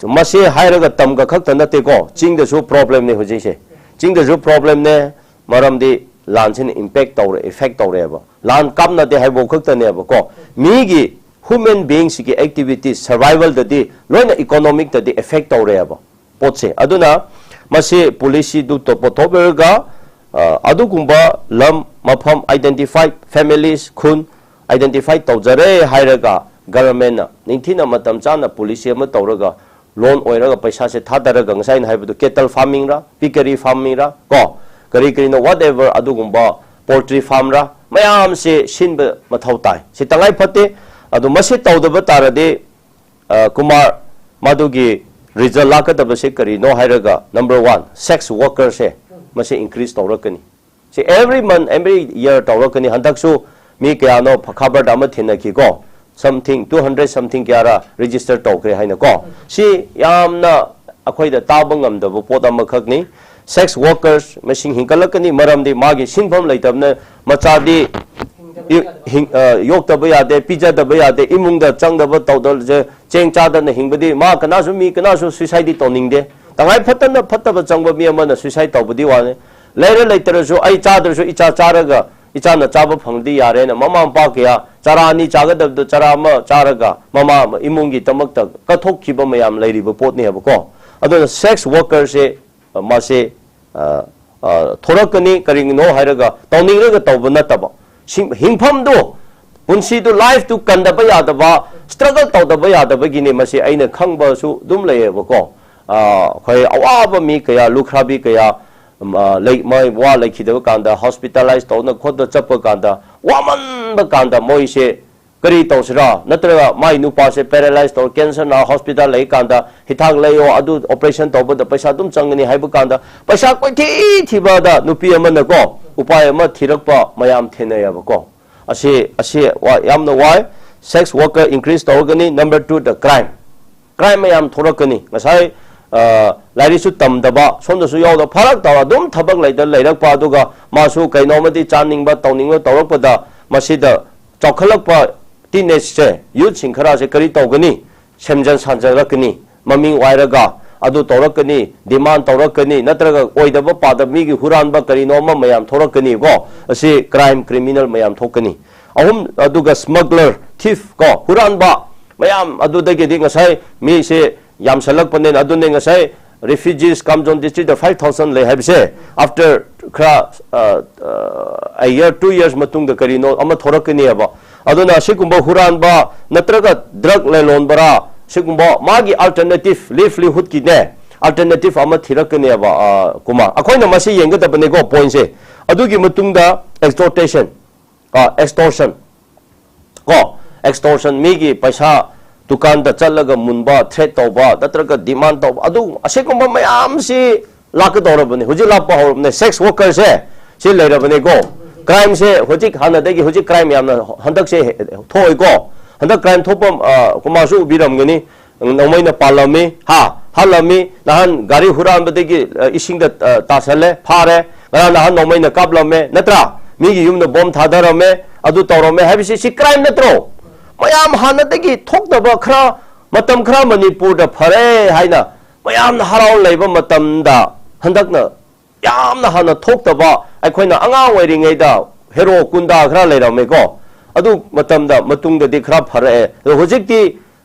ꯃꯁꯤ ꯍꯥꯏꯔꯒ ꯇꯝꯒ ꯈꯛꯇ ꯅꯠꯇꯦꯀꯣ, ꯆꯤꯡꯗꯁꯨ ꯄ꯭ꯔꯣꯕ꯭ꯂꯦꯝꯅꯦ ꯍꯧꯖꯤꯛꯁꯦ꯫ ꯆꯤꯡꯗꯁꯨ ꯄ꯭ꯔꯣꯕ꯭ꯂꯦꯝꯅꯦ, ꯃꯔꯝꯗꯤ ꯂꯥꯟꯁꯤꯅ ꯏꯝꯄꯦꯛ ꯇꯧꯔꯦ, ꯏꯐꯦꯛ ꯇꯧꯔꯦꯕ꯫ ꯂꯥꯟ ꯀꯥꯞꯅꯗꯦ ꯍꯥꯏꯕ ꯈꯛꯇꯅꯦꯕꯀꯣ, ꯃꯤꯒꯤ ꯍ꯭ꯌꯨꯃꯦꯟ ꯕꯤꯌꯤꯡꯁꯤꯒꯤ ꯑꯦꯛꯇꯤꯚꯤꯇꯤꯁ, ꯁꯔꯚꯥꯏꯚꯦꯜꯗꯗꯤ ꯂꯣꯏꯅ ꯏꯀꯣꯅꯣꯃꯤꯛꯇꯗꯤ ꯏꯐꯦꯛ ꯇꯧꯔꯦꯕ ꯄꯣꯠꯁꯦ꯫ ꯑꯗꯨꯅ ꯃꯁꯤ ꯄꯣꯂꯤꯁꯤꯗꯨ ꯇꯣ-, ꯄꯨꯊꯣꯛꯂꯒ, ꯑ, ꯑꯗꯨꯒꯨꯝꯕ ꯂꯝ, ꯃꯐꯝ, ꯑꯥꯏꯗꯦꯟꯇꯤꯐꯥꯏ ꯐꯦꯃꯤꯂꯤꯁ, ꯈꯨꯟ ꯑꯥꯏꯗꯦꯟꯇꯤꯐꯥꯏ ꯇꯧꯖꯔꯦ ꯍꯥꯏꯔꯒ, ꯒꯔꯃꯦꯟꯅ ꯅꯤꯡꯊꯤꯅ ꯃꯇꯝ ꯆꯥꯅ ꯄꯣꯂꯤꯁꯤ ꯑꯃ ꯇꯧꯔꯒ, ꯂꯣꯟ ꯑꯣꯏꯔꯒ ꯄꯩꯁꯥꯁꯦ ꯊꯥꯗꯔꯒ, ꯉꯁꯥꯏ ꯑꯩꯅ ꯍꯥꯏꯕꯗꯣ, ꯀꯦꯇꯜ ꯐꯥꯔꯃꯤꯡꯔ, ꯄꯤꯀꯔꯤ ꯐꯥꯔꯃꯤꯡꯔ, ꯀꯣ, ꯀꯔꯤ ꯀꯔꯤꯅꯣ, ꯋꯥꯠ ꯑꯦꯚꯔ, ꯑꯗꯨꯒꯨꯝꯕ ꯄꯣꯜꯇ꯭ꯔꯤ ꯐꯥꯔꯝꯔ, ꯃꯌꯥꯝꯁꯦ ꯁꯤꯟꯕ ꯃꯊꯧ ꯇꯥꯏ꯫ ꯁꯤ ꯇꯉꯥꯏ ꯐꯠꯇꯦ꯫ ꯑꯗꯨ ꯃꯁꯤ ꯇꯧꯗꯕ ꯇꯥꯔꯗꯤ, ꯑ, ꯀꯨꯃꯥꯔ, ꯃꯗꯨꯒꯤ ꯔꯤꯖꯜ ꯂꯥꯛꯀꯗꯕꯁꯦ ꯀꯔꯤꯅꯣ ꯍꯥꯏꯔꯒ, ꯅꯝꯕꯔ ꯋꯥꯟ, ꯁꯦꯛꯁ ꯋꯥꯔꯀꯔꯁꯦ ꯃꯁꯤ ꯏꯟꯀ꯭ꯔꯤꯖ ꯇꯧꯔꯛꯀꯅꯤ꯫ ꯁꯤ ꯑꯦꯚ꯭ꯔꯤ ꯃꯟ, ꯑꯦꯚ꯭ꯔꯤ ꯌꯔ ꯇꯧꯔꯛꯀꯅꯤ꯫ ꯍꯟꯗꯛꯁꯨ ꯃꯤ ꯀꯌꯥꯅꯣ ꯈꯕꯔꯗ ꯑꯃ ꯊꯦꯡꯅꯈꯤꯀꯣ, ꯁꯝꯊꯤꯡ ꯇꯨ ꯍꯟꯗ꯭ꯔꯦꯗ ꯁꯝꯊꯤꯡ ꯀꯌꯥꯔ ꯔꯦꯖꯤꯁꯇꯔ ꯇꯧꯈ꯭ꯔꯦ ꯍꯥꯏꯅꯀꯣ꯫ ꯁꯤ ꯌꯥꯝꯅ ꯑꯩꯈꯣꯏꯗ ꯇꯥꯕ ꯉꯝꯗꯕ ꯄꯣꯠ ꯑꯃꯈꯛꯅꯤ꯫ ꯁꯦꯛꯁ ꯋꯥꯔꯀꯔꯁ ꯃꯁꯤꯡ ꯍꯦꯟꯒꯠꯂꯛꯀꯅꯤ, ꯃꯔꯝꯗꯤ ꯃꯥꯒꯤ ꯁꯤꯟꯐꯝ ꯂꯩꯇꯕꯅ ꯃꯆꯥꯗꯤ ꯏ-, ꯍꯤꯡ-, ꯑ, ꯌꯣꯛꯇꯕ ꯌꯥꯗꯦ, ꯄꯤꯖꯗꯕ ꯌꯥꯗꯦ, ꯏꯃꯨꯡꯗ ꯆꯪꯗꯕ ꯇꯧꯗꯕꯁꯦ, ꯆꯦꯡ ꯆꯥꯗꯅ ꯍꯤꯡꯕꯗꯤ ꯃꯥ ꯀꯅꯥꯁꯨ, ꯃꯤ ꯀꯅꯥꯁꯨ ꯁꯨꯏꯁꯥꯏꯗꯤ ꯇꯧꯅꯤꯡꯗꯦ꯫ ꯇꯉꯥꯏ ꯐꯠꯇꯅ ꯐꯠꯇꯕ ꯆꯪꯕ ꯃꯤ ꯑꯃꯅ ꯁꯨꯏꯁꯥꯏꯗ ꯇꯧꯕꯗꯤ ꯋꯥꯅꯤ꯫ ꯂꯩꯔ ꯂꯩꯇ꯭ꯔꯁꯨ, ꯑꯩ ꯆꯥꯗ꯭ꯔꯁꯨ ꯏꯆꯥ ꯆꯥꯔꯒ, ꯏꯆꯥꯅ ꯆꯥꯕ ꯐꯪꯗꯤ ꯌꯥꯔꯦꯅ ꯃꯃꯥ ꯃꯄꯥ ꯀꯌꯥ ꯆꯔꯥ ꯑꯅꯤ ꯆꯥꯒꯗꯕꯗꯣ ꯆꯔꯥ ꯑꯃ ꯆꯥꯔꯒ ꯃꯃꯥ ꯏꯃꯨꯡꯒꯤꯗꯃꯛꯇ ꯀꯠꯊꯣꯛꯈꯤꯕ ꯃꯌꯥꯝ ꯂꯩꯔꯤꯕ ꯄꯣꯠꯅꯦꯕꯀꯣ꯫ ꯑꯗꯨꯅ ꯁꯦꯛꯁ ꯋꯥꯔꯀꯔꯁꯦ, ꯑ, ꯃꯥꯁꯦ, ꯑ, ꯑ, ꯊꯣꯔꯛꯀꯅꯤ꯫ ꯀꯔꯤꯒꯤꯅꯣ ꯍꯥꯏꯔꯒ ꯇꯧꯅꯤꯡꯂꯒ ꯇꯧꯕ ꯅꯠꯇꯕ, ꯁꯤꯡ-, ꯍꯤꯡꯐꯝꯗꯣ ꯄꯨꯟꯁꯤꯗꯨ, ꯂꯥꯏꯐꯇꯨ ꯀꯟꯗꯕ ꯌꯥꯗꯕ, ꯁ꯭ꯇ꯭ꯔꯒꯜ ꯇꯧꯗꯕ ꯌꯥꯗꯕꯒꯤꯅꯤ꯫ ꯃꯁꯤ ꯑꯩꯅ ꯈꯪꯕꯁꯨ ꯑꯗꯨꯝ ꯂꯩꯌꯦꯕꯀꯣ꯫ ꯑ, ꯑꯩꯈꯣꯏ ꯑꯋꯥꯕ ꯃꯤ ꯀꯌꯥ, ꯂꯨꯈ꯭ꯔꯥꯕꯤ ꯀꯌꯥ, ꯎꯝ, ꯑ, ꯂꯩ-, ꯃꯣꯏ ꯋꯥ ꯂꯩꯈꯤꯗꯕ ꯀꯥꯟꯗ, ꯍꯣꯁꯄꯤꯇꯥꯂꯥꯏꯁ ꯇꯧꯅ ꯈꯣꯠꯅ ꯆꯠꯄ ꯀꯥꯟꯗ, ꯋꯥꯃꯟꯕ ꯀꯥꯟꯗ ꯃꯣꯏꯁꯦ ꯀꯔꯤ ꯇꯧꯁꯤꯔꯥ? ꯅꯠꯇ꯭ꯔꯒ ꯃꯥꯏ ꯅꯨꯄꯥꯁꯦ ꯄꯦꯔꯥꯂꯥꯏꯁ ꯇꯧꯔ, ꯀꯦꯟꯁꯔꯅ ꯍꯣꯁꯄꯤꯇꯥꯜ ꯂꯩꯀꯥꯟꯗ ꯍꯤꯗꯥꯛ ꯂꯩꯌꯣ, ꯑꯗꯨ ꯑꯣꯄꯔꯦꯁꯟ ꯇꯧꯕꯗ ꯄꯩꯁꯥ ꯑꯗꯨꯝ ꯆꯪꯒꯅꯤ ꯍꯥꯏꯕ ꯀꯥꯟꯗ, ꯄꯩꯁꯥ ꯀꯣꯏꯊꯤ ꯊꯤꯕꯗ ꯅꯨꯄꯤ ꯑꯃꯅꯀꯣ, ꯎꯄꯥꯏ ꯑꯃ ꯊꯤꯔꯛꯄ ꯃꯌꯥꯝ ꯊꯦꯡꯅꯩꯌꯦꯕꯀꯣ꯫ ꯑꯁꯤ, ꯑꯁꯤ ꯋꯥ-, ꯌꯥꯝꯅ ꯋꯥꯏ꯫ Sex worker increase ꯇꯧꯔꯒꯅꯤ꯫ Number two, the crime. Crime ꯃꯌꯥꯝ ꯊꯣꯔꯛꯀꯅꯤ꯫ ꯉꯁꯥꯏ, ꯑ, ꯂꯥꯏꯔꯤꯛꯁꯨ ꯇꯝꯗꯕ, ꯁꯣꯝꯗꯁꯨ ꯌꯥꯎꯗꯕ, ꯐꯔꯛ ꯇꯥꯕ, ꯑꯗꯨꯝ ꯊꯕꯛ ꯂꯩꯇ ꯂꯩꯔꯛꯄ, ꯑꯗꯨꯒ ꯃꯥꯁꯨ ꯀꯩꯅꯣꯝꯃꯗꯤ ꯆꯥꯅꯤꯡꯕ, ꯇꯧꯅꯤꯡꯕ ꯇꯧꯔꯛꯄꯗ, ꯃꯁꯤꯗ ꯆꯥꯎꯈꯠꯂꯛꯄ ꯇꯤꯟ ꯑꯦꯖꯁꯦ, ꯌꯨꯠꯁꯤꯡ ꯈꯔꯁꯦ ꯀꯔꯤ ꯇꯧꯒꯅꯤ? ꯁꯦꯝꯖꯟ ꯁꯥꯖꯜꯂꯛꯀꯅꯤ, ꯃꯃꯤꯡ ꯋꯥꯏꯔꯒ ꯑꯗꯨ ꯇꯧꯔꯛꯀꯅꯤ, ꯗꯤꯃꯥꯟ ꯇꯧꯔꯛꯀꯅꯤ, ꯅꯠꯇ꯭ꯔꯒ ꯑꯣꯏꯗꯕ ꯄꯥꯗꯕ ꯃꯤꯒꯤ ꯍꯨꯔꯥꯟꯕ ꯀꯔꯤꯅꯣ ꯑꯃ ꯃꯌꯥꯝ ꯊꯣꯛꯂꯛꯀꯅꯤꯀꯣ꯫ ꯑꯁꯤ ꯀ꯭ꯔꯥꯏꯝ, ꯀ꯭ꯔꯤꯃꯤꯅꯦꯜ ꯃꯌꯥꯝ ꯊꯣꯛꯀꯅꯤ꯫ ꯑꯍꯨꯝ, ꯑꯗꯨꯒ ꯁ꯭ꯃꯒꯂꯔ, ꯊꯤꯐ ꯀꯣ, ꯍꯨꯔꯥꯟꯕ ꯃꯌꯥꯝ, ꯑꯗꯨꯗꯒꯤꯗꯤ ꯉꯁꯥꯏ ꯃꯤꯁꯦ ꯌꯥꯝꯁꯜꯂꯛꯄꯅꯤꯅ, ꯑꯗꯨꯅꯦ ꯉꯁꯥꯏ refugees ꯀꯥꯝꯖꯣꯟ district five thousand ꯂꯩ ꯍꯥꯏꯕꯁꯦ, after ꯈꯔ, ꯑ, ꯑ, a year, two years ꯃꯇꯨꯡꯗ ꯀꯔꯤꯅꯣ ꯑꯃ ꯊꯣꯔꯛꯀꯅꯤꯕ꯫ ꯑꯗꯨꯅ ꯁꯤꯒꯨꯝꯕ ꯍꯨꯔꯥꯟꯕ ꯅꯠꯇ꯭ꯔꯒ ꯗ꯭ꯔꯒ ꯂꯂꯣꯟꯕꯔꯥ, ꯁꯤꯒꯨꯝꯕ ꯃꯥꯒꯤ alternative livelihoodꯀꯤꯅꯦ, alternative ꯑꯃ ꯊꯤꯔꯛꯀꯅꯦꯕ, ꯑ, ꯀꯨꯃꯥꯔ꯫ ꯑꯩꯈꯣꯏꯅ ꯃꯁꯤ ꯌꯦꯡꯒꯗꯕꯅꯦꯀꯣ, ꯄꯣꯏꯟꯠꯁꯦ꯫ ꯑꯗꯨꯒꯤ ꯃꯇꯨꯡꯗ extortation, ꯑ, extortion꯫ ꯀꯣ, extortion, ꯃꯤꯒꯤ ꯄꯩꯁꯥ ꯗꯨꯀꯥꯟꯗ ꯆꯠꯂꯒ ꯃꯨꯟꯕ, ꯊ꯭ꯔꯦꯠ ꯇꯧꯕ, ꯅꯠꯇ꯭ꯔꯒ ꯗꯤꯃꯥꯟ ꯇꯧꯕ, ꯑꯗꯨ, ꯑꯁꯤꯒꯨꯝꯕ ꯃꯌꯥꯝꯁꯤ ꯂꯥꯛꯀꯗꯧꯔꯕꯅꯤ, ꯍꯧꯖꯤꯛ ꯂꯥꯛꯄ ꯍꯧꯔꯕꯅꯦ꯫ ꯁꯦꯛꯁ ꯋꯥꯔꯀꯔꯁꯦ ꯁꯤ ꯂꯩꯔꯕꯅꯦꯀꯣ꯫ ꯀ꯭ꯔꯥꯏꯝꯁꯦ ꯍꯧꯖꯤꯛ ꯍꯥꯟꯅꯗꯒꯤ ꯍꯧꯖꯤꯛ ꯀ꯭ꯔꯥꯏꯝ ꯌꯥꯝꯅ ꯍꯟꯗꯛꯁꯦ ꯊꯣꯛꯑꯦꯀꯣ꯫ ꯍꯟꯗꯛ ꯀ꯭ꯔꯥꯏꯝ ꯊꯣꯛꯄ, ꯑ, ꯀꯨꯃꯥꯔꯁꯨ ꯎꯕꯤꯔꯝꯒꯅꯤ꯫ ꯅꯣꯡꯃꯩꯅ ꯄꯥꯜꯂꯝꯃꯤ, ꯍꯥ, ꯍꯥꯠꯂꯝꯃꯤ꯫ ꯅꯍꯥꯟ ꯒꯥꯔꯤ ꯍꯨꯔꯥꯟꯕꯗꯒꯤ, ꯑ, ꯏꯁꯤꯡꯗ, ꯑ, ꯇꯥꯁꯜꯂꯦ, ꯐꯥꯔꯦ꯫ ꯉꯔꯥꯡ ꯅꯍꯥꯟ ꯅꯣꯡꯃꯩꯅ ꯀꯥꯞꯂꯝꯃꯦ, ꯅꯠꯇ꯭ꯔꯥ? ꯃꯤꯒꯤ ꯌꯨꯝꯗ ꯕꯣꯝ ꯊꯥꯗꯔꯝꯃꯦ, ꯑꯗꯨ ꯇꯧꯔꯝꯃꯦ ꯍꯥꯏꯕꯁꯤ, ꯁꯤ ꯀ꯭ꯔꯥꯏꯝ ꯅꯠꯇ꯭ꯔꯣ? ꯃꯌꯥꯝ ꯍꯥꯟꯅꯗꯒꯤ ꯊꯣꯛꯇꯕ ꯈꯔ, ꯃꯇꯝ ꯈꯔ ꯃꯅꯤꯄꯨꯔꯗ ꯐꯔꯦ ꯍꯥꯏꯅ ꯃꯌꯥꯝꯅ ꯍꯔꯥꯎ ꯂꯩꯕ ꯃꯇꯝꯗ, ꯍꯟꯗꯛꯅ ꯌꯥꯝꯅ ꯍꯥꯟꯅ ꯊꯣꯛꯇꯕ, ꯑꯩꯈꯣꯏꯅ ꯑꯉꯥꯡ ꯑꯣꯏꯔꯤꯉꯩꯗ ꯍꯦꯔꯣ ꯒꯨꯟꯗꯥ ꯈꯔ ꯂꯩꯔꯝꯃꯦꯀꯣ꯫ ꯑꯗꯨ ꯃꯇꯝꯗ, ꯃꯇꯨꯡꯗꯗꯤ ꯈꯔ ꯐꯔꯛꯑꯦ꯫ ꯑꯗꯣ ꯍꯧꯖꯤꯛꯇꯤ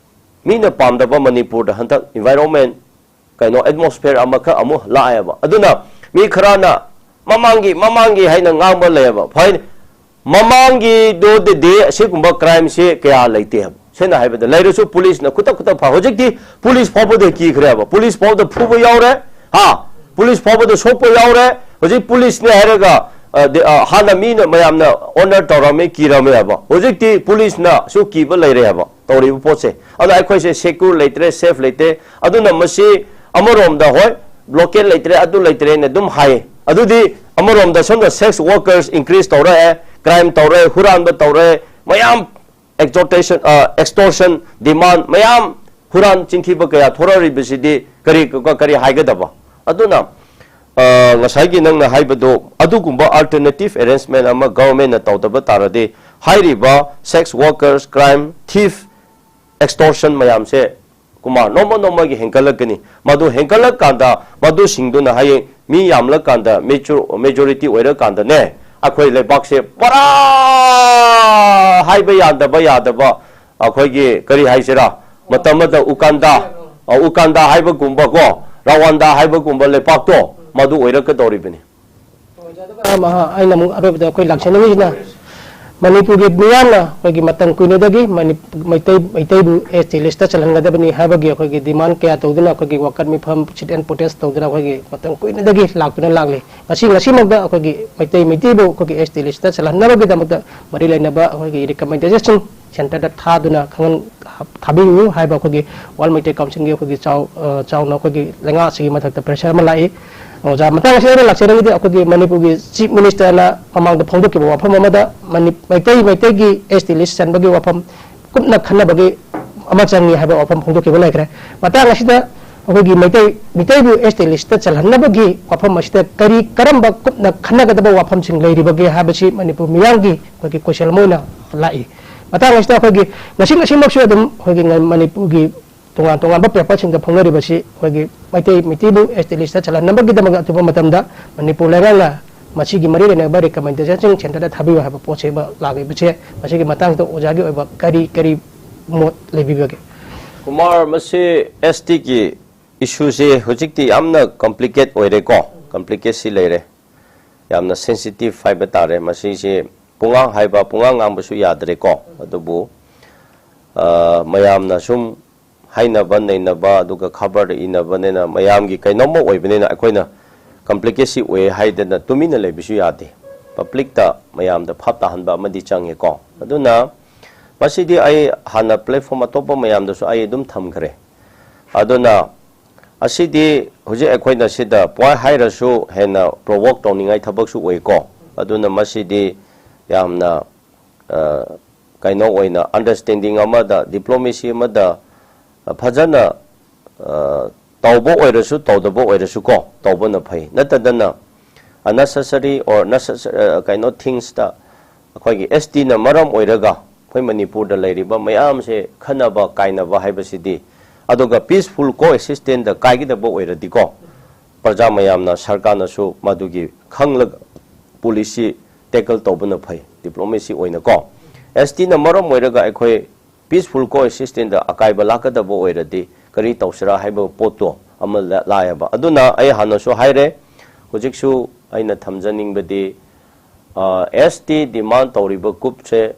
ꯃꯤꯅ ꯄꯥꯝꯗꯕ ꯃꯅꯤꯄꯨꯔꯗ ꯍꯟꯗꯛ environment, ꯀꯩꯅꯣ, atmosphere ꯑꯃꯈꯛ ꯑꯃꯨꯛ ꯂꯥꯛꯑꯦꯕ꯫ ꯑꯗꯨꯅ ꯃꯤ ꯈꯔꯅ ꯃꯃꯥꯡꯒꯤ, ꯃꯃꯥꯡꯒꯤ ꯍꯥꯏꯅ ꯉꯥꯡꯕ ꯂꯩꯌꯦꯕ꯫ ꯐꯩ, ꯃꯃꯥꯡꯒꯤꯗꯨꯗꯗꯤ ꯑꯁꯤꯒꯨꯝꯕ ꯀ꯭ꯔꯥꯏꯝꯁꯤ ꯀꯌꯥ ꯂꯩꯇꯦ ꯍꯥꯏꯕ꯫ ꯁꯦꯡꯅ ꯍꯥꯏꯕꯗ ꯂꯩꯔꯁꯨ ꯄꯨꯂꯤꯁꯅ ꯈꯨꯗꯛ ꯈꯨꯗꯛ ꯐꯥ-, ꯍꯧꯖꯤꯛꯇꯤ ꯄꯨꯂꯤꯁ ꯐꯥꯎꯕꯗ ꯀꯤꯈ꯭ꯔꯦꯕ꯫ ꯄꯨꯂꯤꯁ ꯐꯥꯎꯕꯗ ꯐꯨꯕ ꯌꯥꯎꯔꯦ꯫ ꯍꯥ? ꯄꯨꯂꯤꯁ ꯐꯥꯎꯕꯗ ꯁꯣꯛꯄ ꯌꯥꯎꯔꯦ꯫ ꯍꯧꯖꯤꯛ ꯄꯨꯂꯤꯁꯅꯦ ꯍꯥꯏꯔꯒ, ꯑ, ꯗꯤ-, ꯑ, ꯍꯥꯟꯅ ꯃꯤꯅ ꯃꯌꯥꯝꯅ ꯑꯣꯅꯔ ꯇꯧꯔꯝꯃꯦ, ꯀꯤꯔꯝꯃꯦ ꯍꯥꯏꯕ꯫ ꯍꯧꯖꯤꯛꯇꯤ ꯄꯨꯂꯤꯁꯅꯁꯨ ꯀꯤꯕ ꯂꯩꯔꯦ ꯍꯥꯏꯕ ꯇꯧꯔꯤꯕ ꯄꯣꯠꯁꯦ꯫ ꯑꯗꯣ ꯑꯩꯈꯣꯏꯁꯦ ꯁꯦꯀ꯭ꯌꯨꯔ ꯂꯩꯇ꯭ꯔꯦ, ꯁꯦꯐ ꯂꯩꯇꯦ꯫ ꯑꯗꯨꯅ ꯃꯁꯤ ꯑꯃꯔꯣꯝꯗ ꯍꯣꯏ, ꯕ꯭ꯂꯣꯀꯦꯠ ꯂꯩꯇ꯭ꯔꯦ, ꯑꯗꯨ ꯂꯩꯇ꯭ꯔꯦꯅ ꯑꯗꯨꯝ ꯍꯥꯏꯌꯦ꯫ ꯑꯗꯨꯗꯤ ꯑꯃꯔꯣꯝꯗ ꯁꯣꯝꯗ ꯁꯦꯛꯁ ꯋꯥꯔꯀꯔꯁ ꯏꯟꯀ꯭ꯔꯤꯁ ꯇꯧꯔꯛꯑꯦ, ꯀ꯭ꯔꯥꯏꯝ ꯇꯧꯔꯦ, ꯍꯨꯔꯥꯟꯕ ꯇꯧꯔꯦ, ꯃꯌꯥꯝ ꯑꯦꯛꯁꯇꯣꯔꯇꯦꯁꯟ, ꯑ, ꯑꯦꯛꯁꯇꯣꯔꯁꯟ, ꯗꯤꯃꯥꯟ ꯃꯌꯥꯝ, ꯍꯨꯔꯥꯟ ꯆꯤꯟꯊꯤꯕ ꯀꯌꯥ ꯊꯣꯔꯛꯂꯤꯕꯁꯤꯗꯤ ꯀꯔꯤ, ꯀꯔꯤ ꯍꯥꯏꯒꯗꯕ? ꯑꯗꯨꯅ, ꯑ, ꯉꯁꯥꯏꯒꯤ ꯅꯪꯅ ꯍꯥꯏꯕꯗꯣ, ꯑꯗꯨꯒꯨꯝꯕ ꯑꯜꯇꯔꯅꯦꯇꯤꯚ ꯑꯦꯔꯦꯟꯖꯃꯦꯟ ꯑꯃ ꯒꯚꯔꯟꯃꯦꯟꯠꯅ ꯇꯧꯗꯕ ꯇꯥꯔꯗꯤ, ꯍꯥꯏꯔꯤꯕ ꯁꯦꯛꯁ ꯋꯥꯔꯀꯔꯁ, ꯀ꯭ꯔꯥꯏꯝ, ꯊꯤꯐ, ꯑꯦꯛꯁꯇꯣꯔꯁꯟ ꯃꯌꯥꯝꯁꯦ, ꯀꯨꯃꯥꯔ, ꯅꯣꯡꯃ ꯅꯣꯡꯃꯒꯤ ꯍꯦꯟꯒꯠꯂꯛꯀꯅꯤ꯫ ꯃꯗꯨ ꯍꯦꯟꯒꯠꯂꯛꯀꯥꯟꯗ, ꯃꯗꯨꯁꯤꯡꯗꯨꯅ ꯍꯌꯦꯡ ꯃꯤ ꯌꯥꯝꯂꯀꯥꯟꯗ, ꯃꯦꯆꯣ-, ꯃꯦꯖꯣꯔꯤꯇꯤ ꯑꯣꯏꯔꯀꯥꯟꯗꯅꯦ, ꯑꯩꯈꯣꯏ ꯂꯩꯕꯥꯛꯁꯦ ꯄꯨꯔꯥ ꯍꯥꯏꯕ ꯌꯥꯗꯕ, ꯌꯥꯗꯕ, ꯑꯩꯈꯣꯏꯒꯤ ꯀꯔꯤ ꯍꯥꯏꯁꯤꯔꯥ, ꯃꯇꯝ ꯑꯃꯗ ꯎꯀꯥꯟꯗꯥ, ꯑ, ꯎꯀꯥꯟꯗꯥ ꯍꯥꯏꯕꯒꯨꯝꯕ ꯀꯣ, ꯔꯋꯥꯟꯗꯥ ꯍꯥꯏꯕꯒꯨꯝꯕ ꯂꯩꯄꯥꯛꯇꯣ, ꯃꯗꯨ ꯑꯣꯏꯔꯛꯀꯗꯧꯔꯤꯕꯅꯤ꯫ ꯑꯃ, ꯑꯩꯅ ꯑꯃꯨꯛ ꯑꯔꯣꯏꯕꯗ ꯑꯩꯈꯣꯏ ꯂꯥꯛꯆꯅꯤꯡꯉꯤꯁꯤꯅ, ꯃꯅꯤꯄꯨꯔꯒꯤ ꯃꯤꯌꯥꯝꯅ ꯑꯩꯈꯣꯏꯒꯤ ꯃꯇꯝ ꯀꯨꯏꯅꯗꯒꯤ ꯃꯅꯤ-, ꯃꯩꯇꯩ, ꯃꯩꯇꯩꯕꯨ ꯑꯦꯁ ꯇꯤ ꯂꯤꯁꯇ ꯆꯜꯍꯟꯒꯗꯕꯅꯤ ꯍꯥꯏꯕꯒꯤ ꯑꯩꯈꯣꯏꯒꯤ ꯗꯤꯃꯥꯟ ꯀꯌꯥ ꯇꯧꯗꯨꯅ, ꯑꯩꯈꯣꯏꯒꯤ ꯋꯥꯀꯠ ꯃꯤꯐꯝ, ꯁꯤꯠ ꯑꯦꯟ ꯄ꯭ꯔꯣꯇꯦꯁ ꯇꯧꯗꯨꯅ ꯑꯩꯈꯣꯏꯒꯤ ꯃꯇꯝ ꯀꯨꯏꯅꯗꯒꯤ ꯂꯥꯛꯇꯨꯅ ꯂꯥꯛꯂꯤ꯫ ꯉꯁꯤ, ꯉꯁꯤꯃꯛꯇ ꯑꯩꯈꯣꯏꯒꯤ ꯃꯩꯇꯩ, ꯃꯩꯇꯩꯕꯨ ꯑꯩꯈꯣꯏꯒꯤ ꯑꯦꯁ ꯇꯤ ꯂꯤꯁꯇ ꯆꯜꯍꯟꯅꯕꯒꯤꯗꯃꯛꯇ ꯃꯔꯤ ꯂꯩꯅꯕ ꯑꯩꯈꯣꯏꯒꯤ ꯔꯤꯀꯃꯦꯟꯗꯦꯁꯟꯁꯤꯡ ꯁꯦꯟꯇꯔꯗ ꯊꯥꯗꯨꯅ ꯈꯪꯍꯟ-, ꯊꯥꯕꯤꯌꯨ ꯍꯥꯏꯕ ꯑꯩꯈꯣꯏꯒꯤ ꯋꯥꯔꯜ ꯃꯩꯇꯩ ꯀꯥꯎꯟꯁꯤꯜꯒꯤ ꯑꯩꯈꯣꯏꯒꯤ ꯆꯥꯎ-, ꯑ, ꯆꯥꯎꯅ ꯑꯩꯈꯣꯏꯒꯤ ꯂꯩꯉꯥꯛꯁꯤꯒꯤ ꯃꯊꯛꯇ ꯄ꯭ꯔꯦꯁꯔ ꯑꯃ ꯂꯥꯛꯏ꯫ ꯑꯣꯖꯥ, ꯃꯇꯥꯡ ꯑꯁꯤꯗ ꯑꯩꯅ ꯂꯥꯛꯆꯅꯤꯡꯉꯤꯗꯤ ꯑꯩꯈꯣꯏꯒꯤ ꯃꯅꯤꯄꯨꯔꯒꯤ ꯆꯤꯐ ꯃꯤꯅꯤꯁꯇꯔꯅ ꯃꯃꯥꯡꯗ ꯐꯣꯡꯗꯣꯛꯈꯤꯕ ꯋꯥꯐꯝ ꯑꯃꯗ ꯃꯅꯤ-, ꯃꯩꯇꯩ, ꯃꯩꯇꯩꯒꯤ ꯑꯦꯁ ꯇꯤ ꯂꯤꯁ ꯆꯟꯕꯒꯤ ꯋꯥꯐꯝ ꯀꯨꯞꯅ ꯈꯟꯅꯕꯒꯤ ꯑꯃ ꯆꯪꯉꯤ ꯍꯥꯏꯕ ꯋꯥꯐꯝ ꯐꯣꯡꯗꯣꯛꯈꯤꯕ ꯂꯩꯈ꯭ꯔꯦ꯫ ꯃꯇꯥꯡ ꯑꯁꯤꯗ ꯑꯩꯈꯣꯏꯒꯤ ꯃꯩꯇꯩ, ꯃꯤꯇꯩꯕꯨ ꯑꯦꯁ ꯇꯤ ꯂꯤꯁꯇ ꯆꯜꯍꯟꯅꯕꯒꯤ ꯋꯥꯐꯝ ꯑꯁꯤꯗ ꯀꯔꯤ, ꯀꯔꯝꯕ ꯀꯨꯞꯅ ꯈꯟꯅꯒꯗꯕ ꯋꯥꯐꯝꯁꯤꯡ ꯂꯩꯔꯤꯕꯒꯦ ꯍꯥꯏꯕꯁꯤ ꯃꯅꯤꯄꯨꯔ ꯃꯤꯌꯥꯝꯒꯤ ꯑꯩꯈꯣꯏꯒꯤ ꯀꯣꯏꯁꯟ ꯑꯃ ꯑꯣꯏꯅ ꯂꯥꯛꯏ꯫ ꯃꯇꯥꯡ ꯑꯁꯤꯗ ꯑꯩꯈꯣꯏꯒꯤ ꯉꯁꯤ, ꯉꯁꯤꯃꯛꯁꯨ ꯑꯗꯨꯝ ꯑꯩꯈꯣꯏꯒꯤ ꯉ-, ꯃꯅꯤꯄꯨꯔꯒꯤ ꯇꯣꯉꯥꯟ ꯇꯣꯉꯥꯟꯕ ꯄꯦꯄꯔꯁꯤꯡꯗ ꯐꯣꯡꯅꯔꯤꯕꯁꯤ ꯑꯩꯈꯣꯏꯒꯤ ꯃꯩꯇꯩ, ꯃꯩꯇꯩꯕꯨ ꯑꯦꯁ ꯇꯤ ꯂꯤꯁꯇ ꯆꯜꯍꯟꯅꯕꯒꯤꯗꯃꯛꯇ ꯑꯊꯨꯕ ꯃꯇꯝꯗ ꯃꯅꯤꯄꯨꯔ ꯂꯩꯉꯥꯛꯅ ꯃꯁꯤꯒꯤ ꯃꯔꯤ ꯂꯩꯅꯕ ꯔꯤꯀꯃꯦꯟꯗꯦꯁꯟꯁꯤꯡ ꯁꯦꯟꯇꯔꯗ ꯊꯥꯕꯤꯌꯨ ꯍꯥꯏꯕ ꯄꯣꯠꯁꯤ ꯑꯃ ꯂꯥꯛꯂꯤꯕꯁꯦ, ꯃꯁꯤꯒꯤ ꯃꯇꯥꯡꯗ ꯑꯣꯖꯥꯒꯤ ꯑꯣꯏꯕ ꯀꯔꯤ, ꯀꯔꯤ ꯃꯣꯠ ꯂꯩꯕꯤꯕꯒꯦ? ꯀꯨꯃꯥꯔ, ꯃꯁꯤ ꯑꯦꯁ ꯇꯤꯒꯤ ꯏꯁꯨꯁꯦ ꯍꯧꯖꯤꯛꯇꯤ ꯌꯥꯝꯅ ꯀꯝꯄ꯭ꯂꯤꯀꯦꯠ ꯑꯣꯏꯔꯦꯀꯣ, ꯀꯝꯄ꯭ꯂꯤꯀꯦꯁꯤ ꯂꯩꯔꯦ, ꯌꯥꯝꯅ ꯁꯦꯟꯁꯤꯇꯤꯚ ꯍꯥꯏꯕ ꯇꯥꯔꯦ꯫ ꯃꯁꯤꯁꯦ ꯄꯨꯡꯉꯥꯡ ꯍꯥꯏꯕ, ꯄꯨꯡꯉꯥꯡ ꯉꯥꯡꯕꯁꯨ ꯌꯥꯗ꯭ꯔꯦꯀꯣ꯫ ꯑꯗꯨꯕꯨ, ꯑ, ꯃꯌꯥꯝꯅ ꯁꯨꯝ ꯍꯥꯏꯅꯕ ꯅꯩꯅꯕ, ꯑꯗꯨꯒ ꯈꯕꯔꯗ ꯏꯅꯕꯅꯤꯅ, ꯃꯌꯥꯝꯒꯤ ꯀꯩꯅꯣꯝꯃ ꯑꯣꯏꯕꯅꯤꯅ, ꯑꯩꯈꯣꯏꯅ ꯀꯝꯄ꯭ꯂꯤꯀꯦꯁꯤ ꯑꯣꯏ ꯍꯥꯏꯗꯅ ꯇꯨꯃꯤꯟꯅ ꯂꯩꯕꯁꯨ ꯌꯥꯗꯦ꯫ ꯄꯕ꯭ꯂꯤꯛꯇ ꯃꯌꯥꯝꯗ ꯚꯥꯞ ꯇꯥꯍꯟꯕ ꯑꯃꯗꯤ ꯆꯪꯉꯦꯀꯣ꯫ ꯑꯗꯨꯅ ꯃꯁꯤꯗꯤ ꯑꯩ ꯍꯥꯟꯅ ꯄ꯭ꯂꯦꯠꯐꯣꯝ ꯑꯇꯣꯞꯄ ꯃꯌꯥꯝꯗꯁꯨ ꯑꯩ ꯑꯗꯨꯝ ꯊꯝꯈ꯭ꯔꯦ꯫ ꯑꯗꯨꯅ ꯑꯁꯤꯗꯤ ꯍꯧꯖꯤꯛ ꯑꯩꯈꯣꯏꯅ ꯁꯤꯗ ꯄꯣꯏꯟ ꯍꯥꯏꯔꯁꯨ ꯍꯦꯟꯅ ꯄ꯭ꯔꯣꯚꯣꯛ ꯇꯧꯅꯤꯡꯉꯥꯏ ꯊꯕꯛꯁꯨ ꯑꯣꯏꯀꯣ꯫ ꯑꯗꯨꯅ ꯃꯁꯤꯗꯤ ꯌꯥꯝꯅ, ꯑ, ꯀꯩꯅꯣ ꯑꯣꯏꯅ ꯑꯟꯗꯔꯁ꯭ꯇꯦꯟꯗꯤꯡ ꯑꯃꯗ, ꯗꯤꯄ꯭ꯂꯣꯃꯦꯁꯤ ꯑꯃꯗ, ꯑ, ꯐꯖꯅ, ꯑ, ꯇꯧꯕ ꯑꯣꯏꯔꯁꯨ ꯇꯧꯗꯕ ꯑꯣꯏꯔꯁꯨ ꯀꯣ, ꯇꯧꯕꯅ ꯐꯩ꯫ ꯅꯠꯇꯗꯅ unnecessary or necessary, ꯑ, ꯀꯩꯅꯣ ꯊꯤꯡꯁꯇ ꯑꯩꯈꯣꯏꯒꯤ ꯑꯦꯁ ꯇꯤꯅ ꯃꯔꯝ ꯑꯣꯏꯔꯒ ꯑꯩꯈꯣꯏ ꯃꯅꯤꯄꯨꯔꯗ ꯂꯩꯔꯤꯕ ꯃꯌꯥꯝꯁꯦ ꯈꯟꯅꯕ ꯀꯥꯏꯅꯕ ꯍꯥꯏꯕꯁꯤꯗꯤ, ꯑꯗꯨꯒ ꯄꯤꯁꯐꯨꯜ ꯀꯣ ꯑꯦꯛꯁꯤꯁꯇꯦꯟꯁꯇ ꯀꯥꯏꯒꯗꯕ ꯑꯣꯏꯔꯗꯤꯀꯣ, ꯄ꯭ꯔꯖꯥ ꯃꯌꯥꯝꯅ, ꯁꯔꯀꯥꯔꯅꯁꯨ ꯃꯗꯨꯒꯤ ꯈꯪꯂꯒ ꯄꯣꯂꯤꯁꯤ ꯇꯦꯀꯜ ꯇꯧꯕꯅ ꯐꯩ, ꯗꯤꯄ꯭ꯂꯣꯃꯦꯁꯤ ꯑꯣꯏꯅꯀꯣ꯫ ꯑꯦꯁ ꯇꯤꯅ ꯃꯔꯝ ꯑꯣꯏꯔꯒ ꯑꯩꯈꯣꯏ ꯄꯤꯁꯐꯨꯜ ꯀꯣ ꯑꯦꯛꯁꯤꯁꯇꯦꯟꯁꯇ ꯑꯀꯥꯏꯕ ꯂꯥꯛꯀꯗꯕ ꯑꯣꯏꯔꯗꯤ ꯀꯔꯤ ꯇꯧꯁꯤꯔꯥ ꯍꯥꯏꯕ ꯄꯣꯠꯇꯣ ꯑꯃ ꯂ-, ꯂꯥꯛꯑꯦꯕ꯫ ꯑꯗꯨꯅ ꯑꯩ ꯍꯥꯟꯅꯁꯨ ꯍꯥꯏꯔꯦ, ꯍꯧꯖꯤꯛꯁꯨ ꯑꯩꯅ ꯊꯝꯖꯅꯤꯡꯕꯗꯤ, ꯑꯦꯁ ꯇꯤ ꯗꯤꯃꯥꯟ ꯇꯧꯔꯤꯕ ꯒ꯭ꯔꯨꯞꯁꯦ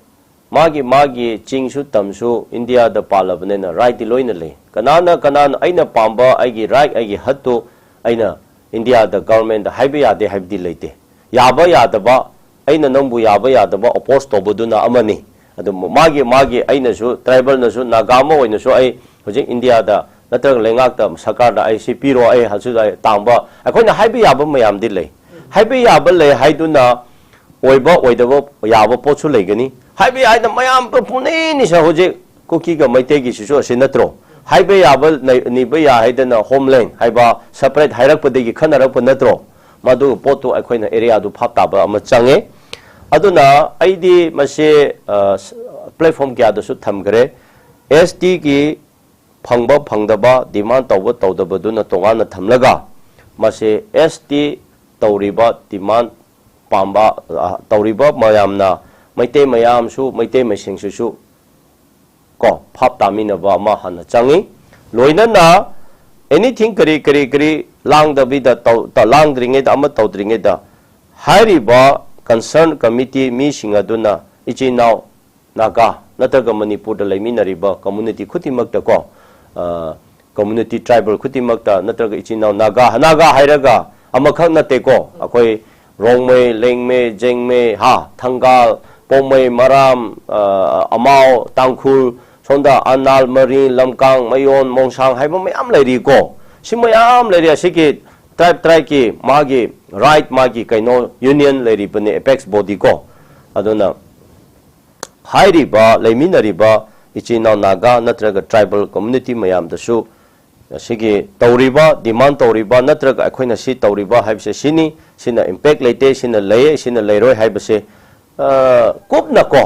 ꯃꯥꯒꯤ, ꯃꯥꯒꯤ ꯆꯤꯡꯁꯨ ꯇꯝꯁꯨ ꯏꯟꯗꯤꯌꯥꯗ ꯄꯥꯜꯂꯕꯅꯤꯅ ꯔꯥꯏꯠꯇꯤ ꯂꯣꯏꯅ ꯂꯩ꯫ ꯀꯅꯥꯅ, ꯀꯅꯥꯅ ꯑꯩꯅ ꯄꯥꯝꯕ ꯑꯩꯒꯤ ꯔꯥꯏꯠ, ꯑꯩꯒꯤ ꯍꯠꯇꯨ ꯑꯩꯅ ꯏꯟꯗꯤꯌꯥꯗ ꯒꯚꯔꯟꯃꯦꯟꯗ ꯍꯥꯏꯕ ꯌꯥꯗꯦ ꯍꯥꯏꯕꯗꯤ ꯂꯩꯇꯦ꯫ ꯌꯥꯕ ꯌꯥꯗꯕ, ꯑꯩꯅ ꯅꯪꯕꯨ ꯌꯥꯕ ꯌꯥꯗꯕ ꯑꯣꯄꯣꯖ ꯇꯧꯕꯗꯨꯅ ꯑꯃꯅꯤ꯫ ꯑꯗꯨ ꯃꯥꯒꯤ, ꯃꯥꯒꯤ, ꯑꯩꯅꯁꯨ, ꯇ꯭ꯔꯥꯏꯕꯦꯜꯅꯁꯨ, ꯅꯥꯒꯥ ꯑꯃ ꯑꯣꯏꯅꯁꯨ ꯑꯩ ꯍꯧꯖꯤꯛ ꯏꯟꯗꯤꯌꯥꯗ ꯅꯠꯇ꯭ꯔꯒ ꯂꯩꯉꯥꯛꯇ, ꯁꯔꯀꯥꯔꯗ ꯑꯩ ꯁꯤ ꯄꯤꯔꯣ, ꯑꯩ ꯍꯧꯖꯤꯛ ꯑꯩ ꯇꯥꯡꯕ, ꯑꯩꯈꯣꯏꯅ ꯍꯥꯏꯕ ꯌꯥꯕ ꯃꯌꯥꯝꯗꯤ ꯂꯩ꯫ ꯍꯥꯏꯕ ꯌꯥꯕ ꯂꯩ ꯍꯥꯏꯗꯨꯅ ꯑꯣꯏꯕ ꯑꯣꯏꯗꯕ ꯌꯥꯕ ꯄꯣꯠꯁꯨ ꯂꯩꯒꯅꯤ꯫ ꯍꯥꯏꯕ ꯌꯥꯏꯗ, ꯃꯌꯥꯝ ꯄꯨꯝꯅꯃꯛꯅꯤꯁꯦ ꯍꯧꯖꯤꯛ ꯀꯨꯀꯤꯒ ꯃꯩꯇꯩꯒꯤꯁꯤꯁꯨ ꯑꯁꯤ ꯅꯠꯇ꯭ꯔꯣ? ꯍꯥꯏꯕ ꯌꯥꯕ ꯅꯩ-, ꯅꯤꯕ ꯌꯥꯏ ꯍꯥꯏꯗꯅ ꯍꯣꯝꯂꯦꯟ ꯍꯥꯏꯕ ꯁꯄꯔꯦꯠ ꯍꯥꯏꯔꯛꯄꯗꯒꯤ ꯈꯟꯅꯔꯛꯄ ꯅꯠꯇ꯭ꯔꯣ? ꯃꯗꯨ ꯄꯣꯠꯇꯨ ꯑꯩꯈꯣꯏꯅ ꯑꯦꯔꯤꯌꯥꯗꯨ ꯚꯥꯞ ꯇꯥꯕ ꯑꯃ ꯆꯪꯉꯦ꯫ ꯑꯗꯨꯅ ꯑꯩꯗꯤ ꯃꯁꯤ, ꯑ, ꯄ꯭ꯂꯦꯠꯐꯣꯝ ꯀꯌꯥꯗꯁꯨ ꯊꯝꯈ꯭ꯔꯦ꯫ ꯑꯦꯁ ꯇꯤꯒꯤ ꯐꯪꯕ ꯐꯪꯗꯕ, ꯗꯤꯃꯥꯟ ꯇꯧꯕ ꯇꯧꯗꯕꯗꯨꯅ ꯇꯣꯉꯥꯟꯅ ꯊꯝꯂꯒ, ꯃꯁꯤ ꯑꯦꯁ ꯇꯤ ꯇꯧꯔꯤꯕ ꯗꯤꯃꯥꯟ ꯄꯥꯝꯕ, ꯑ, ꯇꯧꯔꯤꯕ ꯃꯌꯥꯝꯅ, ꯃꯩꯇꯩ ꯃꯌꯥꯝꯁꯨ, ꯃꯩꯇꯩ ꯃꯁꯦꯟꯁꯤꯁꯨ ꯀꯣ, ꯚꯥꯞ ꯇꯥꯃꯤꯟꯅꯕ ꯑꯃ ꯍꯥꯟꯅ ꯆꯪꯉꯤ꯫ ꯂꯣꯏꯅꯅ ꯑꯦꯅꯤꯊꯤꯡ ꯀꯔꯤ, ꯀꯔꯤ, ꯀꯔꯤ ꯂꯥꯡꯗꯕꯤꯗ ꯇꯧ-, ꯇ-, ꯂꯥꯡꯗ꯭ꯔꯤꯉꯩꯗ, ꯑꯃ ꯇꯧꯗ꯭ꯔꯤꯉꯩꯗ ꯍꯥꯏꯔꯤꯕ concern committee ꯃꯤꯁꯤꯡ ꯑꯗꯨꯅ ꯏꯆꯤꯟ ꯏꯅꯥꯎ ꯅꯥꯒꯥ ꯅꯠꯇ꯭ꯔꯒ ꯃꯅꯤꯄꯨꯔꯗ ꯂꯩꯃꯤꯟꯅꯔꯤꯕ community ꯈꯨꯗꯤꯡꯃꯛꯇ ꯀꯣ, ꯑ, community tribal ꯈꯨꯗꯤꯡꯃꯛꯇ ꯅꯠꯇ꯭ꯔꯒ ꯏꯆꯤꯟ ꯏꯅꯥꯎ ꯅꯥꯒꯥ, ꯅꯥꯒꯥ ꯍꯥꯏꯔꯒ ꯑꯃꯈꯛ ꯅꯠꯇꯦꯀꯣ, ꯑꯩꯈꯣꯏ ꯔꯣꯡꯃꯩ, ꯂꯦꯡꯃꯩ, ꯖꯦꯡꯃꯩ, ꯍꯥ, ꯊꯪꯒꯥꯜ, ꯄꯣꯡꯃꯩ, ꯃꯔꯥꯝ, ꯑ, ꯑꯃꯥꯎ, ꯇꯥꯡꯈꯨꯜ, ꯁꯣꯝꯗ ꯑꯅꯥꯜ, ꯃꯔꯤꯡ, ꯂꯝꯀꯥꯡ, ꯃꯌꯣꯟ, ꯃꯣꯡꯁꯥꯡ ꯍꯥꯏꯕ ꯃꯌꯥꯝ ꯂꯩꯔꯤꯀꯣ꯫ ꯁꯤ ꯃꯌꯥꯝ ꯂꯩꯔꯤ꯫ ꯑꯁꯤꯒꯤ tribe, tribeꯀꯤ ꯃꯥꯒꯤ right, ꯃꯥꯒꯤ ꯀꯩꯅꯣ union ꯂꯩꯔꯤꯕꯅꯦ, apex body ꯀꯣ꯫ ꯑꯗꯨꯅ ꯍꯥꯏꯔꯤꯕ, ꯂꯩꯃꯤꯟꯅꯔꯤꯕ ꯏꯆꯤꯟ ꯏꯅꯥꯎ ꯅꯥꯒꯥ ꯅꯠꯇ꯭ꯔꯒ tribal community ꯃꯌꯥꯝꯗꯁꯨ ꯑꯁꯤꯒꯤ ꯇꯧꯔꯤꯕ, demand ꯇꯧꯔꯤꯕ ꯅꯠꯇ꯭ꯔꯒ ꯑꯩꯈꯣꯏꯅ ꯁꯤ ꯇꯧꯔꯤꯕ ꯍꯥꯏꯕꯁꯦ ꯁꯤꯅꯤ, ꯁꯤꯅ impact ꯂꯩꯇꯦ, ꯁꯤꯅ ꯂꯩꯌꯦ, ꯁꯤꯅ ꯂꯩꯔꯣꯏ ꯍꯥꯏꯕꯁꯦ, ꯑ, ꯀꯨꯞꯅ ꯀꯣ,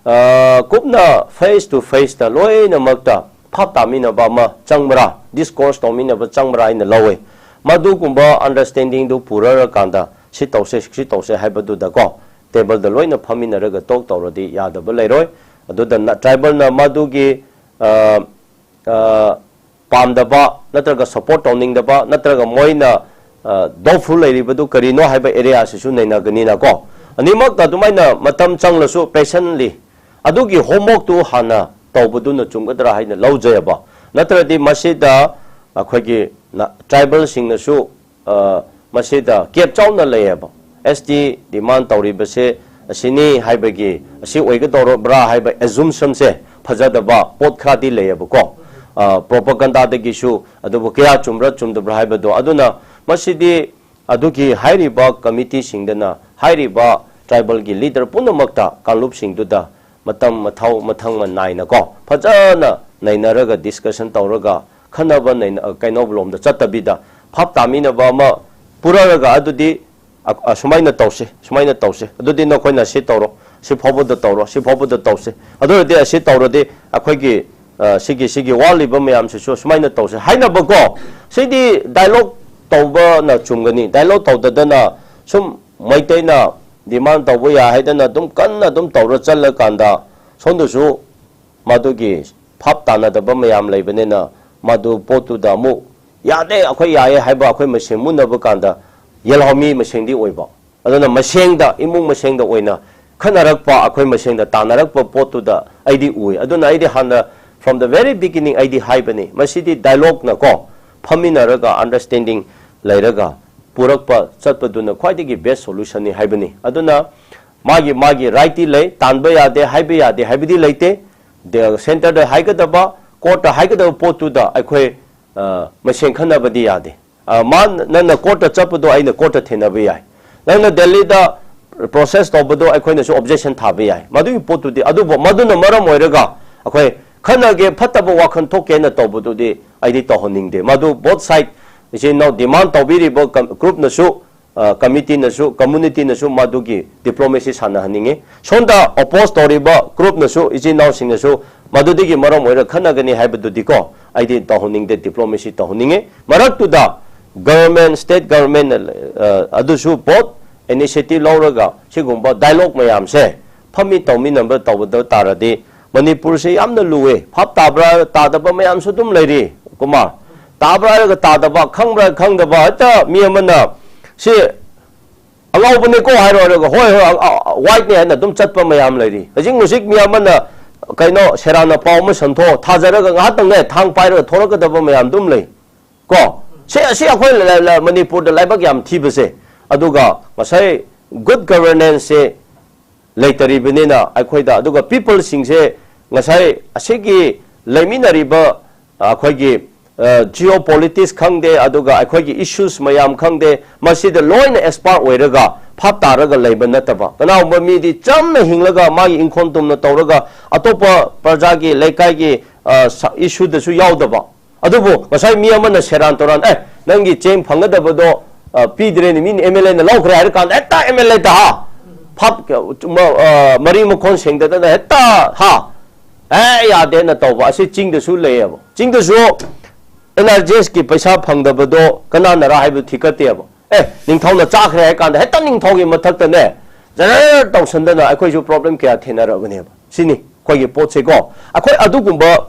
ꯑ, ꯀꯨꯞꯅ face to faceꯇ ꯂꯣꯏꯅꯃꯛꯇ ꯐꯥꯞ ꯇꯥꯃꯤꯟꯅꯕ ꯑꯃ ꯆꯪꯕ꯭ꯔꯥ, discourse ꯇꯧꯃꯤꯟꯅꯕ ꯆꯪꯕ꯭ꯔꯥ ꯍꯥꯏꯅ ꯂꯧꯋꯦ꯫ ꯃꯗꯨꯒꯨꯝꯕ understandingꯗꯨ ꯄꯨꯔꯛꯑꯀꯥꯟꯗ ꯁꯤ ꯇꯧꯁꯦ, ꯁꯤ ꯇꯧꯁꯦ ꯍꯥꯏꯕꯗꯨꯗꯀꯣ, tableꯗ ꯂꯣꯏꯅ ꯐꯝꯃꯤꯟꯅꯔꯒ talk ꯇꯧꯔꯗꯤ ꯌꯥꯗꯕ ꯂꯩꯔꯣꯏ꯫ ꯑꯗꯨꯗ ꯅ-, tribalꯅ ꯃꯗꯨꯒꯤ, ꯑ, ꯑ, ꯄꯥꯝꯗꯕ ꯅꯠꯇ꯭ꯔꯒ support ꯇꯧꯅꯤꯡꯗꯕ ꯅꯠꯇ꯭ꯔꯒ ꯃꯣꯏꯅ, ꯑ, doubtful ꯂꯩꯔꯤꯕꯗꯨ ꯀꯔꯤꯅꯣ ꯍꯥꯏꯕ areaꯁꯤꯁꯨ ꯅꯩꯅꯒꯅꯤꯅꯀꯣ꯫ ꯑꯅꯤꯃꯛꯇ ꯑꯗꯨꯃꯥꯏꯅ ꯃꯇꯝ ꯆꯪꯂꯁꯨ patiently ꯑꯗꯨꯒꯤ homeworkꯇꯨ ꯍꯥꯟꯅ ꯇꯧꯕꯗꯨꯅ ꯆꯨꯝꯒꯗ꯭ꯔꯥ ꯍꯥꯏꯅ ꯂꯧꯖꯩꯑꯕ꯫ ꯅꯠꯇ꯭ꯔꯗꯤ ꯃꯁꯤꯗ ꯑꯩꯈꯣꯏꯒꯤ ꯅ-, tribalꯁꯤꯡꯅꯁꯨ ꯑ, ꯃꯁꯤꯗ gap ꯆꯥꯎꯅ ꯂꯩꯌꯦꯕ꯫ ST demand ꯇꯧꯔꯤꯕꯁꯦ ꯑꯁꯤꯅꯤ ꯍꯥꯏꯕꯒꯤ, ꯑꯁꯤ ꯑꯣꯏꯒꯗꯧꯔꯕ꯭ꯔꯥ ꯍꯥꯏꯕ assumptionꯁꯦ ꯐꯖꯗꯕ ꯄꯣꯠ ꯈꯔꯗꯤ ꯂꯩꯌꯦꯕꯀꯣ꯫ ꯑ, propagandaꯗꯒꯤꯁꯨ, ꯑꯗꯨꯕꯨ ꯀꯌꯥ ꯆꯨꯝꯕ꯭ꯔꯥ ꯆꯨꯝꯗꯕ꯭ꯔꯥ ꯍꯥꯏꯕꯗꯣ꯫ ꯑꯗꯨꯅ ꯃꯁꯤꯗꯤ ꯑꯗꯨꯒꯤ ꯍꯥꯏꯔꯤꯕ committeeꯁꯤꯡꯗꯅ ꯍꯥꯏꯔꯤꯕ tribalꯒꯤ leader ꯄꯨꯝꯅꯃꯛꯇ, ꯀꯥꯡꯂꯨꯞꯁꯤꯡꯗꯨꯗ ꯃꯇꯝ ꯃꯊꯧ ꯃꯊꯪ ꯅꯥꯏꯅꯀꯣ ꯐꯖꯅ ꯅꯩꯅꯔꯒ discussion ꯇꯧꯔꯒ ꯈꯟꯅꯕ ꯅꯩꯅ-, ꯑ, ꯀꯩꯅꯣ ꯂꯣꯝꯗ ꯆꯠꯇꯕꯤꯗ ꯐꯥꯞ ꯇꯥꯃꯤꯟꯅꯕ ꯑꯃ ꯄꯨꯔꯛꯑꯒ ꯑꯗꯨꯗꯤ ꯑ-, ꯑꯁꯨꯃꯥꯏꯅ ꯇꯧꯁꯦ, ꯁꯨꯃꯥꯏꯅ ꯇꯧꯁꯦ, ꯑꯗꯨꯗꯤ ꯅꯈꯣꯏꯅ ꯁꯤ ꯇꯧꯔꯣ, ꯁꯤ ꯐꯥꯎꯕꯗ ꯇꯧꯔꯣ, ꯁꯤ ꯐꯥꯎꯕꯗ ꯇꯧꯁꯦ, ꯑꯗꯨ ꯑꯣꯏꯔꯗꯤ ꯑꯁꯤ ꯇꯧꯔꯗꯤ ꯑꯩꯈꯣꯏꯒꯤ, ꯑ, ꯁꯤꯒꯤ, ꯁꯤꯒꯤ ꯋꯥꯠꯂꯤꯕ ꯃꯌꯥꯝꯁꯤꯁꯨ ꯁꯨꯃꯥꯏꯅ ꯇꯧꯁꯦ ꯍꯥꯏꯅꯕꯀꯣ꯫ ꯁꯤꯗꯤ dialogue ꯇꯧꯕꯅ ꯆꯨꯝꯒꯅꯤ꯫ Dialogue ꯇꯧꯗꯗꯅ ꯁꯨꯝ ꯃꯩꯇꯩꯅ demand ꯇꯧꯕ ꯌꯥꯏ ꯍꯥꯏꯗꯅ ꯑꯗꯨꯝ ꯀꯟꯅ ꯑꯗꯨꯝ ꯇꯧꯔ ꯆꯠꯂꯀꯥꯟꯗ ꯁꯣꯝꯗꯁꯨ ꯃꯗꯨꯒꯤ ꯐꯥꯞ ꯇꯥꯅꯗꯕ ꯃꯌꯥꯝ ꯂꯩꯕꯅꯤꯅ ꯃꯗꯨ ꯄꯣꯠꯇꯨꯗ ꯑꯃꯨꯛ ꯌꯥꯗꯦ, ꯑꯩꯈꯣꯏ ꯌꯥꯏꯌꯦ ꯍꯥꯏꯕ ꯑꯩꯈꯣꯏ ꯃꯁꯦꯟ ꯃꯨꯟꯅꯕ ꯀꯥꯟꯗ ꯌꯦꯜꯍꯧꯃꯤ ꯃꯁꯦꯟꯗꯤ ꯑꯣꯏꯕ꯫ ꯑꯗꯨꯅ ꯃꯁꯦꯡꯗ, ꯏꯃꯨꯡ ꯃꯁꯦꯡꯗ ꯑꯣꯏꯅ ꯈꯟꯅꯔꯛꯄ, ꯑꯩꯈꯣꯏ ꯃꯁꯦꯡꯗ ꯇꯥꯟꯅꯔꯛꯄ ꯄꯣꯠꯇꯨꯗ ꯑꯩꯗꯤ ꯎꯏ꯫ ꯑꯗꯨꯅ ꯑꯩꯗꯤ ꯍꯥꯟꯅ from the very beginning ꯑꯩꯗꯤ ꯍꯥꯏꯕꯅꯤ, ꯃꯁꯤꯗꯤ dialogueꯅꯀꯣ, ꯐꯝꯃꯤꯟꯅꯔꯒ understanding ꯂꯩꯔꯒ ꯄꯨꯔꯛꯄ ꯆꯠꯄꯗꯨꯅ ꯈ꯭ꯋꯥꯏꯗꯒꯤ best solutionꯅꯤ ꯍꯥꯏꯕꯅꯤ꯫ ꯑꯗꯨꯅ ꯃꯥꯒꯤ ꯃꯥꯒꯤ rightꯇꯤ ꯂꯩ, ꯇꯥꯟꯕ ꯌꯥꯗꯦ, ꯍꯥꯏꯕ ꯌꯥꯗꯦ ꯍꯥꯏꯕꯗꯤ ꯂꯩꯇꯦ꯫ ꯗ-, centreꯗ ꯍꯥꯏꯒꯗꯕ, courtꯇ ꯍꯥꯏꯒꯗꯕ ꯄꯣꯠꯇꯨꯗ ꯑꯩꯈꯣꯏ, ꯑ, ꯃꯁꯦꯟ ꯈꯟꯅꯕꯗꯤ ꯌꯥꯗꯦ꯫ ꯑ, ꯃꯥ, ꯅꯪꯅ courtꯇ ꯆꯠꯄꯗꯣ ꯑꯩꯅ courtꯇ ꯊꯦꯡꯅꯕ ꯌꯥꯏ꯫ ꯅꯪꯅ ꯗꯦꯜꯂꯤꯗ process ꯇꯧꯕꯗꯣ ꯑꯩꯈꯣꯏꯅꯁꯨ objection ꯊꯥꯕ ꯌꯥꯏ꯫ ꯃꯗꯨꯒꯤ ꯄꯣꯠꯇꯨꯗꯤ, ꯑꯗꯨꯕꯨ ꯃꯗꯨꯅ ꯃꯔꯝ ꯑꯣꯏꯔꯒ ꯑꯩꯈꯣꯏ ꯈꯟꯅꯒꯦ, ꯐꯠꯇꯕ ꯋꯥꯈꯜ ꯊꯣꯛꯀꯦꯅ ꯇꯧꯕꯗꯨꯗꯤ ꯑꯩꯗꯤ ꯇꯧꯍꯟꯅꯤꯡꯗꯦ꯫ ꯃꯗꯨ both side, ꯏꯆꯤꯟ ꯏꯅꯥꯎ demand ꯇꯧꯕꯤꯔꯤꯕ ꯀꯝ-, groupꯅꯁꯨ, ꯑ, committeeꯅꯁꯨ, communityꯅꯁꯨ ꯃꯗꯨꯒꯤ diplomacy ꯁꯥꯟꯅꯍꯟꯅꯤꯡꯉꯤ꯫ ꯁꯣꯝꯗ oppose ꯇꯧꯔꯤꯕ groupꯅꯁꯨ, ꯏꯆꯤꯟ ꯏꯅꯥꯎꯁꯤꯡꯅꯁꯨ ꯃꯗꯨꯗꯒꯤ ꯃꯔꯝ ꯑꯣꯏꯔꯒ ꯈꯟꯅꯒꯅꯤ ꯍꯥꯏꯕꯗꯨꯗꯤꯀꯣ, ꯑꯩꯗꯤ ꯇꯧꯍꯟꯅꯤꯡꯗꯦ, diplomacy ꯇꯧꯍꯟꯅꯤꯡꯉꯤ꯫ ꯃꯔꯛꯇꯨꯗ government, state government, ꯑ, ꯑꯗꯨꯁꯨ both initiative ꯂꯧꯔꯒ ꯁꯤꯒꯨꯝꯕ dialogue ꯃꯌꯥꯝꯁꯦ ꯐꯝꯃꯤ ꯇꯧꯃꯤꯟꯅꯕ ꯇꯧꯕꯗ ꯇꯥꯔꯗꯤ ꯃꯅꯤꯄꯨꯔꯁꯦ ꯌꯥꯝꯅ ꯂꯨꯋꯦ꯫ ꯚꯥꯞ ꯇꯥꯕ꯭ꯔꯥ ꯇꯥꯗꯕ ꯃꯌꯥꯝꯁꯨ ꯑꯗꯨꯝ ꯂꯩꯔꯤ, ꯀꯨꯃꯥꯔ꯫ ꯇꯥꯕ꯭ꯔꯥ ꯍꯥꯏꯔꯒ ꯇꯥꯗꯕ, ꯈꯪꯕ꯭ꯔꯥ ꯈꯪꯗꯕ, ꯍꯦꯛꯇ ꯃꯤ ꯑꯃꯅ ꯁꯤ ꯑꯉꯧꯕꯅꯦꯀꯣ ꯍꯥꯏꯔꯣ ꯍꯥꯏꯔꯒ, "ꯍꯣꯏ, ꯍꯣꯏ, ꯑ-, ꯑ-, whiteꯅꯦ" ꯍꯥꯏꯅ ꯑꯗꯨꯝ ꯆꯠꯄ ꯃꯌꯥꯝ ꯂꯩꯔꯤ꯫ ꯍꯧꯖꯤꯛ ꯍꯧꯖꯤꯛ ꯃꯤ ꯑꯃꯅ ꯀꯩꯅꯣ ꯁꯦꯔꯥꯟꯅ ꯄꯥꯎ ꯑꯃ ꯁꯟꯊꯣꯛ ꯊꯥꯖꯔꯒ ꯉꯥꯏꯍꯥꯛꯇꯪꯅꯦ ꯊꯥꯡ ꯄꯥꯏꯔꯒ ꯊꯣꯔꯛꯀꯗꯕ ꯃꯌꯥꯝ ꯑꯗꯨꯝ ꯂꯩ꯫ ꯀꯣ? ꯁꯤ, ꯑꯁꯤ ꯑꯩꯈꯣꯏ ꯂ-, ꯂ-, ꯃꯅꯤꯄꯨꯔꯗ ꯂꯥꯏꯕꯛ ꯌꯥꯝ ꯊꯤꯕꯁꯦ꯫ ꯑꯗꯨꯒ ꯉꯁꯥꯏ good governanceꯁꯦ ꯂꯩꯇꯔꯤꯕꯅꯤꯅ ꯑꯩꯈꯣꯏꯗ, ꯑꯗꯨꯒ peopleꯁꯤꯡꯁꯦ ꯉꯁꯥꯏ ꯑꯁꯤꯒꯤ ꯂꯩꯃꯤꯟꯅꯔꯤꯕ, ꯑ, ꯑꯩꯈꯣꯏꯒꯤ, ꯑ, geopolitics ꯈꯪꯗꯦ, ꯑꯗꯨꯒ ꯑꯩꯈꯣꯏꯒꯤ issues ꯃꯌꯥꯝ ꯈꯪꯗꯦ, ꯃꯁꯤꯗ ꯂꯣꯏꯅ expert ꯑꯣꯏꯔꯒ ꯚꯥꯞ ꯇꯥꯔꯒ ꯂꯩꯕ ꯅꯠꯇꯕ, ꯀꯅꯥꯒꯨꯝꯕ ꯃꯤꯗꯤ ꯆꯝꯅ ꯍꯤꯡꯂꯒ ꯃꯥꯒꯤ ꯏꯪꯈꯣꯜ ꯇꯨꯝꯅ ꯇꯧꯔꯒ ꯑꯇꯣꯞꯄ ꯄ꯭ꯔꯖꯥꯒꯤ, ꯂꯩꯀꯥꯏꯒꯤ, ꯑ, ꯁ-, issueꯗꯁꯨ ꯌꯥꯎꯗꯕ, ꯑꯗꯨꯕꯨ ꯉꯁꯥꯏ ꯃꯤ ꯑꯃꯅ ꯁꯦꯔꯥꯟ ꯇꯨꯔꯥꯟ, "ꯑꯦ, ꯅꯪꯒꯤ ꯆꯦꯡ ꯐꯪꯒꯗꯕꯗꯣ, ꯑ, ꯄꯤꯗ꯭ꯔꯦꯅꯦ, ꯃꯤꯅ MLAꯅ ꯂꯧꯈ꯭ꯔꯦ" ꯍꯥꯏꯔ ꯀꯥꯟꯗ ꯍꯦꯛꯇ MLAꯗ ꯍꯥ, ꯐꯞ, ꯃ-, ꯑ, ꯃꯔꯤ ꯃꯈꯣꯟ ꯁꯦꯡꯗꯗꯅ ꯍꯦꯛꯇ ꯍꯥ, "ꯑꯦ, ꯌꯥꯗꯦꯅ" ꯇꯧꯕ ꯑꯁꯤ ꯆꯤꯡꯗꯁꯨ ꯂꯩꯌꯦꯕ꯫ ꯆꯤꯡꯗꯁꯨ NREGSꯀꯤ ꯄꯩꯁꯥ ꯐꯪꯗꯕꯗꯣ ꯀꯅꯥꯅꯔꯥ ꯍꯥꯏꯕꯗꯨ ꯊꯤꯒꯠꯇꯦꯕ꯫ "ꯑꯦ, ꯅꯤꯡꯊꯧꯅ ꯆꯥꯈ꯭ꯔꯦ" ꯍꯥꯏ ꯀꯥꯟꯗ ꯍꯦꯛꯇ ꯅꯤꯡꯊꯧꯒꯤ ꯃꯊꯛꯇꯅꯦ ꯖꯔ ꯇꯧꯁꯟꯗꯅ ꯑꯩꯈꯣꯏꯁꯨ problem ꯀꯌꯥ ꯊꯦꯡꯅꯔꯕꯅꯦꯕ꯫ ꯁꯤꯅꯤ ꯑꯩꯈꯣꯏꯒꯤ ꯄꯣꯠꯁꯦꯀꯣ꯫ ꯑꯩꯈꯣꯏ ꯑꯗꯨꯒꯨꯝꯕ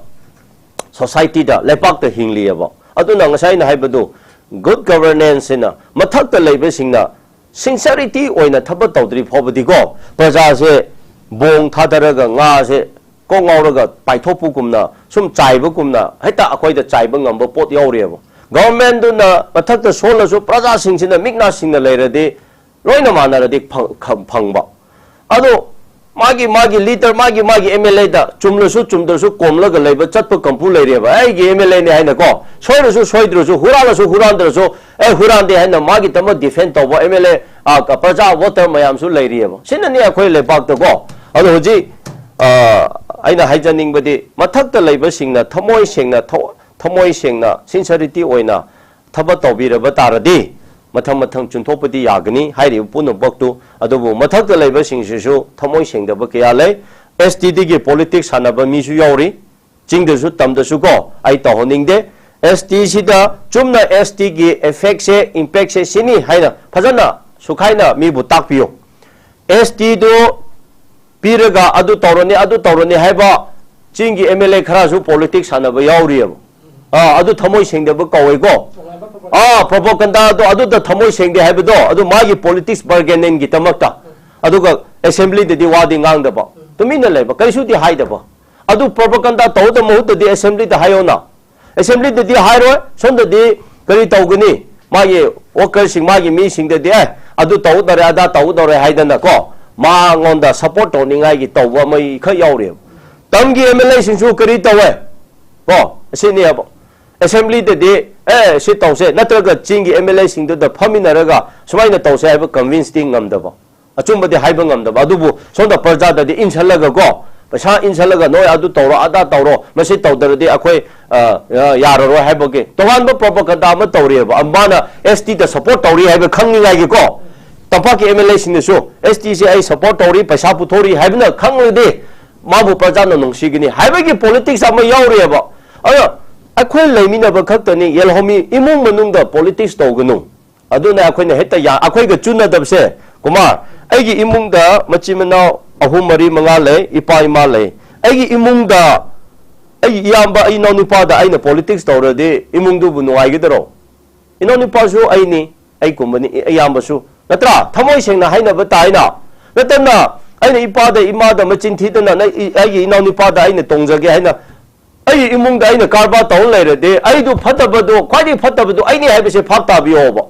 societyꯗ, ꯂꯩꯄꯥꯛꯇ ꯍꯤꯡꯂꯤꯑꯕ꯫ ꯑꯗꯨꯅ ꯉꯁꯥꯏ ꯑꯩꯅ ꯍꯥꯏꯕꯗꯨ, good governanceꯁꯤꯅ ꯃꯊꯛꯇ ꯂꯩꯕꯁꯤꯡꯅ ꯁꯤꯟꯁꯔꯤꯇꯤ ꯑꯣꯏꯅ ꯊꯕꯛ ꯇꯧꯗ꯭ꯔꯤ ꯐꯥꯎꯕꯗꯤꯀꯣ, ꯄ꯭ꯔꯖꯥꯁꯦ ꯕꯣꯡ ꯊꯥꯗꯔꯒ ꯉꯥꯁꯦ ꯀꯣꯛ ꯉꯥꯎꯔꯒ ꯄꯥꯏꯊꯣꯛꯄꯒꯨꯝꯅ, ꯁꯨꯝ ꯆꯥꯏꯕꯒꯨꯝꯅ ꯍꯦꯛꯇ ꯑꯩꯈꯣꯏꯗ ꯆꯥꯏꯕ ꯉꯝꯕ ꯄꯣꯠ ꯌꯥꯎꯔꯤꯑꯕ꯫ ꯒꯚꯔꯟꯃꯦꯟꯗꯨꯅ ꯃꯊꯛꯇ ꯁꯣꯜꯂꯁꯨ ꯄ꯭ꯔꯖꯥꯁꯤꯡꯁꯤꯅ ꯃꯤꯠ ꯅꯥ ꯁꯤꯡꯅ ꯂꯩꯔꯗꯤ ꯂꯣꯏꯅ ꯃꯥꯟꯅꯔꯗꯤ ꯐꯪ-, ꯈ-, ꯐꯪꯕ꯫ ꯑꯗꯣ ꯃꯥꯒꯤ, ꯃꯥꯒꯤ ꯂꯤꯗꯔ, ꯃꯥꯒꯤ, ꯃꯥꯒꯤ ꯑꯦꯝ ꯑꯦꯜ ꯑꯦꯗ ꯆꯨꯝꯂꯁꯨ ꯆꯨꯝꯗ꯭ꯔꯁꯨ ꯀꯣꯝꯂꯒ ꯂꯩꯕ ꯆꯠꯄ ꯀꯥꯡꯕꯨ ꯂꯩꯔꯦꯕ꯫ ꯑꯩꯒꯤ ꯑꯦꯝ ꯑꯦꯜ ꯑꯦꯅꯦ ꯍꯥꯏꯅꯀꯣ, ꯁꯣꯏꯔꯁꯨ ꯁꯣꯏꯗ꯭ꯔꯁꯨ, ꯍꯨꯔꯥꯜꯂꯁꯨ ꯍꯨꯔꯥꯟꯗ꯭ꯔꯁꯨ, "ꯑꯦ, ꯍꯨꯔꯥꯟꯗꯦ" ꯍꯥꯏꯅ ꯃꯥꯒꯤꯗꯃꯛ ꯗꯤꯐꯦꯟ ꯇꯧꯕ ꯑꯦꯝ ꯑꯦꯜ ꯑꯦ, ꯑ, ꯄ꯭ꯔꯖꯥ ꯚꯣꯇꯔ ꯃꯌꯥꯝꯁꯨ ꯂꯩꯔꯤꯑꯕ꯫ ꯁꯤꯅꯅꯤ ꯑꯩꯈꯣꯏ ꯂꯩꯕꯥꯛꯇꯀꯣ꯫ ꯑꯗꯣ ꯍꯧꯖꯤꯛ, ꯑ, ꯑꯩꯅ ꯍꯥꯏꯖꯅꯤꯡꯕꯗꯤ, ꯃꯊꯛꯇ ꯂꯩꯕꯁꯤꯡꯅ ꯊꯃꯣꯏ ꯁꯦꯡꯅ, ꯊ-, ꯊꯃꯣꯏ ꯁꯦꯡꯅ, ꯁꯤꯟꯁꯔꯤꯇꯤ ꯑꯣꯏꯅ ꯊꯕꯛ ꯇꯧꯕꯤꯔꯕ ꯇꯥꯔꯗꯤ, ꯃꯊꯪ ꯃꯊꯪ ꯆꯨꯝꯊꯣꯛꯄꯗꯤ ꯌꯥꯒꯅꯤ ꯍꯥꯏꯔꯤꯕ ꯄꯨꯝꯅꯃꯛꯇꯨ꯫ ꯑꯗꯨꯕꯨ ꯃꯊꯛꯇ ꯂꯩꯕꯁꯤꯡꯁꯤꯁꯨ ꯊꯃꯣꯏ ꯁꯦꯡꯗꯕ ꯀꯌꯥ ꯂꯩ꯫ ꯑꯦꯁ ꯇꯤꯗꯒꯤ ꯄꯣꯂꯤꯇꯤꯛꯁ ꯁꯥꯟꯅꯕ ꯃꯤꯁꯨ ꯌꯥꯎꯔꯤ, ꯆꯤꯡꯗꯁꯨ ꯇꯝꯗꯁꯨ ꯀꯣ꯫ ꯑꯩ ꯇꯧꯍꯟꯅꯤꯡꯗꯦ꯫ ꯑꯦꯁ ꯇꯤꯁꯤꯗ ꯆꯨꯝꯅ ꯑꯦꯁ ꯇꯤꯒꯤ ꯏꯐꯦꯛꯁꯦ, ꯏꯝꯄꯦꯛꯁꯦ ꯁꯤꯅꯤ ꯍꯥꯏꯅ ꯐꯖꯅ ꯁꯨꯈꯥꯏꯅ ꯃꯤꯕꯨ ꯇꯥꯛꯄꯤꯌꯨ꯫ ꯑꯦꯁ ꯇꯤꯗꯨ ꯄꯤꯔꯒ ꯑꯗꯨ ꯇꯧꯔꯅꯤ, ꯑꯗꯨ ꯇꯧꯔꯅꯤ ꯍꯥꯏꯕ ꯆꯤꯡꯒꯤ ꯑꯦꯝ ꯑꯦꯜ ꯑꯦ ꯈꯔꯁꯨ ꯄꯣꯂꯤꯇꯤꯛꯁ ꯁꯥꯟꯅꯕ ꯌꯥꯎꯔꯤꯑꯕ꯫ ꯑꯥ, ꯑꯗꯨ ꯊꯃꯣꯏ ꯁꯦꯡꯗꯕ ꯀꯧꯋꯦꯀꯣ꯫ ꯑꯥ, ꯄ꯭ꯔꯣꯄꯣꯀꯟꯗꯥꯗꯣ ꯑꯗꯨꯗ ꯊꯃꯣꯏ ꯁꯦꯡꯗꯦ ꯍꯥꯏꯕꯗꯣ, ꯑꯗꯨ ꯃꯥꯒꯤ ꯄꯣꯂꯤꯇꯤꯛꯁ ꯕꯥꯔꯒꯦꯅꯤꯡꯒꯤꯗꯃꯛꯇ꯫ ꯑꯗꯨꯒ ꯑꯦꯁꯦꯝꯕ꯭ꯂꯤꯗꯗꯤ ꯋꯥꯗꯤ ꯉꯥꯡꯗꯕ, ꯇꯨꯃꯤꯟꯅ ꯂꯩꯕ, ꯀꯔꯤꯁꯨꯗꯤ ꯍꯥꯏꯗꯕ꯫ ꯑꯗꯨ ꯄ꯭ꯔꯣꯄꯣꯀꯟꯗꯥ ꯇꯧꯗꯕ ꯃꯍꯨꯠꯇꯗꯤ ꯑꯦꯁꯦꯝꯕ꯭ꯂꯤꯗ ꯍꯥꯏꯌꯣꯅ꯫ ꯑꯦꯁꯦꯝꯕ꯭ꯂꯤꯗꯗꯤ ꯍꯥꯏꯔꯣꯏ, ꯁꯣꯝꯗꯗꯤ ꯀꯔꯤ ꯇꯧꯒꯅꯤ? ꯃꯥꯒꯤ ꯋꯥꯔꯀꯔꯁꯤꯡ, ꯃꯥꯒꯤ ꯃꯤꯁꯤꯡꯗꯗꯤ, "ꯑꯦ, ꯑꯗꯨ ꯇꯧꯗꯧꯔꯦ, ꯑꯗꯥ ꯇꯧꯗꯧꯔꯦ" ꯍꯥꯏꯗꯅꯀꯣ, ꯃꯉꯣꯟꯗ ꯁꯞꯄꯣꯔꯠ ꯇꯧꯅꯤꯡꯉꯥꯏꯒꯤ ꯇꯧꯕ ꯑꯃꯈꯛ ꯌꯥꯎꯔꯤꯑꯕ꯫ ꯇꯝꯒꯤ ꯑꯦꯝ ꯑꯦꯜ ꯑꯦꯁꯤꯡꯁꯨ ꯀꯔꯤ ꯇꯧꯋꯦ? ꯀꯣ, ꯑꯁꯤꯅꯦꯕ꯫ ꯑꯦꯁꯦꯝꯕ꯭ꯂꯤꯗꯗꯤ, "ꯑꯦ, ꯁꯤ ꯇꯧꯁꯦ", ꯅꯠꯇ꯭ꯔꯒ ꯆꯤꯡꯒꯤ ꯑꯦꯝ ꯑꯦꯜ ꯑꯦꯁꯤꯡꯗꯨꯗ ꯐꯝꯃꯤꯟꯅꯔꯒ ꯁꯨꯃꯥꯏꯅ ꯇꯧꯁꯦ ꯍꯥꯏꯕ ꯀꯟꯚꯤꯟꯁꯇꯤ ꯉꯝꯗꯕ꯫ ꯑꯆꯨꯝꯕꯗꯤ ꯍꯥꯏꯕ ꯉꯝꯗꯕ꯫ ꯑꯗꯨꯕꯨ ꯁꯣꯝꯗ ꯄ꯭ꯔꯖꯥꯗꯗꯤ ꯏꯟꯁꯜꯂꯒ ꯀꯣ, ꯄꯩꯁꯥ ꯏꯟꯁꯜꯂꯒ, "ꯅꯣꯏ ꯑꯗꯨ ꯇꯧꯔꯣ, ꯑꯗꯥ ꯇꯧꯔꯣ, ꯃꯁꯤ ꯇꯧꯗ꯭ꯔꯗꯤ ꯑꯩꯈꯣꯏ, ꯑ, ꯑ, ꯌꯥꯔꯔꯣꯏ" ꯍꯥꯏꯕꯒꯤ ꯇꯣꯉꯥꯟꯕ ꯄ꯭ꯔꯣꯄꯣꯀꯟꯗꯥ ꯑꯃ ꯇꯧꯔꯤꯑꯕ꯫ ꯑ, ꯃꯥꯅ ꯑꯦꯁ ꯇꯤꯗ ꯁꯞꯄꯣꯔꯠ ꯇꯧꯔꯤ ꯍꯥꯏꯕ ꯈꯪꯅꯤꯡꯉꯥꯏꯒꯤꯀꯣ꯫ ꯇꯝꯄꯥꯛꯀꯤ ꯑꯦꯝ ꯑꯦꯜ ꯑꯦꯁꯤꯡꯅꯁꯨ, "ꯑꯦꯁ ꯇꯤꯁꯦ ꯑꯩ ꯁꯞꯄꯣꯔꯠ ꯇꯧꯔꯤ, ꯄꯩꯁꯥ ꯄꯨꯊꯣꯔꯛꯏ" ꯍꯥꯏꯕꯅ ꯈꯪꯂꯗꯤ ꯃꯥꯕꯨ ꯄ꯭ꯔꯖꯥꯅ ꯅꯨꯡꯁꯤꯒꯅꯤ ꯍꯥꯏꯕꯒꯤ ꯄꯣꯂꯤꯇꯤꯛꯁ ꯑꯃ ꯌꯥꯎꯔꯤꯑꯕ꯫ ꯑꯗꯣ ꯑꯩꯈꯣꯏ ꯂꯩꯃꯤꯟꯅꯕ ꯈꯛꯇꯅꯤ, ꯌꯦꯜꯍꯧꯃꯤ ꯏꯃꯨꯡ ꯃꯅꯨꯡꯗ ꯄꯣꯂꯤꯇꯤꯛꯁ ꯇꯧꯒꯅꯨ꯫ ꯑꯗꯨꯅ ꯑꯩꯈꯣꯏꯅ ꯍꯦꯛꯇ ꯌꯥ-, ꯑꯩꯈꯣꯏꯒ ꯆꯨꯅꯗꯕꯁꯦ, ꯀꯨꯃꯥꯔ, ꯑꯩꯒꯤ ꯏꯃꯨꯡꯗ ꯃꯆꯤꯟ ꯃꯅꯥꯎ ꯑꯍꯨꯝ, ꯃꯔꯤ, ꯃꯉꯥ ꯂꯩ, ꯏꯄꯥ ꯏꯃꯥ ꯂꯩ꯫ ꯑꯩꯒꯤ ꯏꯃꯨꯡꯗ ꯑꯩꯒꯤ ꯏꯌꯥꯝꯕ, ꯑꯩ ꯏꯅꯥꯎꯅꯨꯄꯥꯗ ꯑꯩꯅ ꯄꯣꯂꯤꯇꯤꯛꯁ ꯇꯧꯔꯗꯤ ꯏꯃꯨꯡꯗꯨꯕꯨ ꯅꯨꯡꯉꯥꯏꯒꯗꯔꯣ? ꯏꯅꯥꯎꯅꯨꯄꯥꯁꯨ ꯑꯩꯅꯤ, ꯑꯩ ꯀꯨꯝꯕꯅꯤ, ꯏ-, ꯏꯌꯥꯝꯕꯁꯨ꯫ ꯅꯠꯇ꯭ꯔꯥ? ꯊꯃꯣꯏ ꯁꯦꯡꯅ ꯍꯥꯏꯅꯕ ꯇꯥꯏꯅ꯫ ꯅꯠꯇꯅ ꯑꯩꯅ ꯏꯄꯥꯗ, ꯏꯃꯥꯗ ꯃꯆꯤꯟ ꯊꯤꯗꯅ, ꯅ-, ꯑꯩ-, ꯑꯩꯒꯤ ꯏꯅꯥꯎꯅꯨꯄꯥꯗ ꯑꯩꯅ ꯇꯣꯡꯖꯒꯦ ꯍꯥꯏꯅ ꯑꯩꯒꯤ ꯏꯃꯨꯡꯗ ꯑꯩꯅ ꯀꯔꯕꯥꯔ ꯇꯧ ꯂꯩꯔꯗꯤ, ꯑꯩꯗꯨ ꯐꯠꯇꯕꯗꯣ, ꯈ꯭ꯋꯥꯏꯗꯒꯤ ꯐꯠꯇꯕꯗꯣ ꯑꯩꯅꯤ ꯍꯥꯏꯕꯁꯦ ꯚꯥꯞ ꯇꯥꯕꯤꯌꯣꯕ꯫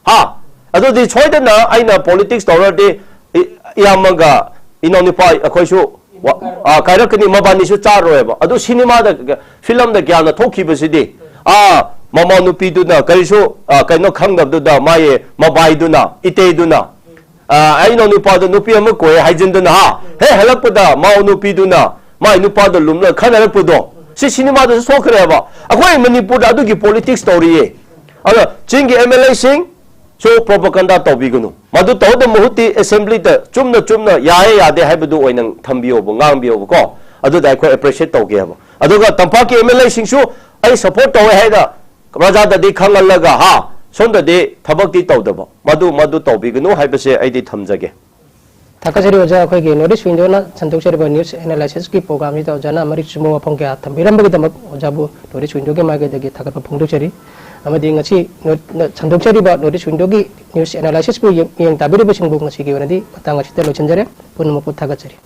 ꯍꯥ? ꯑꯗꯨꯗꯤ ꯁꯣꯏꯗꯅ ꯑꯩꯅ ꯄꯣꯂꯤꯇꯤꯛꯁ ꯇꯧꯔꯗꯤ, ꯏ-, ꯏꯌꯥꯝꯕꯒ ꯏꯅꯥꯎꯅꯨꯄꯥ ꯑꯩꯈꯣꯏꯁꯨ ꯋꯥ-, ꯑ, ꯀꯥꯏꯔꯛꯀꯅꯤ, ꯃꯕꯥꯅꯤꯁꯨ ꯆꯥꯔꯣꯏꯕ꯫ ꯑꯗꯨ ꯁꯤꯅꯦꯃꯥꯗ, ꯐꯤꯂꯝꯗ ꯀꯌꯥꯅ ꯊꯣꯛꯈꯤꯕꯁꯤꯗꯤ, ꯑꯥ, ꯃꯃꯥ ꯅꯨꯄꯤꯗꯨꯅ ꯀꯔꯤꯁꯨ, ꯑ, ꯀꯩꯅꯣ ꯈꯪꯗꯕꯗꯨꯗ, ꯃꯥꯒꯤ ꯃꯕꯥꯏꯗꯨꯅ, ꯏꯇꯩꯗꯨꯅ, ꯑ, ꯑꯩ ꯏꯅꯥꯎ ꯅꯨꯄꯥꯗꯣ ꯅꯨꯄꯤ ꯑꯃ ꯀꯣꯏ ꯍꯥꯏꯖꯤꯟꯗꯅ, ꯍꯥ? ꯍꯦꯛ ꯍꯜꯂꯛꯄꯗ ꯃꯥꯎ ꯅꯨꯄꯤꯗꯨꯅ ꯃꯥꯏ ꯅꯨꯄꯥꯗꯣ ꯂꯨꯝꯂ ꯈꯠꯅꯔꯛꯄꯗꯣ, ꯁꯤ ꯁꯤꯅꯦꯃꯥꯗꯁꯨ ꯊꯣꯛꯈ꯭ꯔꯦꯕ꯫ ꯑꯩꯈꯣꯏ ꯃꯅꯤꯄꯨꯔꯗ ꯑꯗꯨꯒꯤ ꯄꯣꯂꯤꯇꯤꯛꯁ ꯇꯧꯔꯤꯌꯦ꯫ ꯑꯗ ꯆꯤꯡꯒꯤ ꯑꯦꯝ ꯑꯦꯜ ꯑꯦꯁꯤꯡꯁꯨ ꯄ꯭ꯔꯣꯄꯒꯟꯗꯥ ꯇꯧꯕꯤꯒꯅꯨ꯫ ꯃꯗꯨ ꯇꯧꯗꯕ ꯃꯍꯨꯠꯇꯤ ꯑꯦꯁꯦꯝꯕ꯭ꯂꯤꯗ ꯆꯨꯝꯅ ꯆꯨꯝꯅ ꯌꯥꯏꯌꯦ ꯌꯥꯗꯦ ꯍꯥꯏꯕꯗꯨ ꯑꯣꯏꯅ ꯊꯝꯕꯤꯌꯣꯕ, ꯉꯥꯡꯕꯤꯌꯣꯕꯀꯣ꯫ ꯑꯗꯨꯗ ꯑꯩꯈꯣꯏ ꯑꯦꯄ꯭ꯔꯤꯁꯤꯌꯦꯠ ꯇꯧꯒꯦꯕ꯫ ꯑꯗꯨꯒ ꯇꯝꯄꯥꯛꯀꯤ ꯑꯦꯝ ꯑꯦꯜ ꯑꯦꯁꯤꯡꯁꯨ ꯑꯩ ꯁꯄꯣꯔꯠ ꯇꯧꯋꯦ ꯍꯥꯏꯅ ꯄ꯭ꯔꯖꯥꯗꯗꯤ ꯈꯪꯍꯜꯂꯒ, ꯍꯥ, ꯁꯣꯝꯗꯗꯤ ꯊꯕꯛꯇꯤ ꯇꯧꯗꯕ꯫ ꯃꯗꯨ, ꯃꯗꯨ ꯇꯧꯕꯤꯒꯅꯨ ꯍꯥꯏꯕꯁꯦ ꯑꯩꯗꯤ ꯊꯝꯖꯒꯦ꯫ ꯊꯥꯒꯠꯆꯔꯤ ꯑꯣꯖꯥ, ꯑꯩꯈꯣꯏꯒꯤ ꯅꯣꯔꯠ ꯏꯁ ꯋꯤꯟꯗꯣꯅ ꯁꯟꯗꯣꯛꯆꯔꯤꯕ ꯅ꯭ꯌꯨꯁ ꯑꯦꯅꯥꯂꯥꯏꯁꯤꯁꯀꯤ ꯄ꯭ꯔꯣꯒ꯭ꯔꯥꯝꯁꯤꯗ ꯑꯣꯖꯥꯅ ꯃꯔꯤꯛ ꯆꯨꯝꯕ ꯋꯥꯐꯝ ꯀꯌꯥ ꯊꯝꯕꯤꯔꯝꯕꯒꯤꯗꯃꯛ ꯑꯣꯖꯥꯕꯨ ꯅꯣꯔꯠ ꯏꯁ ꯋꯤꯟꯗꯣꯒꯤ ꯃꯥꯏꯀꯩꯗꯒꯤ ꯊꯥꯒꯠꯄ ꯐꯣꯡꯗꯣꯛꯆꯔꯤ꯫ ꯑꯃꯗꯤ ꯉꯁꯤ ꯅꯣꯔꯠ-, ꯁꯟꯗꯣꯛꯆꯔꯤꯕ ꯅꯣꯔꯠ ꯏꯁ ꯋꯤꯟꯗꯣꯒꯤ ꯅ꯭ꯌꯨꯁ ꯑꯦꯅꯥꯂꯥꯏꯁꯤꯁꯄꯨ ꯌꯦꯡ-, ꯃꯤꯠꯌꯦꯡ ꯇꯥꯕꯤꯔꯤꯕꯁꯤꯡꯕꯨ ꯉꯁꯤꯒꯤ ꯑꯣꯏꯅꯗꯤ ꯃꯇꯥꯡ ꯑꯁꯤꯗ ꯂꯣꯏꯁꯤꯟꯖꯔꯦ꯫ ꯄꯨꯝꯅꯃꯛꯄꯨ ꯊꯥꯒꯠꯆꯔꯤ꯫